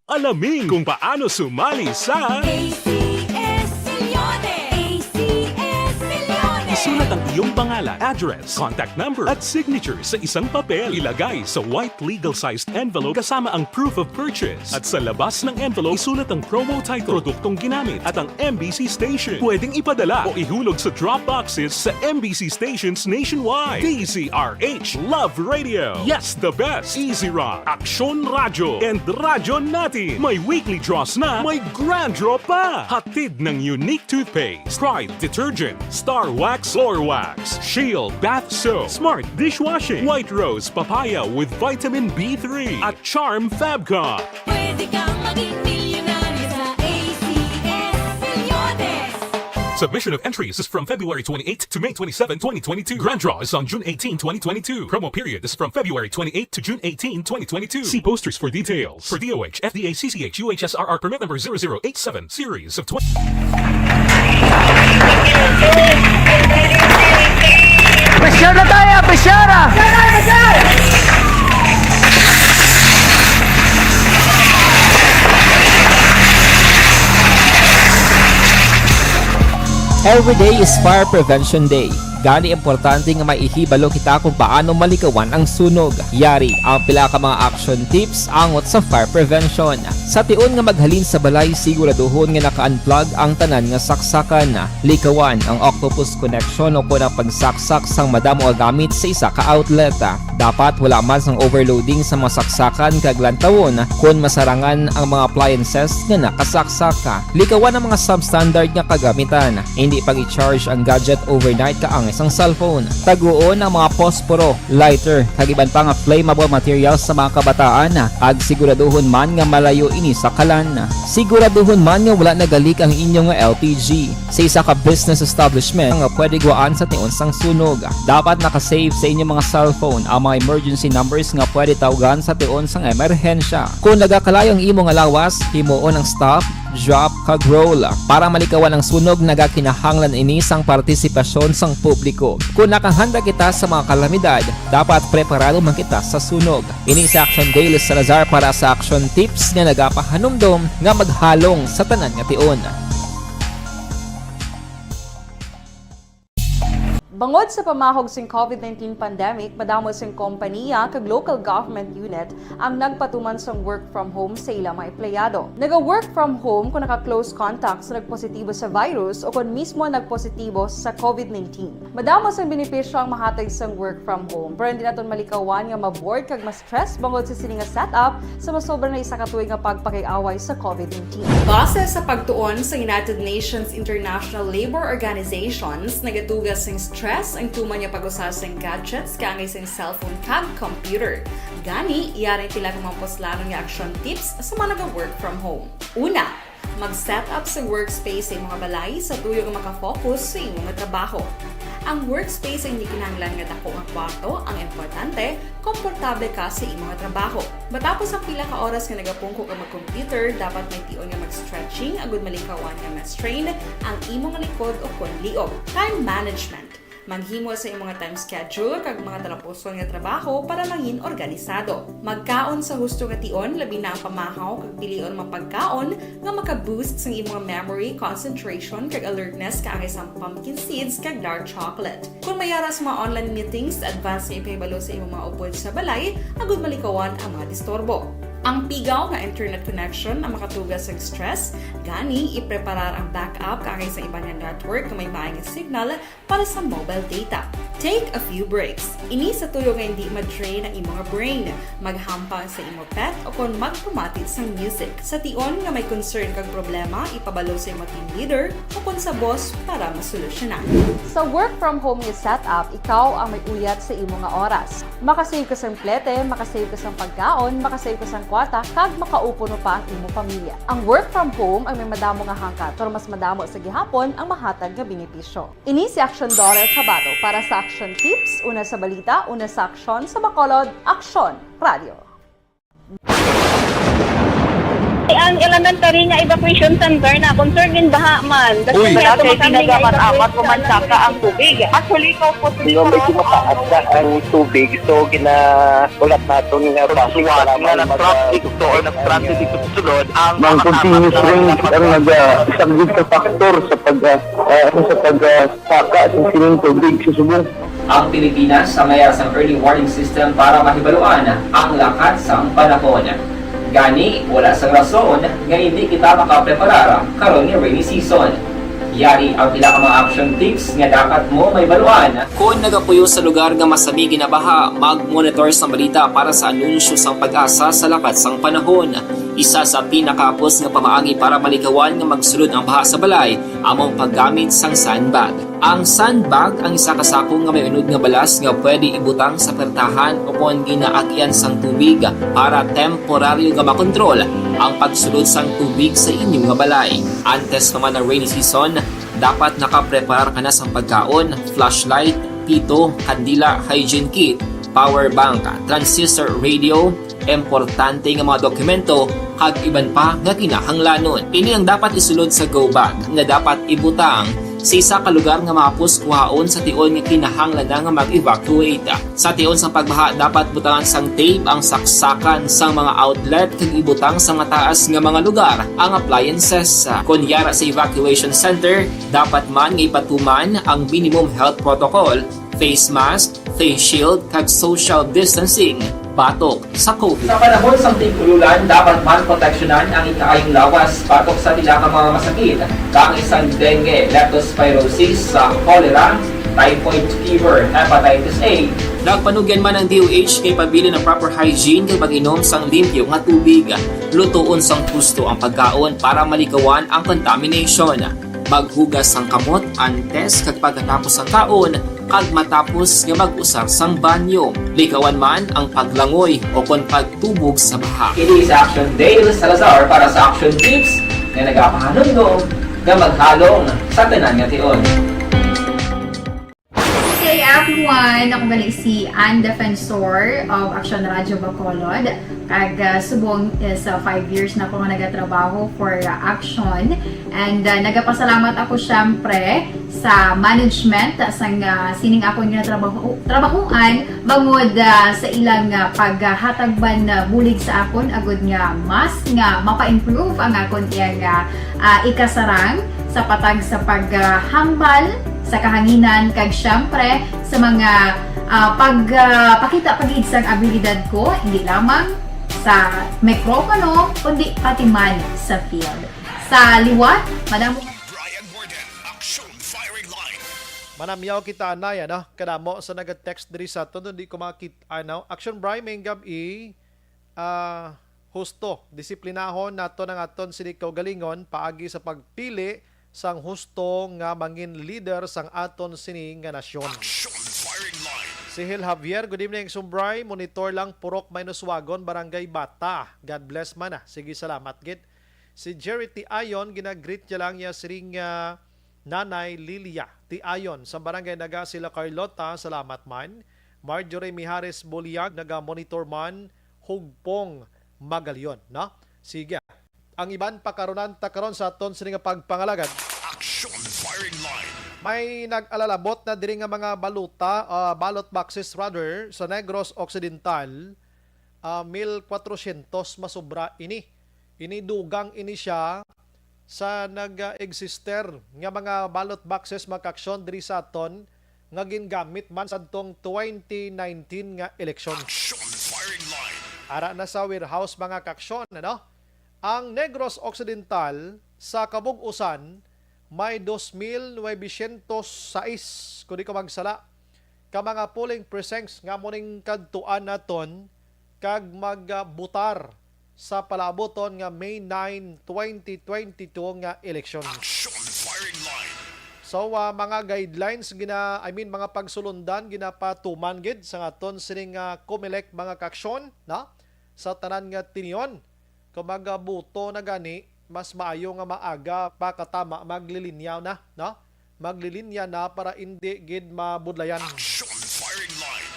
Alamin kung paano sumali sa A C S Milyones! A C S Milyones! Isulat ang iyong pangalan, address, contact number, at signature sa isang papel. Ilagay sa white legal-sized envelope kasama ang proof of purchase. At sa labas ng envelope, isulat ang promo title, produktong ginamit, at ang M B C station. Pwedeng ipadala o ihulog sa drop boxes sa M B C stations nationwide. D Z R H Love Radio. Yes, the best. Easy Rock, Aksyon Radyo, and Radyo Natin. May weekly draws na, may grand draw pa. Hatid ng Unique Toothpaste, Pride Detergent, Star Wax Floor Wax, Shield Bath Soap, Smart Dishwashing, White Rose Papaya with Vitamin B three, at Charm Fabcon. Pwede kang maging milyonaryo sa A C S Milyones. Submission of entries is from February twenty-eighth to May twenty-seven, twenty twenty-two. Grand draw is on June eighteen, twenty twenty-two. Promo period is from February twenty-eighth to June eighteen, twenty twenty-two. See posters for details. For D O H, F D A, C C H, U H S R R permit number zero zero eight seven, series of twenty. Pressure na tayo, pressure! Every day is Fire Prevention Day. Gani, importante nga maihibalo kita kung paano malikawan ang sunog. Yari ang pila ka mga action tips angot sa fire prevention. Sa tion nga maghalin sa balay, siguraduhon nga naka-unplug ang tanan nga saksakan. Likawan ang octopus connection o kon ang pagsaksak sang madamo nga gamit sa isa ka outlet. Dapat wala man sang overloading sa mga saksakan kag lantawon kon masarangan ang mga appliances nga nakasaksak. Likawan ang mga substandard nga kagamitan. Indi pag-i-charge ang gadget overnight kaangay sang cellphone. Taguon ang mga posporo, lighter, kag iban pa nga flammable materials sa mga kabataan, kag siguraduhon man nga malayo ini sa kalan. Siguraduhon man nga wala nagalik ang inyo nga L P G sa isa ka business establishment nga pwede gwaan sa tion sang sunog. Dapat naka-save sa inyo mga cellphone ang mga emergency numbers nga pwede tawgan sa tion sang emerhensya. Kung nagakalayo ang imo nga lawas, himuon ang stop, drop, kag roll. Para malikawan ang sunog, nagakinahanglan ini sang partisipasyon sang publiko. Kon nakahanda kita sa mga kalamidad, dapat preparado man kita sa sunog. Ini si Action Dale Salazar para sa Action Tips nga nagapahanumdom nga maghalong sa tanan nga tion. Bangod sa pamahog sing covid nineteen pandemic, madamo sing kompaniya kag local government unit ang nagpatuman sang work from home sa ila mga empleyado. Naga-work from home kung naka-close contact sa nagpositibo sa virus o kon mismo nagpositibo sa covid nineteen. Madamo sang benepisyo ang mahatag sang work from home, pero hindi naton malikawan nga ma-bored kag ma-stress bangod sa sini nga setup sa masobra na isa ka tuig nga pagpakig-away sa covid nineteen. Base sa pagtuon sa United Nations International Labour Organizations, nagatuga sing stress ang tuman nga pag-usa sing gadgets kaangay sing cellphone kag computer. Gani, yari ang pila ka mga puslanon nga action tips sa mga naga-work from home. Una, mag-set up sa workspace sa imong balay sa tuyo nga makafocus sa imong trabaho. Ang workspace ay hindi kinahanglan nga dako nga kwarto, ang importante, komportable ka sa imong trabaho. Matapos ang pila ka oras nga nagapungko ka mag-computer, dapat may tion nga mag-stretching agud malikawan nga ma-strain ang imong likod o kon liog. Time management. Maghimo sa imong time schedule kag mga talapuson nga trabaho para mangin organisado. Magkaon sa husto nga tion, labi na ang pamahaw kag pilion mga pagkaon nga maka-boost sang imong memory, concentration, kag alertness kaangay sang pumpkin seeds kag dark chocolate. Kon may ara sa mga online meetings, advance nga ipahibalo sa imong mga upod sa balay agud malikawan ang mga disturbo. Ang pigaw nga internet connection ang makatuga sa stress, gani ipreparar ang backup kaangay sa iban nga network nga may maay nga signal para sa mobile data. Take a few breaks. Ini sa tuyo nga hindi ma-drain ang imong brain. Maghampang sa imo pet o kon magpamati sang music. Sa tion nga may concern kag problema, ipabalo sa imo team leader o kon sa boss para masolusyonan. Sa work from home nga setup, ikaw ang may uyat sa imo nga oras. Makasave ka sang plete, makasave ka sang pagkaon, makasave ka sang kwarta, kag makaupuno pa ang imo pamilya. Ang work from home ang may madamo nga hangkat, pero mas madamo sa gihapon ang mahatag nga benepisyo. Ini si Action Daughter Kabato para sa Action Tips, una sa balita, una sa aksyon, sa Bacolod, Aksyon Radio. Ang elementary nga evacuation center na concern in baha man. Uy. Wala kay ginagamit-amat, umansaka ang tubig. Actually, ikaw po, medyo mataas na ang tubig, so ginahulat naton nga basi nga nag-traffic to or nag-transit dito sa sulod ang mga continuous rain ang nag-, ah, isang big factor sa pag, ah, ah, ano, sa pag, ah, saka sa sining tubig sa subong. Ang Pilipinas ang may ara sang early warning system para mahibaluan ang lakat sang panahon. Gani, wala sang rason nga hindi kita makapreparar karon nga rainy season. Yari ang pila ka mga action tips nga dapat mo mahibaluan. Kon nagapuyo sa lugar nga masami ginabaha, mag-monitor sang balita para sa anunsyo sang PAGASA sa lakat sang panahon. Isa sa pinakahapos nga pamaagi para malikawan nga magsulod ang baha sa balay amo ang paggamit sang sandbag. Ang sandbag ang isa ka sako nga may unod nga balas nga pwede ibutang sa pertahan o kon ginaagian sang tubig para temporaryo nga makontrol ang pagsulod sang tubig sa inyo nga balay. Antes pa man ang rainy season, dapat nakapreparar ka na sang pagkaon, flashlight, pito, kandila, hygiene kit, power bank, transistor radio, importante nga mga dokumento, kag iban pa nga kinahanglanon. Ini ang dapat isulod sa go bag nga dapat ibutang sa isa ka lugar nga mahapos kuhaon sa tion nga kinahanglan na nga mag-evacuate. Sa tion sang pagbaha, dapat butangan sang tape ang saksakan sang mga outlet kag ibutang sa mataas nga mga lugar ang appliances. Kon yara sa evacuation center, dapat man nga ipatuman ang minimum health protocol, face mask, face shield, kag social distancing batok sa COVID. Sa panahon sang tig-ululan, dapat man proteksyonan ang ikaayong lawas batok sa pila ka mga masakit, kaangay sang dengue, leptospirosis, sa cholera, typhoid fever, hepatitis A. Nagpanugyan man ang D O H nga ipabilin ang proper hygiene kag pag-inom sang limpyo nga tubig. Lutoon sang husto ang pagkaon para malikawan ang contamination. Maghugas sang kamot antes kag pagkatapos sang kaon, kag matapos nga mag-usar sang banyo. Likawan man ang paglangoy o kon pagtubog sa baha. Ini si Action Dale Salazar para sa Action Tips nga nagapahanumdom nga maghalong sa tanan nga tion. K F Y Ako gali si Ann Defensor of Action Radio Bacolod. Kag ah, subong is ah, five years na ako nga nagatrabaho for ah, Action. And ah, nagapasalamat ako syempre sa management sang ah, sining akon nga trabaho trabahuan bangod ah, sa ilang ah, paghatag man ah, bulig sa akon agud nga mas nga mapa-improve ang akon iyang ah, ah, ikasarang sa patag sa paghambal sa kahanginan kag syempre sa mga ah, pagpakita pa gid sang abilidad ko hindi lamang sa mikropono kundi pati man sa field. Sa liwat, madamo. Brian Warden, Action Firing Line. Manamyaw kita anay, ano? Kadamo sa naga-text diri sa aton, hindi ko makakit ano. Action Bri, may gab-i. Ah, husto, disiplinahon naton ang aton sini kaugalingon paagi sa pagpili sang husto nga mangin leader sang aton sini nga nasyon. Action Firing Line. Si Hil Javier, good evening, Sumbray. Monitor lang, Purok Mainoswagon, Barangay Bata. God bless man ah. Sige, salamat gid. Si Jerry Tiayon, ginagreet niya lang niya siring nga Nanay Lilia Tiayon sa Barangay Naga sila Carlota, salamat man. Marjorie Mihares Buliag, naga-monitor man, Hugpong, Magalion, no? Sige. Ang iban pakarunan ta karon sa aton sini nga pagpangalagad. Action Firing Line. May nag-alalabot na diri nga mga balota, ah, ballot boxes rather, sa Negros Occidental, ah, mil kwatrosyentos masobra ini. Ini dugang ini siya sa nag-exister nga mga ballot boxes, mga kaaksyon, diri sa aton nga gingamit man sadtong twenty nineteen nga eleksyon. Action Firing Line. Ara na sa warehouse, mga kaaksyon, ano? Ang Negros Occidental sa kabug-usan may dos mil novecientos sais, kung di ko magsala, ka mga polling precincts nga amo ning kadtuan naton kag magbutar sa palaabuton nga May nine, twenty twenty-two nga eleksyon. Action Firing Line. So, ah, mga guidelines gina I mean mga pagsulundan ginapatuman gid sa aton sining ah, Comelec, mga kaaksyon, no? Sa tanan nga tinion, kung magabuto na gani, mas maayo nga maaga pa katama maglilinyaw na, no? Maglilinya na para indi gid mabudlayan. Action Firing Line.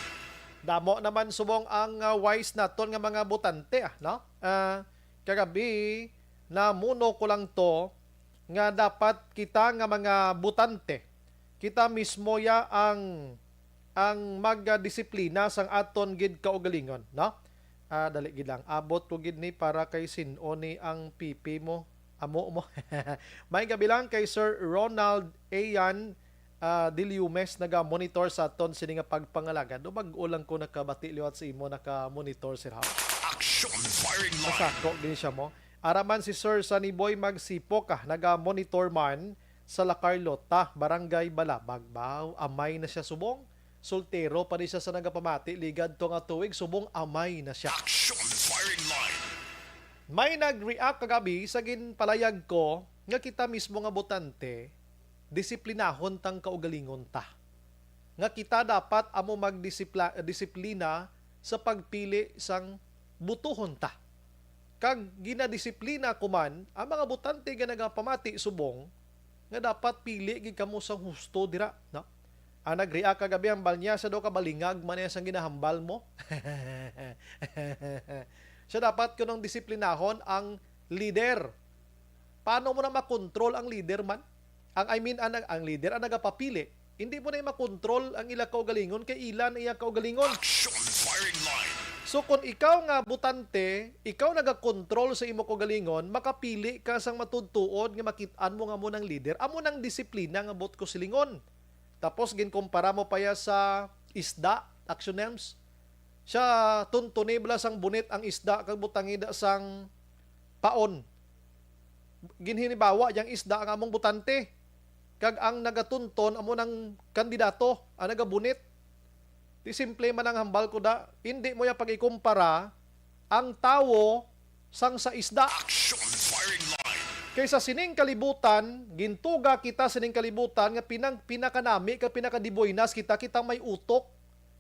Damo naman subong ang ah, wise naton nga mga botante, ah, no? Ah, kagabi, namuno ko lang to nga dapat kita nga mga botante, kita mismo ya ang ang magdisiplina sang aton gid kaugalingon, no? Ah, dali gid lang. Abot ko gid ni para kay sin-o ni ang pipi mo. Amo mo. May gabi lang kay Sir Ronald Ayan ah, Diliumes, naga-monitor sa aton sini nga pagpangalagad. Do bag-o lang ko nakabati liwat sa imo naka-monitor, Sir, ha? Action Firing Line. Masako din siya mo. Araman si Sir Sunny Boy Magsipok, ah, naga-monitor man sa La Carlota, Barangay Balabag. Baw, amay na siya subong. Soltero pa ni siya sa nagapamati ligad to nga tuig, subong amay na siya. Action Firing Line. May nag-react kagabi sa ginpalayag ko nga kita mismo nga botante, disiplinahon tang kaugalingon ta. Nga kita dapat amo magdisiplina sa pagpili sang butuhon ta. Kag ginadisiplina ko man ang mga botante nga nagapamati subong nga dapat pili gid kamo sang husto dira, no? Ang nag-react kagabi, hambal niya, sa daw kabalingag man niya sang ginahambal mo. Siya dapat kunong disiplinahon ang leader. Paano mo na makontrol ang leader man? Ang, I mean, ang, ang leader ang nagapapili. Hindi mo na makontrol ang ila kaugalingon kay ila na iya kaugalingon. Action Firing Line. So kung ikaw nga botante, ikaw nagakontrol sa imo kaugalingon, makapili ka sang matudtuod nga makit-an mo nga mo nang leader. Amo nang disiplina nga buot ko silingon. Tapos ginkumpara mo pa ya sa isda, Action Nems. Siya, tuntuni bala sang bunit ang isda kag butangi da sang paon. Ginhinibawa yang isda ang among botante. Kag ang nagatunton amo nang kandidato, ang nagabunit. Di simple man ang hambal ko da. Hindi mo ya pag-ikumpara ang tawo sang sa isda. Action Firing Line. Kay sa sining kalibutan, gintuga kita sining kalibutan nga pinang, pinakanami kag pinakadiboynas kita, kita may utok,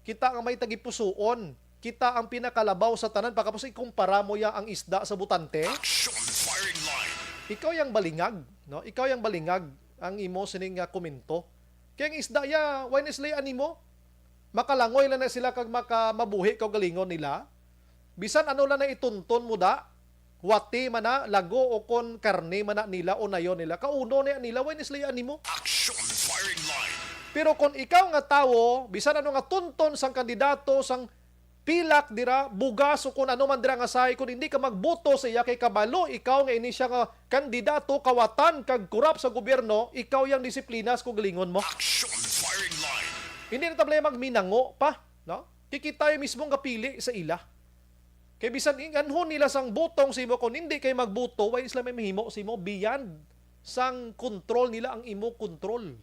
kita nga may tagipusoon, kita ang pinakalabaw sa tanan, pagkapos ikumpara mo ya ang isda sa botante. Action Firing Line. Ikaw yang balingag, no? Ikaw yang balingag ang imo sining nga komento. Kay ang isda ya, why na sila animo? Makalangoy lang na sila kag maka-, mabuhi kaugalingon nila. Bisan ano lang na itunton mo da, wati man na, lago o kon karne man na nila o nayon nila, kauno na nila, way ni sila animo. Action firing line. Pero kon ikaw nga tawo, bisan ano nga tunton sang kandidato, sang pilak dira, bugas o kon ano man dira nga say, kon hindi ka magboto sa iya kay kabalo ikaw nga ini siya nga kandidato, kawatan kag kurap sa gobyerno, ikaw yang disiplina sa kaugalingon mo. Action firing line. Hindi na tablay magminango pa, no? Kay kita mismo nga pili sa ila. Kay bisan inganhon nila sang butong sa imo, kung hindi kay magbuto, way sila may mahimo sa imo beyond sang control nila ang imo control.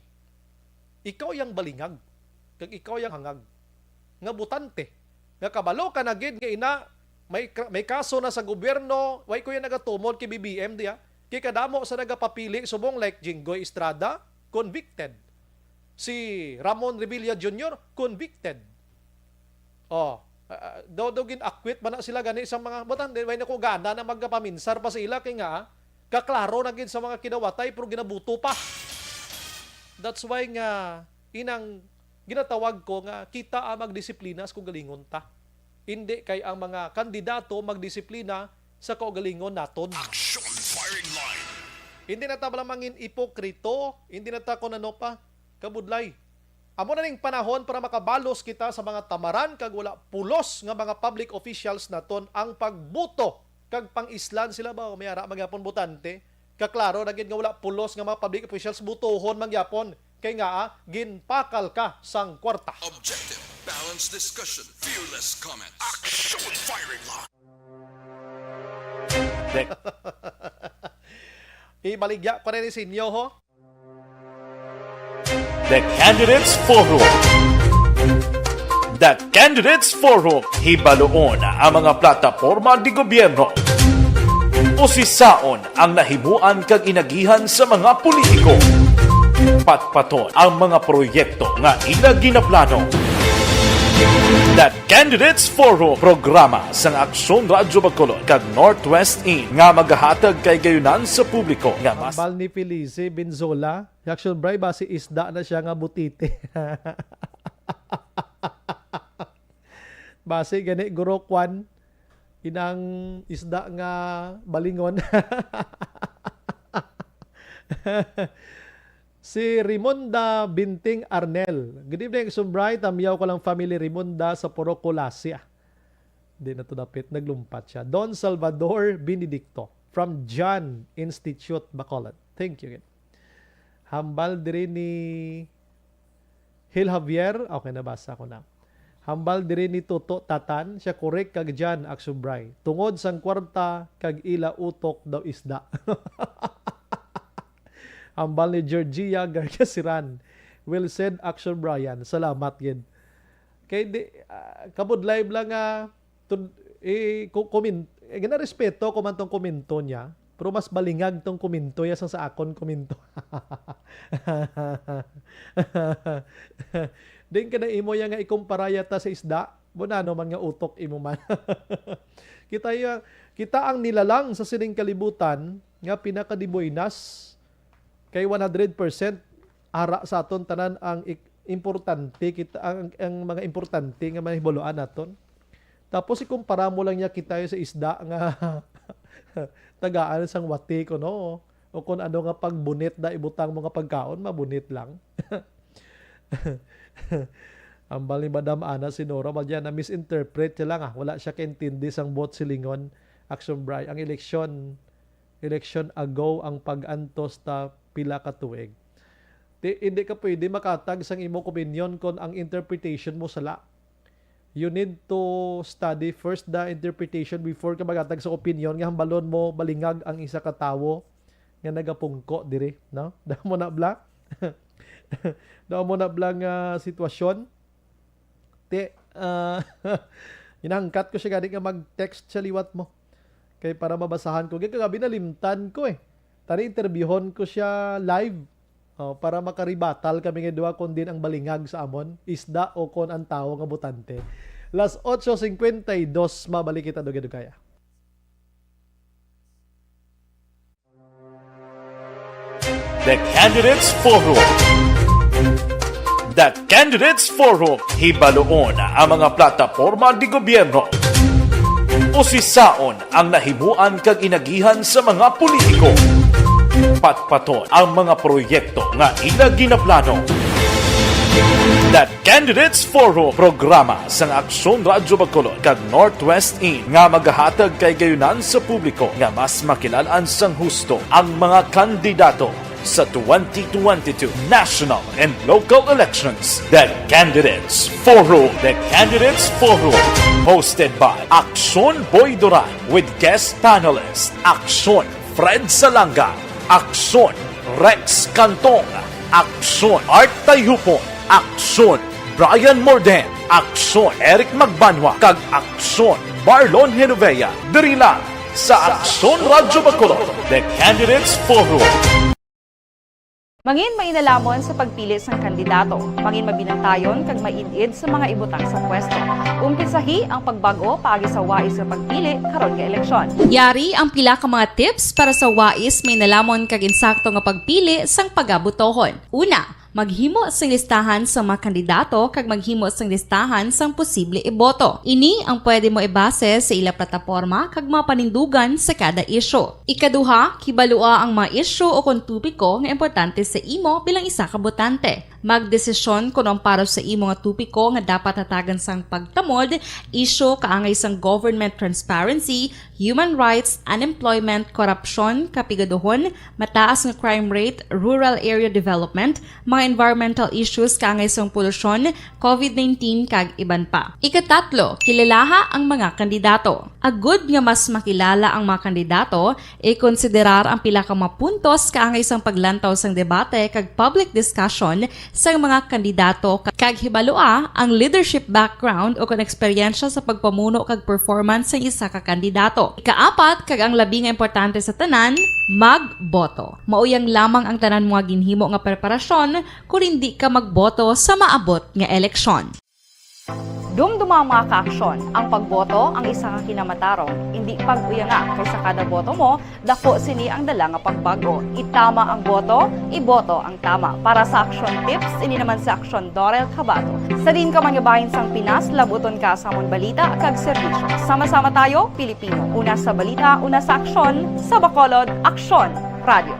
Ikaw yang balingag, kag ikaw yang hangag nga botante, nga kabalo ka na gid nga ina may kra-, may kaso na sa gobyerno, way ko yan nagatumod kay B B M diya. Kay kadamo sa nagapapili subong like Jinggoy Estrada, convicted. Si Ramon Revilla Junior, convicted. Oh, ah, daw, daw gin-acquit ba na sila gani sa mga butang? Di, way na ko gana na magkapaminsar pa sa ila kay nga, ah, kaklaro na gid sa mga kinawatay pero ginabuto pa. That's why nga inang ginatawag ko nga kita ang magdisiplina sa kaugalingon ta. Hindi kay ang mga kandidato magdisiplina sa kaugalingon naton. Action firing line. Hindi na ta bala mangin ipokrito, hindi na ta kung ano pa, kabudlay. Amo na ning panahon para makabalos kita sa mga tamaran kag wala pulos nga mga public officials naton ang pagbuto kag pang-islan sila ba, may ara magyapon botante. Kaklaro na gid nga wala pulos nga mga public officials butohon man gyapon kay nga, ah, ginpakal ka sang kwarta. Objective, balanced discussion, fearless comment. Action firing line. Dek. Ibaligya ko na ni sinyo, ho. The Candidates Forum. The Candidates Forum, hibaluon ang mga plataporma di gobyerno. Usisaon ang nahimuan kag inagihan sa mga politiko. Patpaton ang mga proyekto nga ila ginaplano. The Candidates Forum, programa sang Aksyon Radyo Bacolod kag Northwest In nga magahatag kay gayunan sa publiko nga mas Hambal ni Felice Benzola, Action Bray, basi isda na siya nga butite. Basi gani, Guro Kwan, inang isda nga balingon. Si Rimonda Binting Arnel. Good evening, Action Bray. Tamyaw ko lang family Rimonda sa Purok Colasia. Di na to dapit. Naglumpat siya. Don Salvador Benedicto from John Institute, Bacolod. Thank you. Hambal diri ni Hil Javier. Okay, nabasa ko na. Hambal diri ni Toto Tatan, siya korek kag Jan Aksubray. Tungod sang kwarta kag ila utok daw isda. Hambal ni Georgia Garcasiran. Well said, Action Brian. Salamat gid. Kay di, ah, kabudlay lang nga tud-, eh, ko-, comment, eh, ginarespeto ko man tong komento niya, pero mas balingag tong komento niya sang sa akon komento. Din ka na imo ya nga ikumpara ya ta sa isda, mo na naman nga utok imo man. Kita ya, kita ang nilalang sa sining kalibutan nga pinakadiboynas kay one hundred percent ara sa aton tanan ang ik-, importante kita, ang, ang mga importante nga mahibaluan naton. Tapos ikumpara mo lang niya kita sa isda nga tagaan sang wati ko, no? O kung ano nga pagbunit da ibutang mo nga pagkaon, mabunit lang. Ambal ni Madam Ana Sinora, ba dyan, na-misinterpret siya lang, ah. Wala siya kaintindi sang buot silingon, Action Bray. Ang eleksyon, election ago ang pag-antos ta pila ka tuig. Di, hindi ka pwede makatag sang imo opinion kung ang interpretation mo sala. You need to study first the interpretation before ka magatag sa opinion nga hambalon mo balingag ang isa ka tawo nga nagapungko diri, no? Damo na bla. Damo na bla nga sitwasyon. Te, ah, ginahangkat ko siya gani nga mag-text siya liwat mo. Kay para mabasahan ko. Kay kagabi nalimtan ko eh. Tani interviewon ko siya live. Oh, para makaribatal kami nga duha kung din ang balingag sa amon, isda o kon ang tawo nga butante. Las otso cincuenta y dos, mabalik kita dugay-dugaya. The Candidates Forum. The Candidates Forum, hibaluon ang mga plataporma de gobyerno. Usisaon ang nahimuan kag inagihan sa mga politiko. Patpaton ang mga proyekto nga ila ginaplano. The Candidates Forum, programa sang Aksyon Radyo Bacolod kag Northwest In, nga magahatag kay gayunan sa publiko nga mas makilalaan sang husto ang mga kandidato sa twenty twenty-two national and local elections. The Candidates Forum. The Candidates Forum. Hosted by Aksyon Boy Duran with guest panelist Aksyon Fred Salanga, Aksyon Rex Cantong, Aksyon Art Tayhupon, Aksyon Brian Morden, Aksyon Eric Magbanwa, kag Aksyon Marlon Genovea. Diri lang sa Aksyon Radyo Bacolod, The Candidates Forum. Mangin mainalomon sa pagpili sang kandidato, mangin mabinantayon kag maid-id sa mga ibutang sa pwesto. Umpisahi ang pagbag-o paagi sa wais nga pagpili karon nga eleksyon. Yari ang pila ka mga tips para sa wais, mainalomon kag insakto nga pagpili sang pagabotohon. Una, maghimo sing listahan sa mga kandidato kag maghimo sing listahan sang posible iboto. Ini ang pwede mo ibase sa ila plataporma kag mga panindugan sa kada isyu. Ikaduha, kibalua ang mga isyu o kon topiko nga importante sa imo bilang isa ka botante. Magdesisyon kon ang para sa imo nga topiko nga dapat hatagan sang pagtamod, isyu kaangay sang government transparency, human rights, unemployment, korupsyon, kapigaduhon, mataas nga crime rate, rural area development, mga environmental issues kaangay sang polusyon, covid nineteen, kag iban pa. Ikatatlo, kilalaha ang mga kandidato. Agud nga mas makilala ang mga kandidato, ikonsiderar ang pila ka mga puntos kaangay sang paglantaw sang debate kag public discussion sang mga kandidato, ka-, kag hibalua ang leadership background o kon eksperyensya sa pagpamuno kag performance sang isa ka kandidato. Ikaapat, kag ang labi nga importante sa tanan, magboto. Mauyang lamang ang tanan mo nga ginhimo nga preparasyon kon indi ka magboto sa maabot nga eleksyon. Dumduma, mga kaaksyon, ang pagboto ang isa ka kinamatarong. Indi pag-uyanga, kay sa kada boto mo, daku sini ang dala nga pagbag-o. Itama ang boto, iboto ang tama. Para sa aksyon tips, ini naman si Aksyon Dorel Cabato. Sa diin ka man nga bahin sang Pinas, labuton ka sa amon balita kag serbisyo. Sama-sama tayo, Pilipino. Una sa balita, una sa aksyon, sa Bacolod, Aksyon Radio.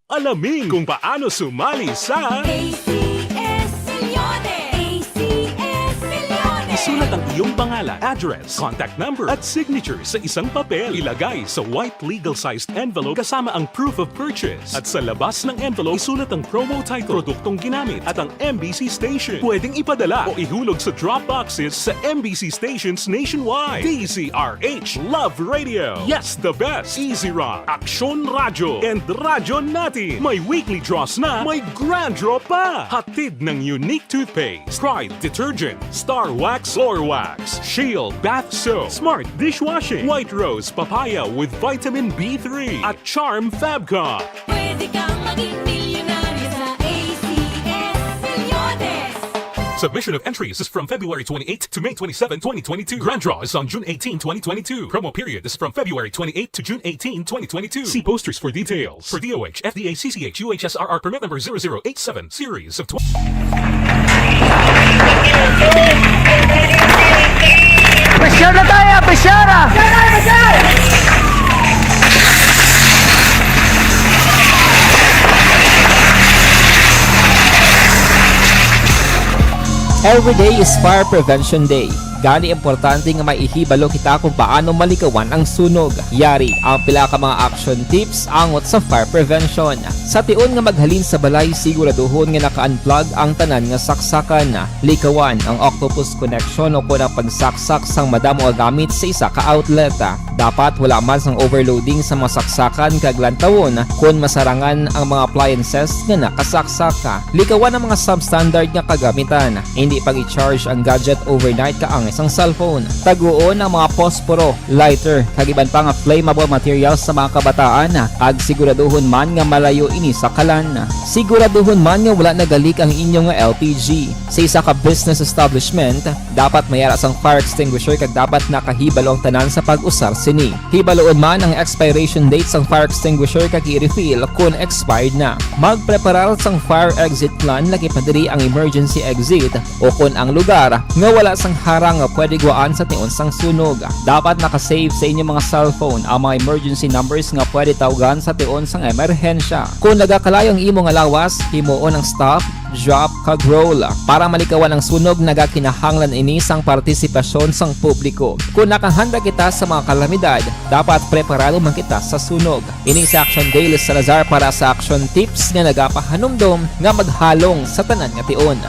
Alamin kung paano sumali sa A C S Milyones! A C S Milyones! Isulat ang iyong pangalan, address, contact number, at signature sa isang papel. Ilagay sa white legal-sized envelope kasama ang proof of purchase. At sa labas ng envelope, isulat ang promo title, produktong ginamit, at ang M B C station. Pwedeng ipadala o ihulog sa drop boxes sa M B C stations nationwide. D Z R H Love Radio. Yes, the best. Easy Run, Aksyon Radyo, and Radyo Natin. May weekly draws na, may grand draw pa. Hatid ng Unique Toothpaste, Pride Detergent, Star Wax Floor Wax, Shield Bath Soap, Smart Dishwashing, White Rose Papaya with Vitamin B three, at Charm Fabcon. Pwede kang maging milyonaryo sa A C S Milyones. Submission of entries is from February twenty-eighth to May twenty-seven, twenty twenty-two. Grand draw is on June eighteen, twenty twenty-two. Promo period is from February twenty-eighth to June eighteen, twenty twenty-two. See posters for details. For D O H, F D A, C C H, U H S R R permit number zero zero eight seven, series of tw- Pisyara tayo! Pisyara! Every day is Fire Prevention Day. Gani, importante nga may ihibalo kita kung paano malikawan ang sunog. Yari ang pila ka mga action tips angot sa fire prevention. Sa tion nga maghalin sa balay, siguraduhon nga naka-unplug ang tanan nga saksakan. Likawan ang octopus connection o kon ang pagsaksak sang madamo nga gamit sa isa ka outlet. Dapat wala man sang overloading sa mga saksakan kag lantawon kon masarangan ang mga appliances nga nakasaksak. Likawan ang mga substandard nga kagamitan. Indi pag-i-charge ang gadget overnight kaangay sang cellphone. Taguon ang mga posporo, lighter, kag iban pa nga flammable materials sa mga kabataan, kag siguraduhon man nga malayo ini sa kalan. Siguraduhon man nga wala nagalik ang inyo nga L P G. Sa isa ka business establishment, dapat may ara sang fire extinguisher kag dapat nakahibalo ang tanan sa pag-usar sini. Hibaluon man ang expiration date sang fire extinguisher kag i-refill kon expired na. Magpreparar sang fire exit plan, laki pa diri ang emergency exit o kon ang lugar nga wala sang harang nga pwede gwaan sa tion sang sunog. Dapat naka-save sa inyo mga cellphone ang mga emergency numbers nga pwede tawgan sa tion sang emerhensya. Kon nagakalayo ang imo nga lawas, himuon ang stop, drop, kag roll. Para malikawan ang sunog, nagakinahanglan ini sang partisipasyon sang publiko. Kon nakahanda kita sa mga kalamidad, dapat preparado man kita sa sunog. Ini si Action Daily Salazar para sa Action Tips nga nagapahanumdom nga maghalong sa tanan nga tion.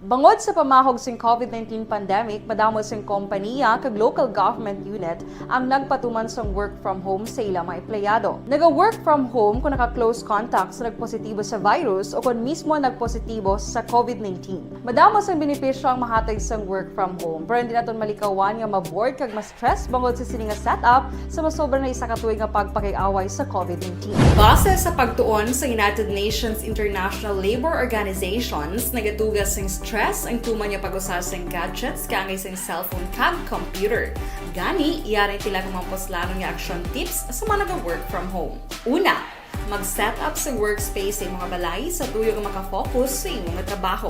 Bangod sa pamahog sing COVID nineteen pandemic, madamo sing kompaniya kag local government unit ang nagpatuman sang work from home sa ila mga empleyado. Naga-work from home kung naka-close contact sa nagpositibo sa virus o kon mismo nagpositibo sa COVID nineteen. Madamo sang benepisyo ang mahatag sang work from home, pero hindi naton malikawan nga ma-bored kag ma-stress bangod sa sini nga setup sa masobra na isa ka tuig nga pagpakig-away sa COVID nineteen. Base sa pagtuon sa United Nations International Labour Organizations, nagatuga sing stress ang tuman nga pag-usa sing gadgets kaangay sing cellphone kag computer. Gani, yari ang pila ka mga puslanon nga action tips sa mga naga-work from home. Una, mag-set up sa workspace sa imong balay sa tuyo nga makafocus sa imong trabaho.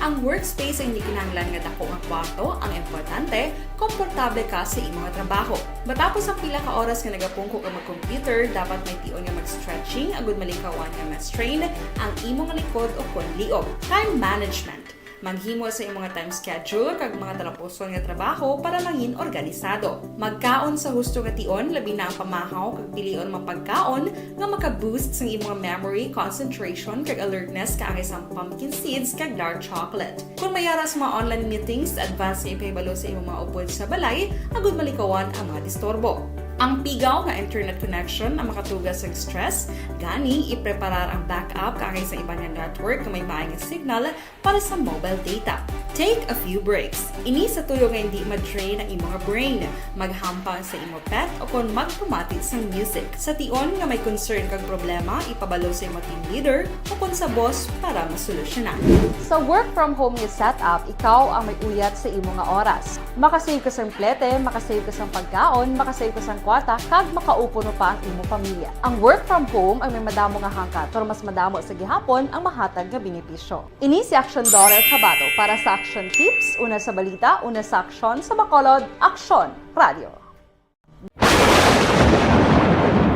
Ang workspace ay hindi kinahanglan nga dako nga kwarto, ang importante, komportable ka sa imong trabaho. Matapos ang pila ka oras nga nagapungko ka mag-computer, dapat may tion nga mag-stretching agud malikawan nga ma-strain ang imong likod o kon liog. Time management. Maghimo sa imong time schedule kag mga talapuson nga trabaho para mangin organisado. Magkaon sa husto nga tion, labi na ang pamahaw kag pilion mga pagkaon nga maka-boost sang imong memory, concentration, kag alertness kaangay sang pumpkin seeds kag dark chocolate. Kon may ara sa mga online meetings, advance nga ipahibalo sa imong mga upod sa balay agud malikawan ang mga disturbo. Ang pigaw nga internet connection ang makatuga sa stress, gani ipreparar ang backup kaangay sa iban nga network nga may maay nga signal para sa mobile data. Take a few breaks. Ini sa tuyo nga hindi ma-drain ang imong brain. Maghampang sa imo pet o kon magpamati sang music. Sa tion nga may concern kag problema, ipabalo sa imo team leader o kon sa boss para masolusyonan. Sa work from home nga setup, ikaw ang may uyat sa imo nga oras. Makasave ka sang plete, makasave ka sang pagkaon, makasave ka sang kwarta, kag makaupo pa ang imo pamilya. Ang work from home ang may madamo nga hangkat, pero mas madamo sa gihapon ang mahatag nga benepisyo. Ini si Action Daughter Kabato para sa Action Tips, una sa balita, una sa aksyon, sa Bacolod, Aksyon Radio.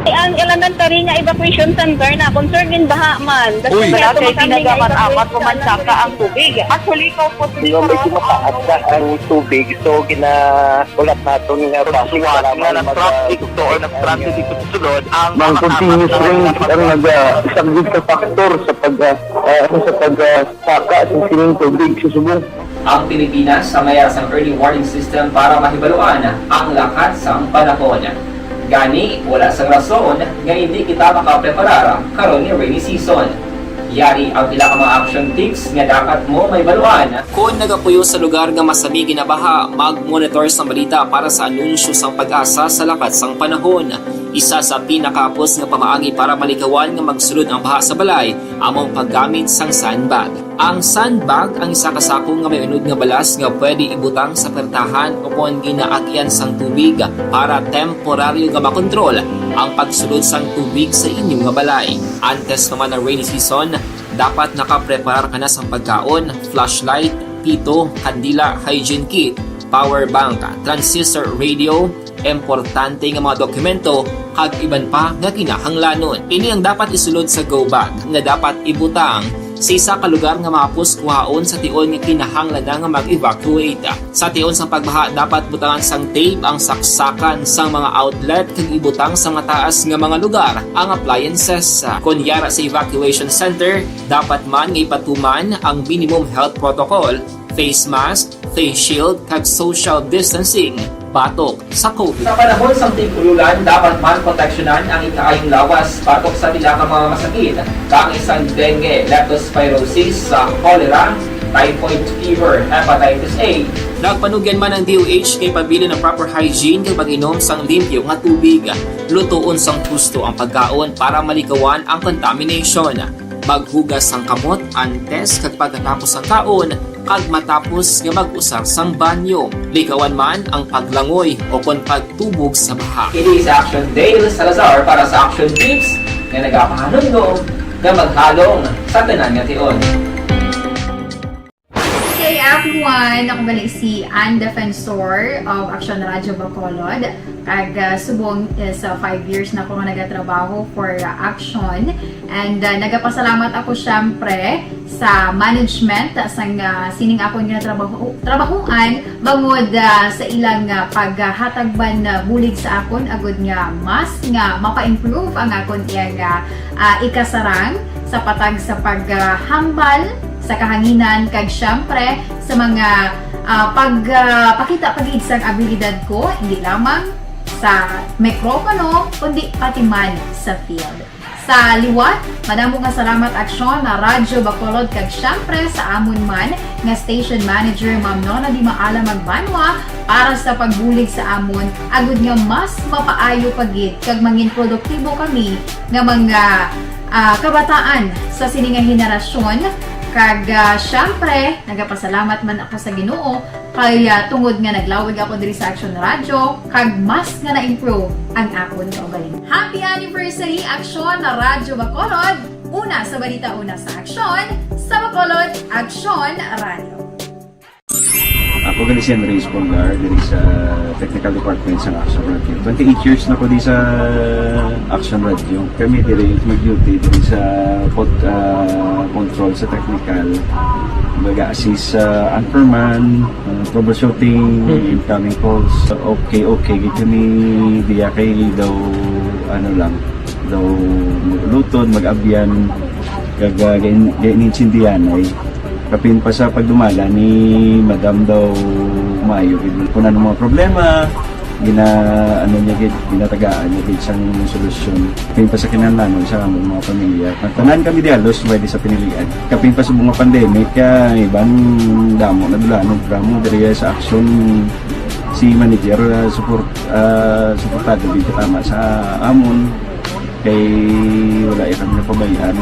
Ang elementary nga evacuation center na concern in baha man. Uy. Wala kay ginagaman amat pumansaka ang tubig. Actually, ikaw po, hindi ko mataas na ang tubig. So, ginahulat naton nga basi nga nag-traffic to or nag-traffic dito sa sulod ang mga continuous rain ang nag-, ah, isang big factor sa pag, ah, ah, ano, sa pag, ah, saka sa sining tubig sa subong. Ang Pilipinas sa may sang early warning system para mahibaluan ang lakat sang panahon. Gani, wala sang rason nga hindi kita makapreparar karon ni rainy season. Yari ang pila ka mga action tips nga dapat mo mahibaluan. Kon nagapuyo sa lugar nga masami ginabaha, mag-monitor sang balita para sa anunsyo sang PAGASA sa lakat sang panahon. Isa sa pinakahapos nga pamaagi para malikawan nga magsulod ang baha sa balay amo ang paggamit sang sandbag. Ang sandbag ang isa ka sako nga may unod nga balas nga pwede ibutang sa pertahan o kon ginaagyan sang tubig para temporaryo nga makontrol ang pagsulod sang tubig sa inyo nga balay. Antes pa man ang rainy season, dapat nakapreparar ka na sang pagkaon, flashlight, pito, kandila, hygiene kit, power bank, transistor radio, importante nga mga dokumento, kag iban pa nga kinahanglanon. Ini ang dapat isulod sa go bag nga dapat ibutang sa isa ka lugar nga mahapos kuhaon sa tion nga kinahanglan na nga mag-evacuate. Sa tion sang pagbaha, dapat butangan sang tape ang saksakan sang mga outlet kag ibutang sa mataas nga mga lugar ang appliances. Kon yara sa evacuation center, dapat man nga ipatuman ang minimum health protocol, face mask, face shield, kag social distancing. batok sa COVID. Sa panahon sang tig-ululan, dapat man proteksyonan ang ikaayong lawas batok sa pila ka mga masakit, kaangay sang dengue, leptospirosis, sa cholera, typhoid fever, hepatitis A. Nagpanugyan man ang D O H kay pabilin ang proper hygiene kag pag-inom sang limpyo nga tubig. Lutoon sang husto ang pagkaon para malikawan ang contamination. Maghugas sang kamot antes kag pagkatapos sang kaon, kag matapos nga mag-usar sang banyo. Likawan man ang paglangoy o kon pagtubog sa baha. Ini si Action Dale Salazar para sa Action Tips nga nagapahanumdom nga maghalong sa tanan nga tion. Hey everyone! Ako gali si Ann Defensor of Action Radio Bacolod. Kag ah, subong is ah, five years na ako nga nagatrabaho for ah, Action. And ah, nagapasalamat ako syempre sa management sang ah, sining akon nga trabaho, trabahuan bangod ah, sa ilang ah, paghatag man ah, bulig sa akon agud nga mas nga mapa-improve ang akon iyang ah, ah, ikasarang sa patag sa paghambal sa kahanginan kag syempre sa mga ah, pagpakita pa gid sang abilidad ko, hindi lamang sa mikropono kundi pati man sa field. Sa liwat, madamo nga salamat Aksyon na Radyo Bacolod kag syempre sa amon man nga station manager Ma'am Nona Di Maala Magbanwa para sa pagbulig sa amon agud nga mas mapaayo pa gid kag mangin produktibo kami nga mga ah, kabataan sa sini nga henerasyon. Kag ah, syempre, nagapasalamat man ako sa Ginoo kay ah, tungod nga naglawig ako diri sa Action Radio kag mas nga na-improve ang akon kaugalingon. Happy anniversary Aksyon na Radyo Bacolod! Una sa balita, una sa aksyon, sa Bacolod, Aksyon Radio. Ako gali si Andres Polgar diri sa Technical Department sa Action Radio. Twenty-eight years na ko di sa Action Radio. Kami diri mag-duty diri sa pod, ah, control sa technical. Mag-assist sa anchorman, ah, troubleshooting, incoming calls. Okay, okay. Gid kami diya kay daw ano lang, daw lutod, mag-abyan, kag uh, gain-, gainintindihan ay. Kapin pa sa pagdumala ni Madam daw maayo gid kung ano mga problema, gina ano niya gid, ginatagaan niya gid sang solusyon. Kapin pa sa kinahanglanon sa among mga pamilya. Nagtanan kami di halos pwede sa pinilian. Kapin pa sa mga pandemic, kay iban damo na dulanon, damo diri sa aksyon si manager, ah, support, ah, suportado gid tama sa amon. Kay wala iya kami napabayaan.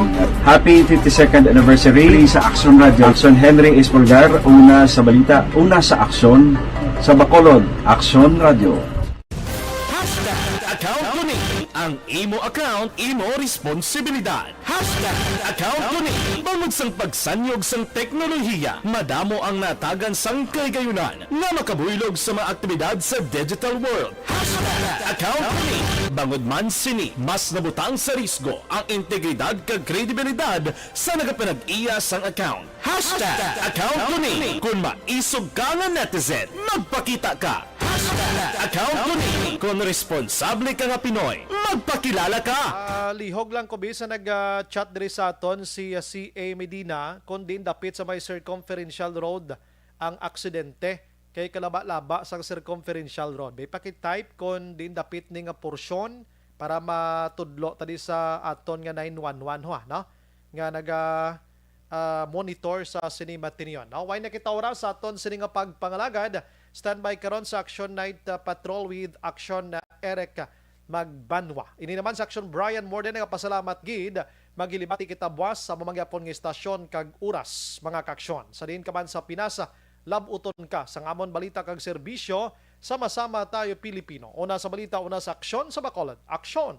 Happy fifty-second anniversary sa Action Radio. Action Henry Espolgar, una sa balita, una sa aksyon, sa Bacolod, Action Radio. Hashtag account ko ni. Ang imo account, imo responsibilidad. Hashtag account ko ni. Bangod sang pagsanyog sang teknolohiya, madamo ang natagan sang kahigayunan nga makabuylog sa mga aktibidad sa digital world. Hashtag account ko ni. Bangod man sini, mas nabutang sa risgo ang integridad kag kredibilidad sa nagapanag-iya sang account. Hashtag account ko ni. Kung maisog ka nga netizen, magpakita ka. Hashtag account ko ni. Kung responsable ka nga Pinoy, magpakilala ka. Ah, lihog lang ko bisa nag-chat diri sa aton si ah, C A Medina, kung diin dapit sa may Circumferential Road ang aksidente kay kalaba-laba sang Circumferential Road. May paki-type kung diin dapit ni nga porsyon para matudlo ta di sa aton nga nine one one ho, no? Nga naga ah, monitor sa sini matinyon. No? Way na kita oras sa aton sini nga pagpangalagad. Standby karon sa Action Night ah, Patrol with Action ah, Eric Magbanwa. Ini naman sa Action Brian Morden nagapasalamat gid. Maghilibati kita buwas sa mamangyapon nga istasyon kag oras, mga kaaksyon. Sa diin ka man sa Pinas, lab-uton ka sa amon balita kag serbisyo. Sama-sama tayo Pilipino. Una sa balita, una sa aksyon sa Bacolod. Aksyon!